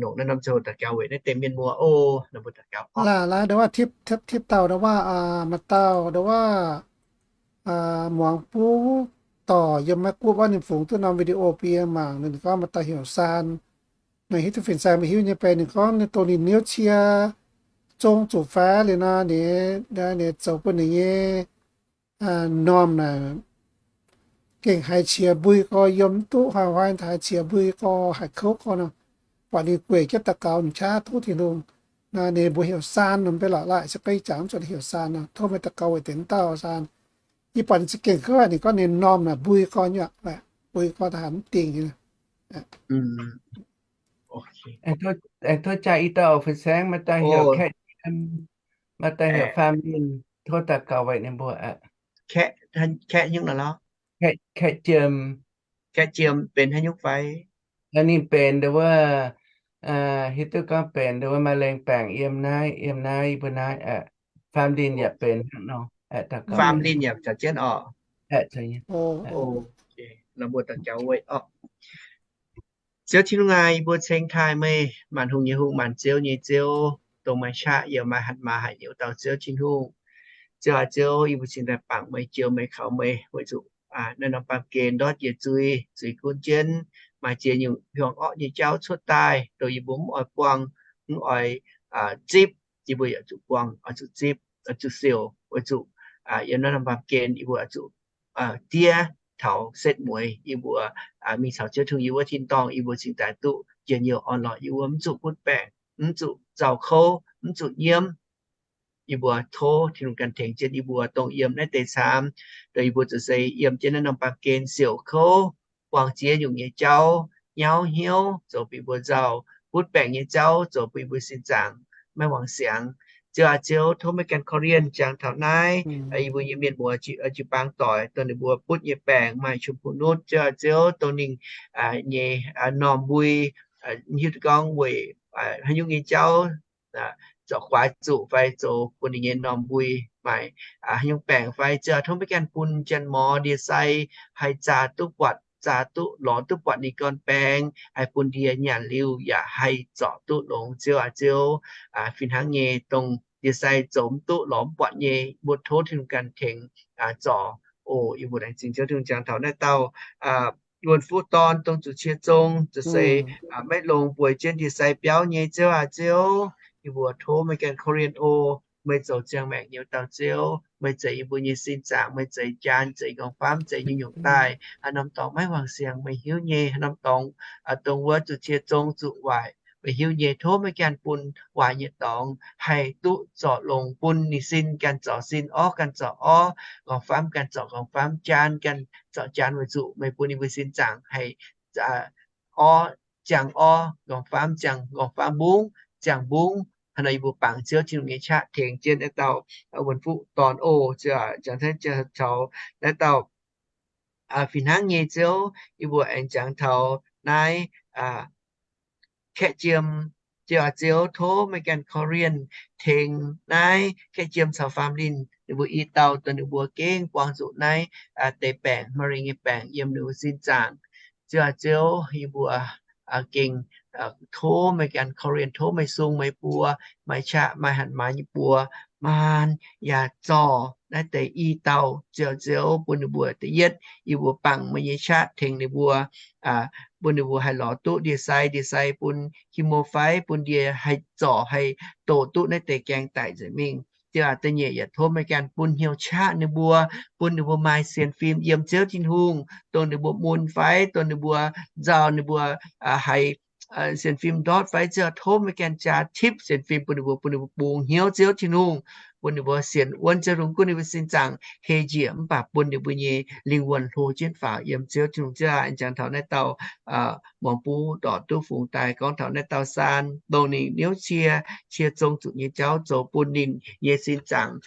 nongc naaiv norm ziangh hoc daux gaux weic naaiv deix mienh muoz o, nor mbuo daux gaux orqc. Laaix, laaix, nduov waac tipv, tipv, tipv dauh nduov waac, maaih dauh nduov waac, muangx buv dorc yiem Meiv Guoqv wuov, ninh fungx duqv norm video bun yie mangc, ninh gorngv maaih dauh heuc Saan. Naaic hiuv duqv fin-saeng maiv hiuv nyei benx ninh gorngv ninh dongh ninh hnyouv cie zong zuqc faix liuz nor, ninh, ninh zoux bun ninh nyei normh naaic gengh haiz qiex mbui gorx, yiem mv duqv hnoi-hnoi haiz qiex mbui gorx, haiz kouv gorx nor, buatc ninh gueic jienv daux gaux m'qaqv tov Tin-Hungh. Naaic ninh mbuox heuc Saan nor, mv bei lorqc, laaix se gorngv ih zanc mv zuqc heuc Saan nor, tov meih daux gaux weic deix wuov dauh Saan. Yie buatc ninh za'gengh kouv haic, ninh gorngv ninh normh naaic mbui gorx nyei, mbui gorx daaih haiz mv dingc nyei. Aengx tov jaa i dauh fin-saeng, maaih dauh heuc Kaeqv Jiem, maaih dauh heuc Faam Linh, tov daux gaux weic ninh mbuo aqv. Kaeqv, Kaeqv nyungc nor lorqc? Kaeqv Jiem. Kaeqv Jiem benx haaix nyungc fai? Ninh benx nduov wuov, hiuv duqv gorngv benx nduov wuov มะเร็ง baengc yiem naaiv, yiem naaiv mbuo naaiv. Faam Linh yaac benx hnangv nor. Faam Linh yaac caux jienv orqc. Laaix mbuo daux gaux weic orqc. Ziouv Tin-Hungh aac, yie mbuo ceng taaih meih, maanc hungh nyei Hungh, maanc ziouv nyei Ziouv, dongh maaih qaqv yaac maaih hatc maaz haic nyei wuov dauh Ziouv Tin-Hungh. Ziouv aac Ziouv, yie mbuo cingx daaih bangc meih, joux meih, kaux meih, weic zuqc naaiv norm baamh gen ndortv jiex zuiz, zuiz gunv jienv, maaih ziex nyungc hiuang orqv nyei jauv cuotv daaih, dongh yie mbuo mv oix buangh, mv oix zipv, yie mbuo yaac zuqc buangh, oix zuqc zipv, oix zuqc siouc, weic zuqc yiem naaiv norm baamh gen yie mbuo oix zuqc diev taux setv mueiz. Yie mbuo mingh caux Ziouv Tin-Hungh yiem wuov tin-dorngh, yie mbuo cingx daaih duqv njien-youh orn-lorqc. Yie mbuo mv zuqc butv baengc, mv zuqc nzauh kouv, mv zuqc nyiemv. Yie mbuo tov Tin-Hungh ganh tengx jienv yie mbuo dongh yiem naaiv deix camv, dongh yie mbuo zuqc se yiem jienv naaiv norm baamh gen siouc kouv, buangh ziex nyungc nyei jauv, nyauv hnyouv, zoux bun yie mbuo nzauh, butv baengc nyei jauv, zoux bun yie mbuo sin zaangc maiv wangc siangx. Ziouv aac Ziouv, tov meih ganh korv-lienh jangx taux naaiv yie mbuo nyei mienh muoz jiu-baang doic, dongh ninh mbuo butv nyei baengc maaih ชมพูนุช, Ziouv aac Ziouv, dongh ninh nyei normh mbui, hiuv duqv gorngv weic haaix nyungc nyei jauv, zorc guaax zuqc fai zoux bun ninh nyei normh mbui maaih haaix nyungc baengc fai, Ziouv aac, tov meih ganh bun janx-mor ndie-sai haih zaah duqv buatc, zaah duqv lorz duqv buatc ninh gorn-baeng, haih bun ndie nyanc liuz yaac haih zorc duqv longx. Ziouv aac Ziouv, fih hnangv nyei dongh ndie-sai zoux mv duqv lorz mv buatc nyei, mbuo tov Tin-Hungh ganh tengx zorc. O yie mbuo laengz zingh Ziouv Tin-Hungh jangx taux naaiv dauh wuonh fuqv dorn dongh zuqc cie zong, zuqc se maiv longx bueix jienv ndie-sai biauv nyei. Ziouv aac Ziouv, yie mbuo tov meih ganh korv-lienh o. meih zoux ziangh maengc nyouz dauh Ziouv. Meih zeix yie mbuo nyei sin zaangc, meih zeix jaan, zeix nqorngv-famv, zeix nyungc-nyungc daaih. Haaix norm dorngx maiv huaang-siangx meih hiuv nyei. Haaix norm dorngx, dongh wuov zuqc cie zong zuqc waaic meih hiuv nyei. Tov meih ganh bun waaic nyei dorngx haih duqv zorc longx, bun ninh sin ganh zorc sin, orv ganh zorc orv, nqorngv-famv ganh zorc nqorngv-famv, jaan ganh zorc jaan, weic zuqc meih bun yie mbuo sin zaangc haih orv ziangh orv, nqorngv-famv ziangh nqorngv-famv, mbungv ziangh mbungv. Hnangv nor yie mbuo bangc Ziouv Tin-Hungh nyei qaqv tengx jienv naaiv dauh wuonh fuqv dorn oc. Ziouv aac, jangx taux naaiv dauh fih hnangv nyei Ziouv, yie mbuo aengx jangx taux naaiv Kaeqv Jiem. Ziouv aac Ziouv, tov meih ganh korv-lienh tengx naaiv Kaeqv Jiem caux faam linh ninh mbuo i dauh, dongh ninh mbuo gengh buangh zuqc naaiv deix baengc, mari nyei baengc yiem ninh mbuo sin zaangc. Ziouv aac Ziouv, yie mbuo gengh tov meih ganh korv-lienh, tov meih sung meih buo, maaih qaqv maaih hatc maaz nyei buoz maanh yaac zorc naaiv deix i dauh. Ziouv aac Ziouv, bun ninh mbuo da'yietv yie mbuo bangc meih nyei qaqv tengx ninh mbuo, bun ninh mbuo haih lorz duqv ndie-sai, ndie-sai bun himv fai bun ndie haih zorc haih doqc duqv naaiv deix gaeng daic nzengc mingh. Ziouv aac, da'nyeic yaac tov meih ganh bun hnyouv qaqv ninh mbuo, bun ninh mbuo maaih sienx fim yiem Ziouv Tin-Hungh, dongh ninh mbuo mun fai dongh ninh mbuo nzauh, ninh mbuo haiz sienx fim ndortv fai, Ziouv aac, tov meih ganh jaa tipv sienx fim bun ninh mbuo, bun ninh mbuo bungx hnyouv Ziouv Tin-Hungh, bun ninh mbuo sienx wuonv Ziouv Tin-Hungh gunv ninh mbuo sin zaangc hei njiec, mv baac bun ninh mbuo nyei lingh wuonh hlo jienv faaux yiem Ziouv Tin-Hungh. Ziouv aac, aengx jangx taux naaiv dauh muangx buv ndortc duqv fungx daaih gorngv taux naaiv dauh saan, dongh ninh niouv cie, cie zong zuqc nyei jauv zoux bun ninh nyei sin zaangc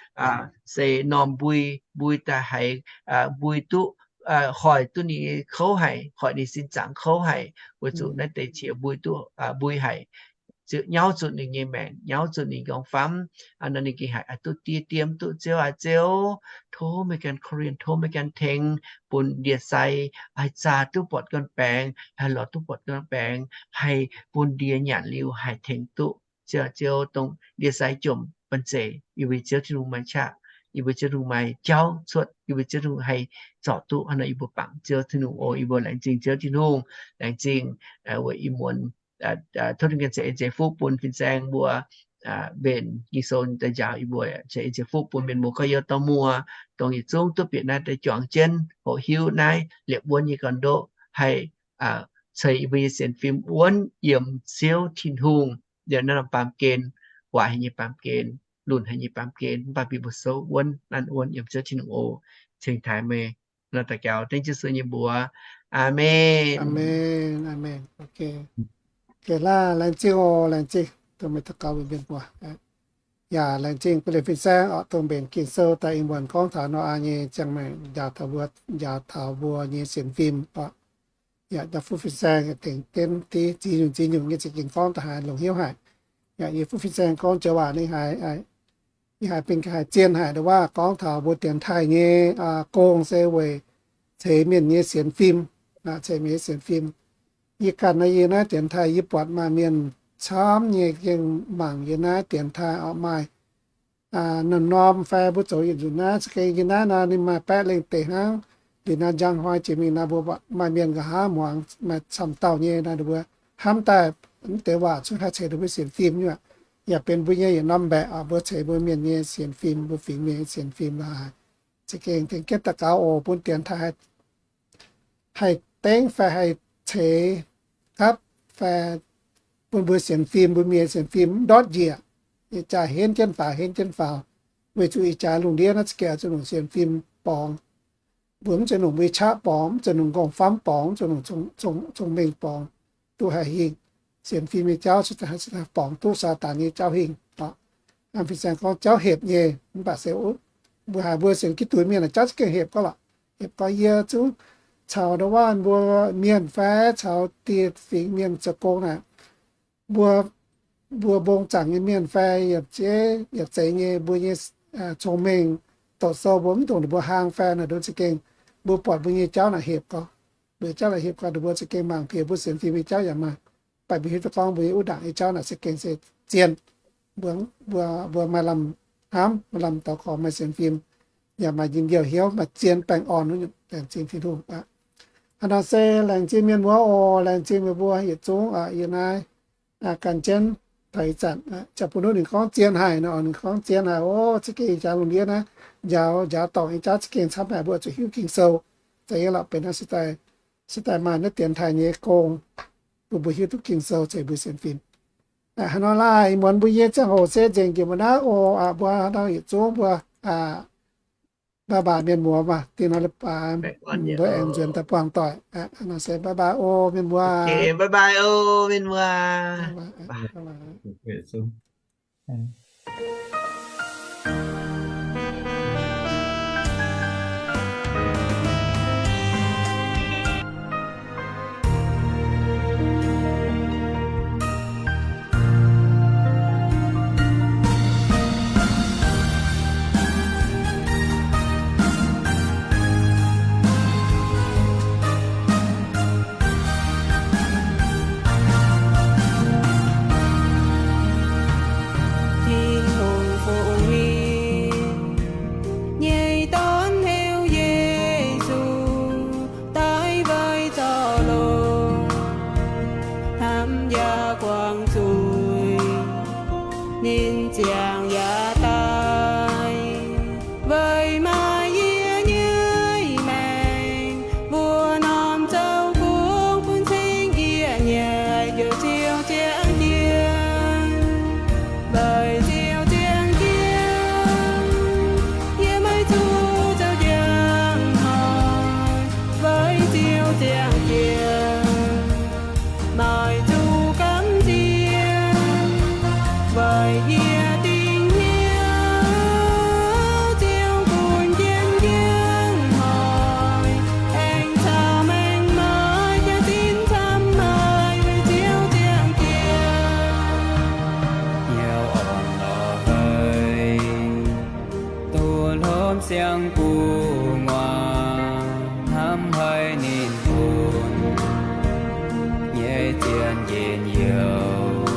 se normh mbui, mbui daaih haiz, mbui duqv hoic duqv ninh nyei kouv haic, hoic ninh sin zaangc kouv haic, weic zuqc naaiv deix qiex mbui duqv mbui haic, nyauv zuqc ninh nyei maengc, nyauv zuqc ninh nqorngv-famv. Aa, ninh gengh haiz duqv die diem duqv. Ziouv aac Ziouv, tov meih ganh korv-lienh, tov meih ganh tengx, bun ndie-sai haih zaah duqv buatc gorn-baengx, haih lorz duqv buatc gorn-baengx, haih bun ndie nyanc liuz haih tengx duqv. Ziouv aac Ziouv, dongh ndie-sai jomc banh zeic, yie mbuo Ziouv Tin-Hungh maaih qaqv, yie mbuo Ziouv Tin-Hungh maaih jauv cuotv, yie mbuo Ziouv Tin-Hungh haih zorc duqv. Hnangv naaic yie mbuo bangc Ziouv Tin-Hungh oc. Yie mbuo laengz zingh Ziouv Tin-Hungh, laengz zingh weic ih muonz tov Tin-Hungh ganh ceix en ceix fuqv bun fin-saeng mbuo mbenc Ging-Sou daaih njaaux yie mbuo, ceix en ceix fuqv bun mienh muoz gorx-youz dorh muoz, dongh yietc zungv duqv bieqc naaiv daaih juangc jienv hoqc hiuv naaiv liepc wuonv nyei gorn-ndoqv, haih ceix yie mbuo nyei sienx fim wuonv yiem Ziouv Tin-Hungh, yiem naaiv norm baamh gen, waaic haic nyei baamh gen, lunc haic nyei baamh gen, mv baac bun mbuo souv wuonv nanv wuonv yiem Ziouv Tin-Hungh oc. Cingx taaih meih nor daux gaux dengv Yesu nyei mbuox. Aamen. Aamen. Aamen. Laengz zingh oc, laengz zingh dongh meih daux gaux mbuox mienh mbuo. Yaac laengz zingh bun leiz fin-saeng oc, dongh mbenc Ging-Sou daaih ih muonz gorngv taux Noyaa nyei ziangh maengc, njaaux taux mbuo, njaaux taux mbuo nyei sienx fim oc. Yaac daaih fuqv fin-saeng tengx jienv div ziex nyungc ziex nyungc nyei za'gengh gorngv daaih haiz longc hnyouv haic. Yaac yie fuqv fin-saeng gorngv joux waac ninh haiz, yie haiz bingx haiz zien haic, ndo waac gorngv taux mbuo dienx taaih nyei gong se weic ceix mienh nyei sienx fim, ceix mienh nyei sienx fim. Yie ganh naaiv, yie naaiv dienx taaih yie buatc maaih mienh camv nyei gengh mangc yie naaiv dienx taaih oc, maaih norm-norm fai mbuo zoux yietc nzunc naaiv za'gengh yie naaiv nor ninh maaih baeqv lengh deix hnangv. Liuz naaiv njang hnoi jiex mingh naaiv mbuo maaih mienh nqa'haav muangx maaih camv dauh nyei naaiv, ninh mbuo hnamv daaih mv deix waac cuotv haih ceix ninh mbuo sienx fim nyei. Yaac benx mbuo nyei yietc norm mbaeqc oc, mbuo ceix mbuo mienh nyei sienx fim, mbuo fingx mienh nyei sienx fim laaix. Za'gengh tengx jienv daux gaux oc, bun dienx taaih haih dengv fai haih ceix gapv fai bun mbuo sienx fim, mbuo mienh sienx fim mv ndortv njiec. Ih jaax henv jienv faaux, henv jienv faaux, weic zuqc ih jaax lungh ndiev naaiv za'gengh zuqc longc sienx fim borngz. Mbuo mv zeiz longc mbuo nyei qaqv borngz, mv zeiz longc nqorngv-famv borngz, mv zeiz longc cong-mengh borngz duqv haih hingh. Sienx fim nyei jauv se borngz duqv Saadaan nyei jauv hingh. Hnangv fin-saeng gorngv jauv hepc nyei, mv baac se mbuo haiz mbuo sienx Giduc mienh jauv za'gengh hepc gorngv lorqc. Hepc gorngv yie zungv caux ndo waac mbuo mienh fai caux dieh fingx mienh zoux gong naaic, mbuo, mbuo mbong zaangc nyei mienh fai yietc zeiz, yietc zeiz nyei mbuo nyei cong-mengh doqc sou mbuo mv dongc ninh mbuo hlang fai naaic, ndo za'gengh mbuo buatc mbuo nyei jauv naaic hepc gorngv. Mbuo jauv naaic hepc gorngv, ninh mbuo za'gengh mangc piex mbuo sienx fim nyei jauv yaac maaih, mv baac mbuo hiuv duqv gorngv mbuo nyei wuov ndaangc nyei jauv naaic za'gengh se zien. Mbuo, mbuo, mbuo maaih lamh hnamv, maaih lamh douz gorx, maaih sienx fim, yaac maaih njien-youh hnyouv, maaih zien baengh orn wuov nyungc. Laengz zingh Tin-Hungh aqv. Hnangv naaic se laengz zingh mienh muoz oc, laengz zingh meih mbuo yietc zungv oc. Yie naaiv gan jienv taux ih zanc, ziouc bun ninh gorngv zien haic nor, ninh gorngv zien haic, o, za'gengh jaax lungh ndiev naaiv njaaux, njaaux dorngc nyei jauv za'gengh camv haic, mbuo zuqc hiuv Ging-Sou. Za'gengh lorqc benx naaiv se daaih maaih naaiv dienx taaih nyei gong, bun mbuo hiuv duqv Ging-Sou ceix mbuo sienx fim. Hnangv nor laanh, ih muonz mbuo nyei ziangh hoc se nzengc jiex mbuo naaiv oc. Mbuo hnangv nor yietc zungv mbuo bye bye mienh muoz maah, dingh nor leiz-baaix mbuo aengx nzuonx daaih buangh doic. Hnangv nor se bye bye oc mienh muoz. Bye bye oc mienh muoz. Tin-Hungh fungx mienh nyei dorn heuc Yesu daaih weic zorc longx, hnamv yaac guangc zuiz, ninh ziangh yaac daaih weic maaih yie nyei maengc. Mbuo norm zoux gong bun cing yie nyei, heuc Ziouv ziangh jienv, weic Ziouv ziangh jienv. Yie maiv zuqc zoux njang hnoi, weic Ziouv ziangh jienv. Maiv zuqc gamh nziex, weic yie dingc hnyouv Ziouv bun jienv njang hnoi, aengx caux maengc maaih jaax-zinh camv haic, weic Ziouv ziangh jienv. Hnyouv orn lorz haic, duqv hlo siang gu'nguaaz, hnamv haiz ninh bun nyei zien njien-youh,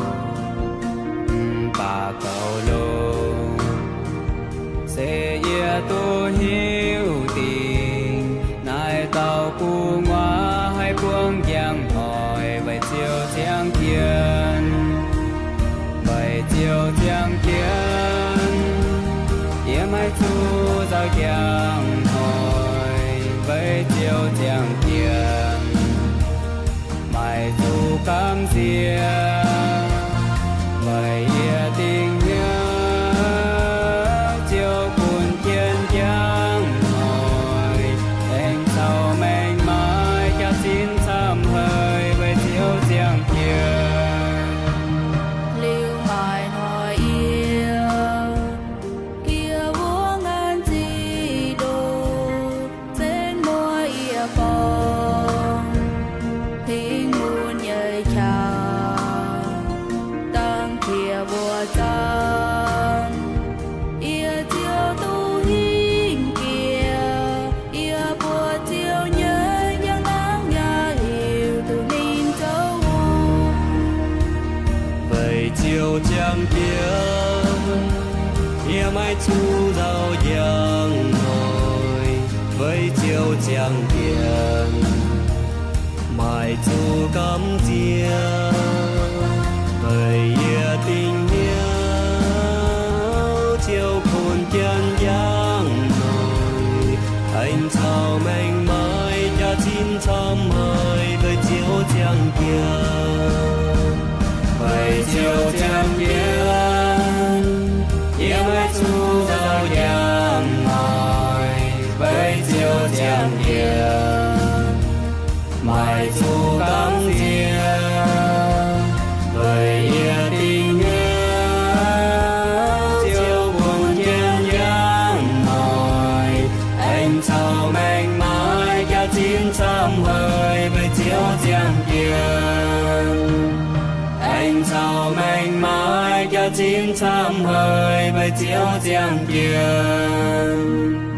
mv baac goux longx, se yie duqv hiuv dingc naaiv dauh gu'nguaaz haih buangv njang hnoi weic Ziouv ziangh jienv. Weic Ziouv ziangh jienv, yie maiv zuqc nzauh njang hnoi, weic Ziouv ziangh jienv. Maiv zuqc gamh nziex, weic yie dingc hnyouv Ziouv bun jienv njang hnoi, aengx caux maengc maaih jaax-zinh camv haic, weic Ziouv ziangh jienv. Liuz maaih hnoi yie gieh wuov ngaanc zic ndoh, zenv muoz yie borngz, tengx mun nyei qangx, dangh qiex mbuo zaangc, yie Ziouv duqv hingh jiex. Yie buoz Ziouv nyei njang-laangc yaac hiuv duqv ninh zoux hungh. Weic Ziouv ziangh jienv, yie maiv zuqc nzauh njang hnoi, weic Ziouv ziangh jienv. Maiv zuqc gamh nziex, weic yie dingc hnyouv Ziouv bun jienv njang hnoi, aengx caux maengc maaih jaax-zinh camv haic, weic Ziouv ziangh jienv. Weic Ziouv ziangh jienv, yie maiv zuqc nzauh njang hnoi, weic Ziouv ziangh jienv. Maiv zuqc gamh nziex, weic yie dingc hnyouv Ziouv bun jienv njang hnoi, aengx caux maengc maaih jaax-zinh camv haic, weic Ziouv ziangh jienv. Aengx caux maengc maaih jaax-zinh camv haic, weic Ziouv ziangh jienv.